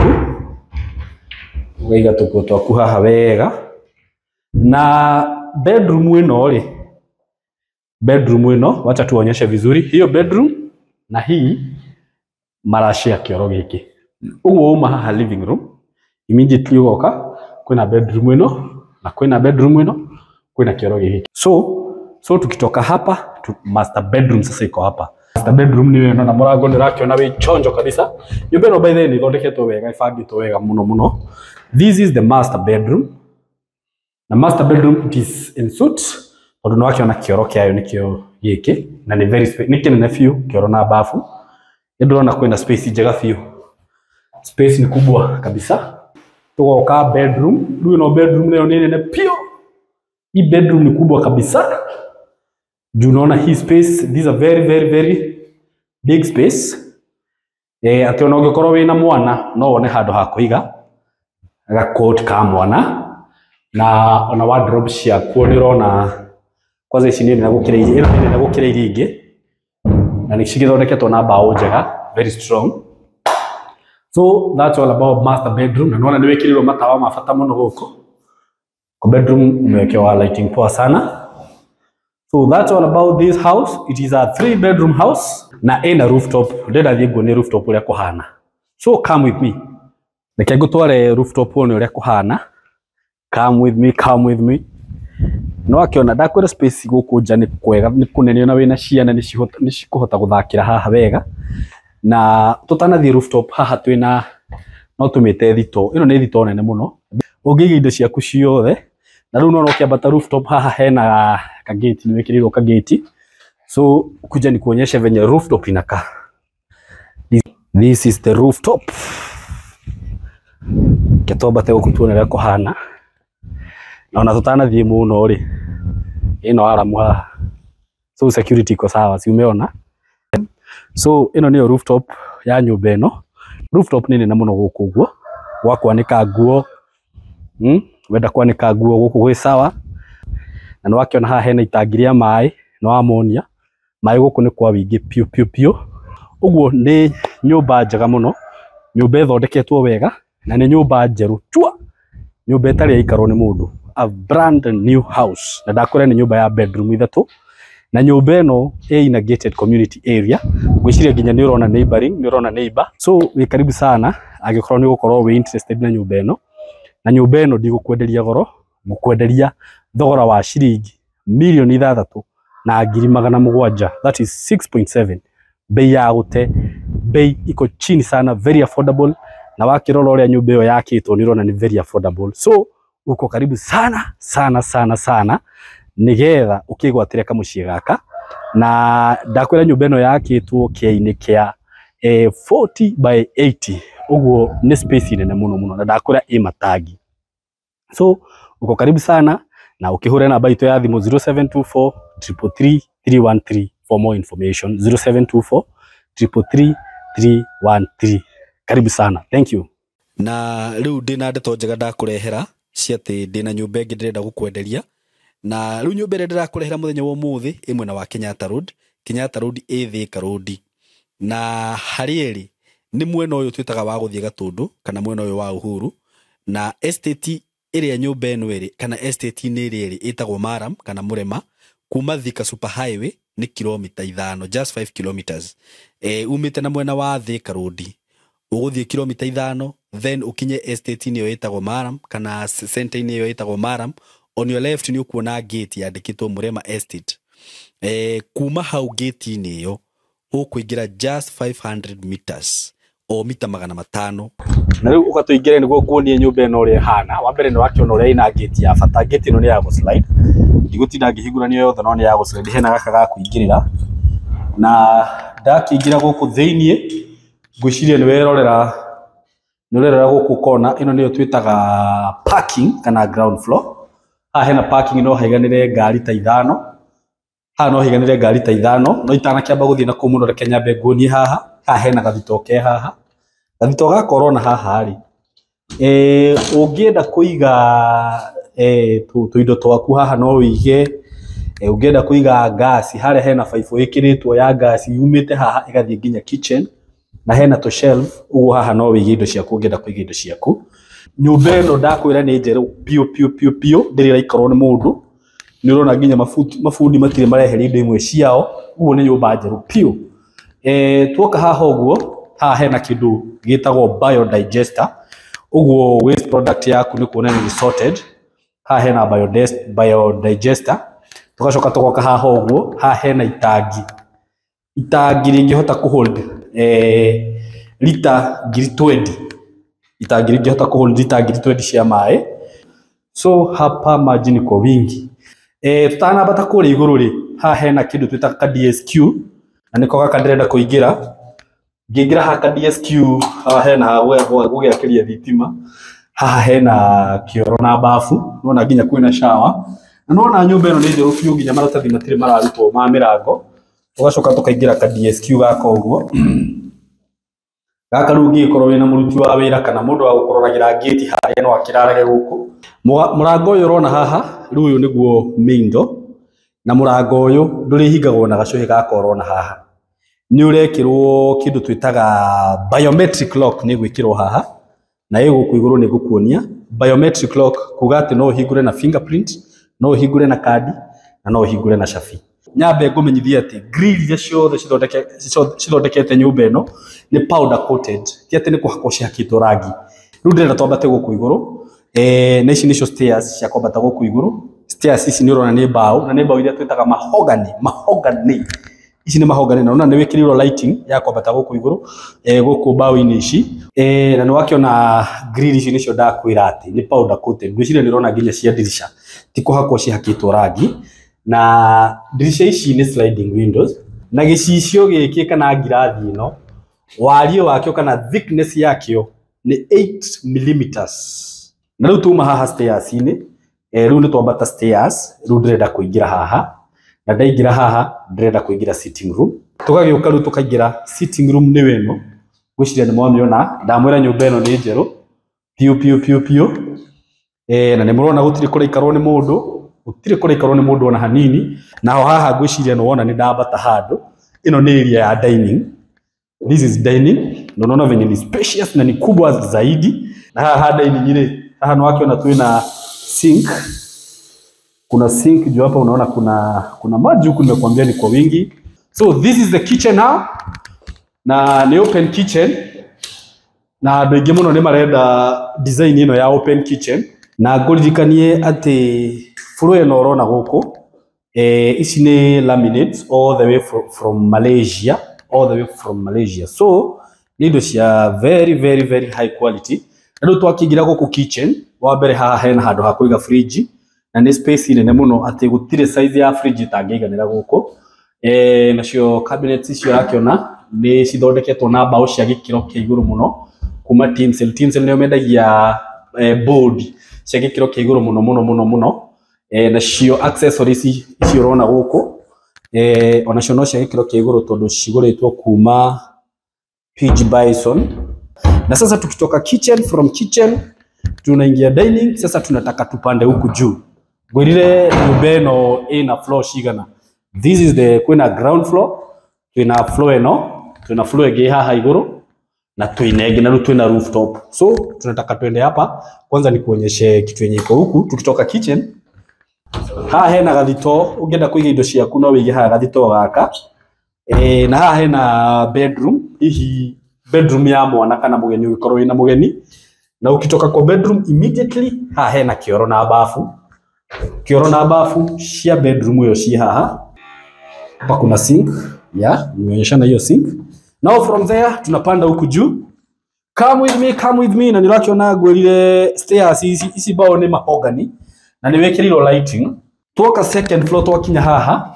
ũkaiga tũkuo twaku haha wega. Na bedroom ĩno rĩ, bedroom ĩno, wacha tuonyeshe vizuri hiyo bedroom, na hii marashare kĩoro gĩkĩ. Ũguo uma haha living room, immediately ũgoka kwĩna bedroom ĩno, na kwĩna bedroom ĩno, kwĩna kĩoro gĩkĩ. So So tukitoka hapa tu, master bedroom sasa iko hapa. Master bedroom ni ĩno na mũrango nĩ ũrakĩona wĩ chonjo kabisa. Nyũmba ĩno by the way nĩ ĩthondeketwo wega, ĩbangĩtwo wega mũno mũno. This is the master bedroom. Na master bedroom, it is en suite, tondũ nĩ wakĩona kĩoro kĩayo nĩkĩo gĩkĩ na nĩ very nĩ kĩnene biũ kĩoro na bafu. Nĩ ndĩrona kwĩna space njega biũ. Space ni kubwa kabisa. Tugoka bedroom. Rĩu ĩno bedroom nayo nĩ nene biũ. Hii bedroom ni kubwa kabisa. Juu unaona hii space, these are very very very big space. Atĩ ona ũngĩkorwo wĩna mwana no wone handũ ha kũiga gakot ka mwana, na ona wardrobe ciakuo nĩ ũrona kwanza ici nĩ nene gũkĩra iria, ĩno nĩ nene gũkĩra iria ingĩ, na nĩ cigĩthondeketwo na mbaũ njega, very strong. So that's all about master bedroom. Na nĩwona nĩ wĩkĩrĩirwo matawa ma bata mũno gũkũ kwa bedroom, umewekewa lighting poa sana. So that's all about this house. It is a 3 bedroom house na ĩna rooftop. Ndĩrenda thiĩ nguonie rooftop ũrĩa kũhana. So come with me. Reke ngũtware rooftop wone ũrĩa kũhana. Come with me, come with me. No akĩona ndakwĩra space gũkũ nja nĩ kwega, nĩ kũnene, ona wĩna ciana nĩ cikũhota gũthakĩra haha wega. Na tũtanathiĩ rooftop, haha twĩna no tũmĩte thito. Ĩno nĩ thito nene mũno. Ũngĩiga indo ciaku ciothe. Na rĩu nona ũkĩambata rooftop haha hena kageti, nĩ wĩkĩrĩirwo kageti. So kuja nikuonyeshe venye rooftop inakaa. This is the rooftop. Reke twambate gũkũ tuone ũrĩa kũhana. Na ona tũtanathiĩ mũno rĩ, ĩno aramu haha. So security iko sawa, si umeona? So ĩno nĩyo rooftop ya nyũmba ĩno. Rooftop nĩ nene mũno gũkũ ũguo. Gwa kwanĩka nguo. Wenda kwanĩka nguo gũkũ gwĩ sawa. Na nĩ wakĩona haha hena itangi rĩa maĩ, nĩ wamonia. Maĩ gũkũ nĩ kwa wĩingĩ piũ piũ piũ. Ũguo nĩ nyũmba njega mũno. Nyũmba ĩthondeketwo wega na nĩ nyũmba njerũ chua. Nyũmba ĩtarĩ yaikarwo nĩ mũndũ. A brand new house. Na ndakwĩra nĩ nyũmba ya bedroom ithatũ. Na nyũmba ĩno ĩ in a gated community area. Ngwĩciria nginya nĩ ũrona neighboring, nĩ ũrona neighbor. So wĩ karibu sana angĩkorwo nĩ ũgũkorwo wĩ interested na nyũmba ĩno. Na nyũmba ĩno ndigũkwenderia goro, ngũkwenderia thogora wa ciringi 6,700,000. That is 6.7. Bei ya gũte, bei iko chini sana, very affordable. Na wakĩrora ũrĩa nyũmba ĩyo yakĩtwo nĩ ũrona nĩ very affordable. So uko karibu sana sana sana sana nigetha ũkĩgwatĩre kamũciĩ gaka. Na ndakwĩra nyũmba ĩno yakĩtwo kĩainĩ kĩa 40 by 80, ũguo nĩ space nene mũno mũno, na ndakwĩra ĩ matangi. So uko karibu sana na ũkĩhũre namba itũ ya thimũ 0724 333 313 for more information, 0724 333 313. Karibu sana, thank you. Na rĩu ndĩna ndeto njega ndakũrehera cia atĩ ndĩna nyũmba ĩngĩ ndĩrenda gũkwenderia. Na rĩu nyũmba ĩrĩa ndĩrakũrehera mũthenya wa ũmũthĩ ĩ mwena wa Kenyatta Road. Kenyatta Road ĩ Thika Road, na harĩa ĩrĩ nĩ mwena ũyũ twĩtaga wa gũthiĩ Gatũndũ kana mwena ũyũ wa Uhuru. Na estate ĩrĩa nyũmba ĩno ĩrĩ kana estate-inĩ ĩrĩa ĩrĩ ĩtagwo Maram kana Mũrema. Kuma Thika Super Highway nĩ kilomita 5, just 5 kilometers. Umĩte na mwena wa Thika Road ũgũthiĩ kilomita 5, then ũkinye estate-inĩ ĩyo ĩtagwo Maram kana center-inĩ ĩyo ĩtagwo Maram. On your left nĩ ũkuona gate yandĩkĩtwo Mũrema Estate. Kuma hau gate-inĩ ĩyo ũkũingĩra just 500 meters o mita 500. Na rĩu ũgatũingĩre nĩguo nguonie nyũmba ĩno ũrĩa ĩhana. Wa mbere nĩ wakĩona ũrĩa ĩna gate ya bata. Gate ĩno nĩ ya gũslide, ndigũtinda ngĩhingũrania yothe, no nĩ ya gũslide. Hena gaka ga kũingĩrĩra, na ndakĩingĩra gũkũ thĩiniĩ ngwĩciria nĩ werorera, nĩ ũrerora gũkũ kona ĩno nĩyo twĩtaga parking kana ground floor. Haha hena parking, no haiganĩre ngari ta ithano haha, no haiganĩre ngari ta ithano. No itanakĩamba gũthiĩ na kũu mũno, reke nyambe nguonie haha. Haha hena gathito ke haha, gathito gaka ũrona haha rĩ, ũngĩenda kũiga tũindo twaku haha no wĩige. Ũngĩenda kũiga ngasi harĩa hena baibũ ĩkĩrĩtwo ya ngasi yumĩte haha ĩgathiĩ nginya kitchen, na hena tũ shelf, ũguo haha no wĩige indo ciaku ũngĩenda kũiga indo ciaku. Nyũmba ĩno ndakwĩra nĩ njerũ piũ piũ piũ piũ, ndĩrĩ ĩraikarwo nĩ mũndũ. Nĩ ũrona nginya mabundi matirĩ mareheria indo imwe ciao, ũguo nĩ nyũmba njerũ piũ. Tuoka haha ũguo, haha hena kĩndũ gĩtagwo biodigester, ũguo waste product yaku nĩ kuonania nĩ sorted. Haha hena biodigester. Tugacoka tugoka haha ũguo, haha hena itangi, itangi rĩngĩhota kũ hold lita 20,000, itangi rĩngĩhota kũ hold lita 20,000 cia maĩ. So hapa maji ni kwa wingi. Tutanambata kũrĩa igũrũ rĩ, haha hena kĩndũ twĩtaga ka DSQ, na nĩko gaka ndĩrenda kũingĩra. Ngĩingĩra haha ka DSQ, haha hena ha gũgĩakĩria thitima, haha hena kĩoro na bafu, nĩwona nginya kwĩna shower, na nĩwona nyũmba ĩno nĩ njerũ biũ, nginya maratathi matirĩ mararutwo ma mĩrango. Tũgacoka tũkaingĩra ka DSQ gaka ũguo. Gaka rĩu ũngĩgĩkorwo wĩna mũruti wa wĩra kana mũndũ wa gũkũroragĩra ngĩti harĩa no akĩrarage gũkũ. Mũrango ũyũ ũrona haha, rĩu ũyũ nĩguo main door, na mũrango ũyũ ndũrĩhingagwo na gacũhĩ gaka ũrona haha. Nĩ ũrekĩrwo kĩndũ twĩtaga biometric lock, nĩ gwĩkĩrwo haha, na ĩ gũkũ igũrũ nĩ ngũkuonia biometric lock, kuga atĩ no ũhingũre na fingerprint, no ũhingũre na kandi, na no ũhingũre na cabi. Nyambe ngũmenyithie atĩ grill iria ciothe cithondekete nyũmba ĩno nĩ powder coated, ti atĩ nĩ kũhakwo cihakĩtwo rangi. Rĩu ndĩrenda twambate gũkũ igũrũ, na ici nĩcio stairs cia kwambata gũkũ igũrũ. Stairs ici nĩ ũrona nĩ mbaũ, na nĩ mbaũ iria twĩtaga mahogany, mahogany. Ici nĩ mahogany, na ũrona nĩ wĩkĩrĩirwo lighting ya kwambata gũkũ igũrũ, gũkũ mbaũ-inĩ ici. Na nĩ wakĩona grill ici nĩcio ndakwĩra atĩ nĩ powder coated. Ngwĩciria nĩ ũrona nginya cia ndirisha ti kũhakwo cihakĩtwo rangi, na ndirisha ici nĩ sliding windows, na gĩcicio gĩkĩ kana ngirathi ĩno wariĩ wakĩo kana thickness yakĩo nĩ 8 millimeters. Na rĩu tuma haha stairs-inĩ, rĩu nĩ twambata stairs, rĩu ndĩrenda kũingĩra haha, na ndaingĩra haha ndĩrenda kũingĩra sitting room. Tũgagĩũka rĩu tũkaingĩra sitting room nĩyo ĩno, ngwĩciria nĩ mwamĩona, ndamwĩra nyũmba ĩno nĩ njerũ piũ piũ piũ piũ. Na nĩ mũrona gũtirĩ kũraikarwo nĩ mũndũ, gũtirĩ kũraikarwo nĩ mũndũ ona hanini. Naho haha ngwĩciria nĩ wona nĩ ndambata handũ, ĩno nĩ area ya dining. This is dining, na unaona venye ni spacious na ni kubwa zaidi. Na haha dining rĩ, haha nĩ wakĩona twĩna sink. Kuna sink juu hapa, unaona kuna maji huku, nimekuambia ni kwa wingi. So this is the kitchen now, na ni open kitchen, na andũ aingĩ mũno nĩ marenda design ĩno ya open kitchen. Na ngũririkanie atĩ floor ĩno ũrona gũkũ, ici nĩ laminates all the way from Malaysia, all the way from Malaysia. So nĩ indo cia very very very high quality. Na rĩu twakĩingĩra gũkũ kitchen, wa mbere haha hena handũ ha kũiga fridge, na nĩ space nene mũno atĩ gũtirĩ size ya fridge ĩtangĩiganĩra gũkũ. Nacio cabinets icio ũrakĩona nĩ cithondeketwo na mbaũ cia gĩkĩro kĩa igũrũ mũno kuma Tinsel. Tinsel nĩo mendagia board cia gĩkĩro kĩa igũrũ mũno mũno mũno mũno. Nacio accessories ici ũrona gũkũ, onacio no cia gĩkĩro kĩa igũrũ tondũ cigũrĩtwo kuma PG Bison. Na sasa tukitoka kitchen, from kitchen tunaingia dining. Sasa tunataka tupande huku juu. Ngwĩrire nyũmba ĩno ĩna floor cigana. This is the kwĩna ground floor, twĩna floor ĩno, twĩna floor ĩngĩ haha igũrũ, na twĩna ĩngĩ, na rĩu twĩna rooftop. So tunataka twende hapa kwanza nikuonyeshe kitu yenye iko huku. Tukitoka kitchen, haha hena gathito, ũngĩenda kũiga indo ciaku no wĩige haha gathito gaka. Na haha hena bedroom, hihi bedroom ya mwana kana mũgeni ũngĩkorwo wĩna mũgeni. Na ukitoka kwa bedroom immediately haha hena kĩoro na bafu. Kĩoro na bafu cia bedroom ĩyo ci haha. Hapa kuna sink, yeah, nimeonyeshana hiyo sink. Now from there tunapanda huku juu. Come with me, come with me. Na nĩũrakĩona ngwĩrire stairs ici, ici mbaũ nĩ mahogany, na nĩ wĩkĩrĩirwo lighting. Tuoka second floor twakinya haha,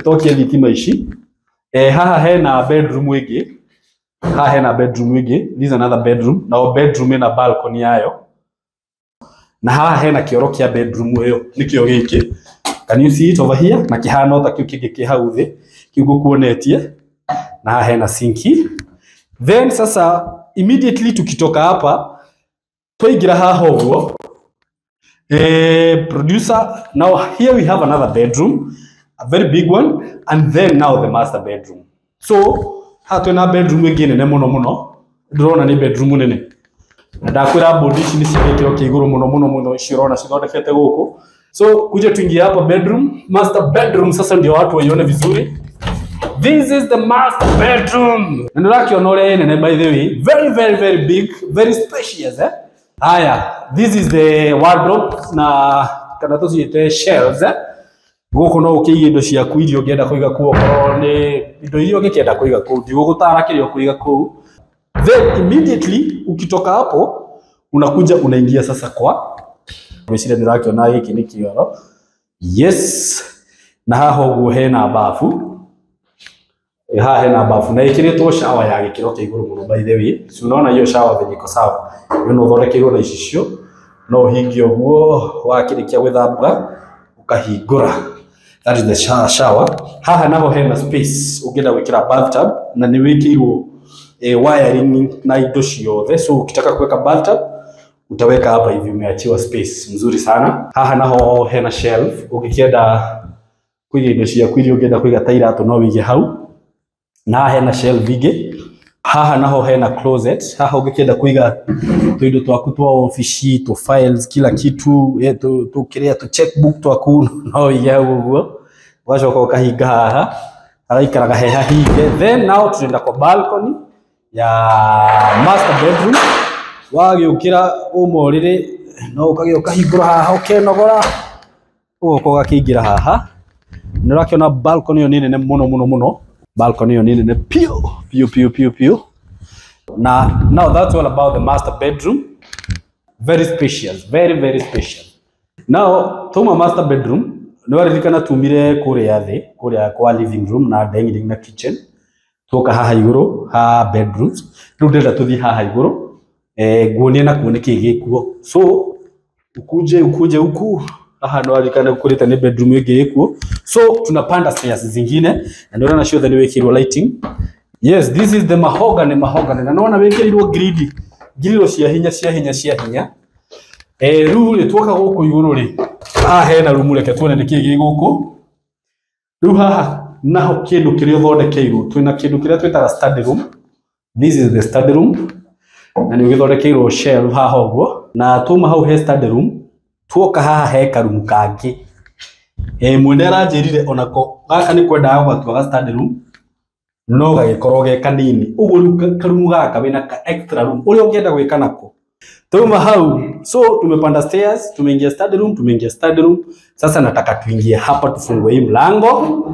twakia thitima ici. Haha hena bedroom ĩngĩ. Haha hena bedroom ĩngĩ. This is another bedroom. Na o bedroom ĩna balcony yayo. Na haha hena kĩoro kĩa bedroom ĩyo, nĩkĩo gĩkĩ. Can you see it over here? Na kĩhana ota kĩu kĩngĩ kĩ hau thĩ, kĩu ngũkuonetie. Na haha hena sinki. Then sasa immediately tukitoka hapa twaingĩra haha ũguo. Producer, now here we have another bedroom, a very big one, and then now the master bedroom. So haha twĩna bedroom ĩngĩ nene mũno mũno, ndĩrona nĩ bedroom nene. Na ndakwĩra board ici nĩ cia gĩkĩro kĩa igũrũ mũno mũno mũno, ici ũrona cithondekete gũkũ. So kuja tuingie hapa bedroom, master bedroom sasa ndio watu waione vizuri. This is the master bedroom. Na ndĩrakĩona ũrĩa ĩ nene by the way, very very very big, very spacious, eh? Haya, this is the wardrobe na kana tũciĩte shelves, eh? Gũkũ no ũkĩige indo ciaku iria ũngĩenda kũiga kũu, okorwo nĩ indo iria ũngĩkĩenda kũiga kũu, ndigũgũtara kĩrĩa ũkũiga kũu. Then immediately ukitoka hapo unakuja unaingia sasa kwa, ngwĩciria nĩ ũrakĩona gĩkĩ nĩ kĩoro. Yes, na haha ũguo hena bafu. Haha hena bafu na ĩkĩrĩtwo shower ya gĩkĩro kĩa igũrũ mũno. By the way, si unaona hiyo shower venye iko sawa? Ĩyo no ũthondekeirwo na icicio, no ũhingie ũguo, wakĩrĩkia gwĩthamba ũkahingũra. That is the shower. Haha naho hena space ũngĩenda gwĩkĩra bathtub, na nĩ wĩkĩirwo wiring na indo ciothe, so ukitaka kuweka bathtub utaweka hapa hivi, umeachiwa space mzuri sana. Haha naho hena shelf, ũngĩkĩenda kũiga indo ciaku iria ũngĩenda kũiga ta iratũ no wĩige hau. Na haha hena shelf ingĩ. Haha naho hena closet. Haha ũngĩkĩenda kũiga tuindo twaku twa ofici, tu files, kila kitu, tu kĩrĩa tu checkbook twaku no wĩige hau ũguo, ũgacoka ũkahinga haha, hagaikaraga he hahinge. Then now tunaenda kwa balcony ya master bedroom. Wagĩũkĩra uma ũrĩrĩ no ũkagĩa ũkahingũra haha, ũkenogora, ũgoka ũgakĩingĩra haha. Nĩ ũrakĩona balcony ĩyo nĩ nene mũno mũno mũno. Balcony ĩyo nĩ nene piũ piũ piũ piũ piũ. Na now that's all about the master bedroom. Very spacious, very very spacious. Now tuma master bedroom, nĩ waririkana tumire kũrĩa thĩ, kũrĩa kwa living room na dining na kitchen, tuoka haha igũrũ ha bedrooms. Rĩu ndĩrenda tũthiĩ haha igũrũ, nguonie nakuo nĩkĩĩ gĩkuo. So ukuje ukuje huku. Haha nĩ waririkana gũkũrĩte nĩ bedroom ĩngĩ ĩkuo, so tunapanda stairs zingine, na nĩ ũrona ciothe nĩ wĩkĩirwo lighting. Yes, this is the mahogany, mahogany, na nĩwona wĩkĩrĩirwo gridi ngiriro cia hinya cia hinya cia hinya. Rĩu rĩ, tuoka gũkũ igũrũ rĩ, haha hena rumu, reke tuone nĩkĩĩ gĩ gũkũ. Rĩu haha naho kĩndũ kĩrĩa ũthondekeirwo, twĩna kĩndũ kĩrĩa twĩtaga study room. This is the study room, na nĩ ũgĩthondekeirwo shelf haha ũguo. Na tuma hau he study room, tuoka haha he karumu kangĩ. Mwene aranjĩrire onako gaka nĩ kwendaga gũgatua ga study room, no gagĩkorwo ge kanini ũguo. Rĩu karumu gaka wĩna ka extra room ũrĩa ũngĩenda gwĩka nako. Tuma hau, so tumepanda stairs, tumeingia study room, tumeingia study room. Sasa nataka tuingie hapa, tufungue hii mlango.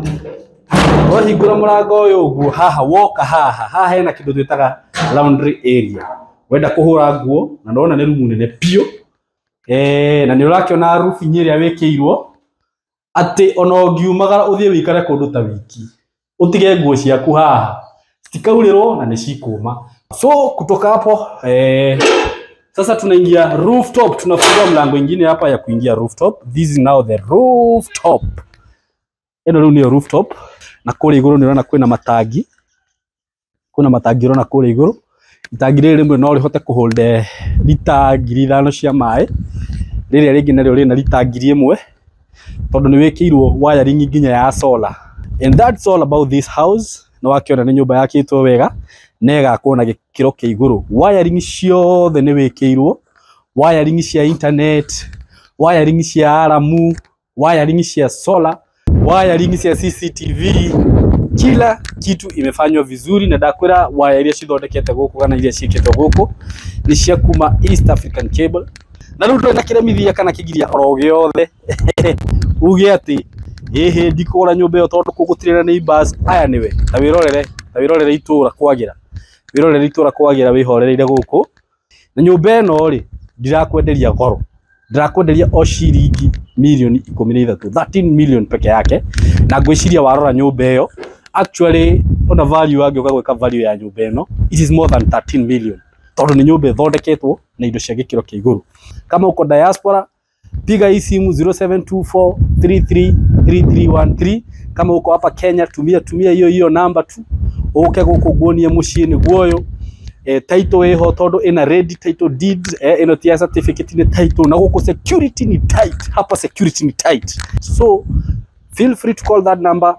Wahingũra mũrango ũyũ ũguo, haha woka haha, haha hena kĩndũ twĩtaga laundry area, wenda kũhũra nguo. Na ndona nĩ rumu nene piũ, na nĩ ũrakĩona roofing ĩrĩa wĩkĩirwo, atĩ ona ũngiumagara ũthiĩ wĩikare kũndũ ta wiki, ũtige nguo ciaku haha, citikaurĩrwo na nĩ cikũma. So kutoka hapo, sasa tunaingia rooftop. Tunafungua mlango ingine hapa ya kuingia rooftop. This is now the rooftop. Ĩno rĩu nĩyo rooftop, na kũrĩa igũrũ nĩ ũrona kwĩna matangi, kwĩna matangi ũrona kũrĩa igũrũ. Itangi rĩrĩ rĩmwe no rĩhote kũhold lita 5,000 cia maĩ, rĩrĩa rĩngĩ narĩo rĩna lita 1,000, tondũ nĩ wĩkĩirwo wiring nginya ya solar. And that's all about this house. Nĩ wakĩona nĩ nyũmba yakĩtwo wega na ĩgakwo na gĩkĩro kĩa igũrũ. Wiring ciothe nĩ wĩkĩirwo, wiring cia internet, wiring cia alarm, wiring cia solar, wiring cia CCTV, kila kitu imefanywa vizuri. Na ndakwĩra waya iria cithondekete gũkũ kana iria ciĩkĩtwo gũkũ nĩ cia kuma East African Cable. Na rĩu ndũrĩ na kĩremithia kana kĩgiria oro gĩothe uge atĩ ĩhĩ ndikũgũra nyũmba ĩyo tondũ kũu gũtirĩ na neighbors aya. Nĩwe ta wĩrorere, ta wĩrorere itũra kwagĩra, wĩrorere itũra kwagĩra, wĩhorereire gũkũ. Na nyũmba ĩno rĩ, ndirakwenderia goro, ndirakwenderia o ciringi mirioni 13, 13 million peke yake. Na ngwĩciria warora nyũmba ĩyo, actually ona value angĩũka gwĩka value ya nyũmba ĩno, it is more than 13 million, tondũ nĩ nyũmba ĩthondeketwo na indo cia gĩkĩro kĩa igũrũ. Kama uko diaspora, piga hii simu 0724333313. Kama uko hapa Kenya, tumia tumia hiyo hiyo namba tu, uke gũkũ nguonie mũciĩ nĩguo ũyũ. Title ĩho tondũ ĩna ready title deed. Ĩno ti ya certificate, nĩ title. Na gũkũ security ni tight, hapa security ni tight. So feel free to call that number,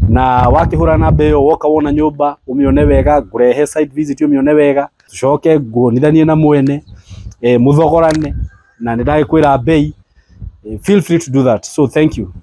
na wakĩhũra namba ĩyo, woka wona nyũmba ũmĩone wega, ngũrehe site visit ũmĩone wega, tucoke nguonithanie na mwene, mũthogorane, na nĩ ndagĩkwĩra bei. Feel free to do that. So thank you.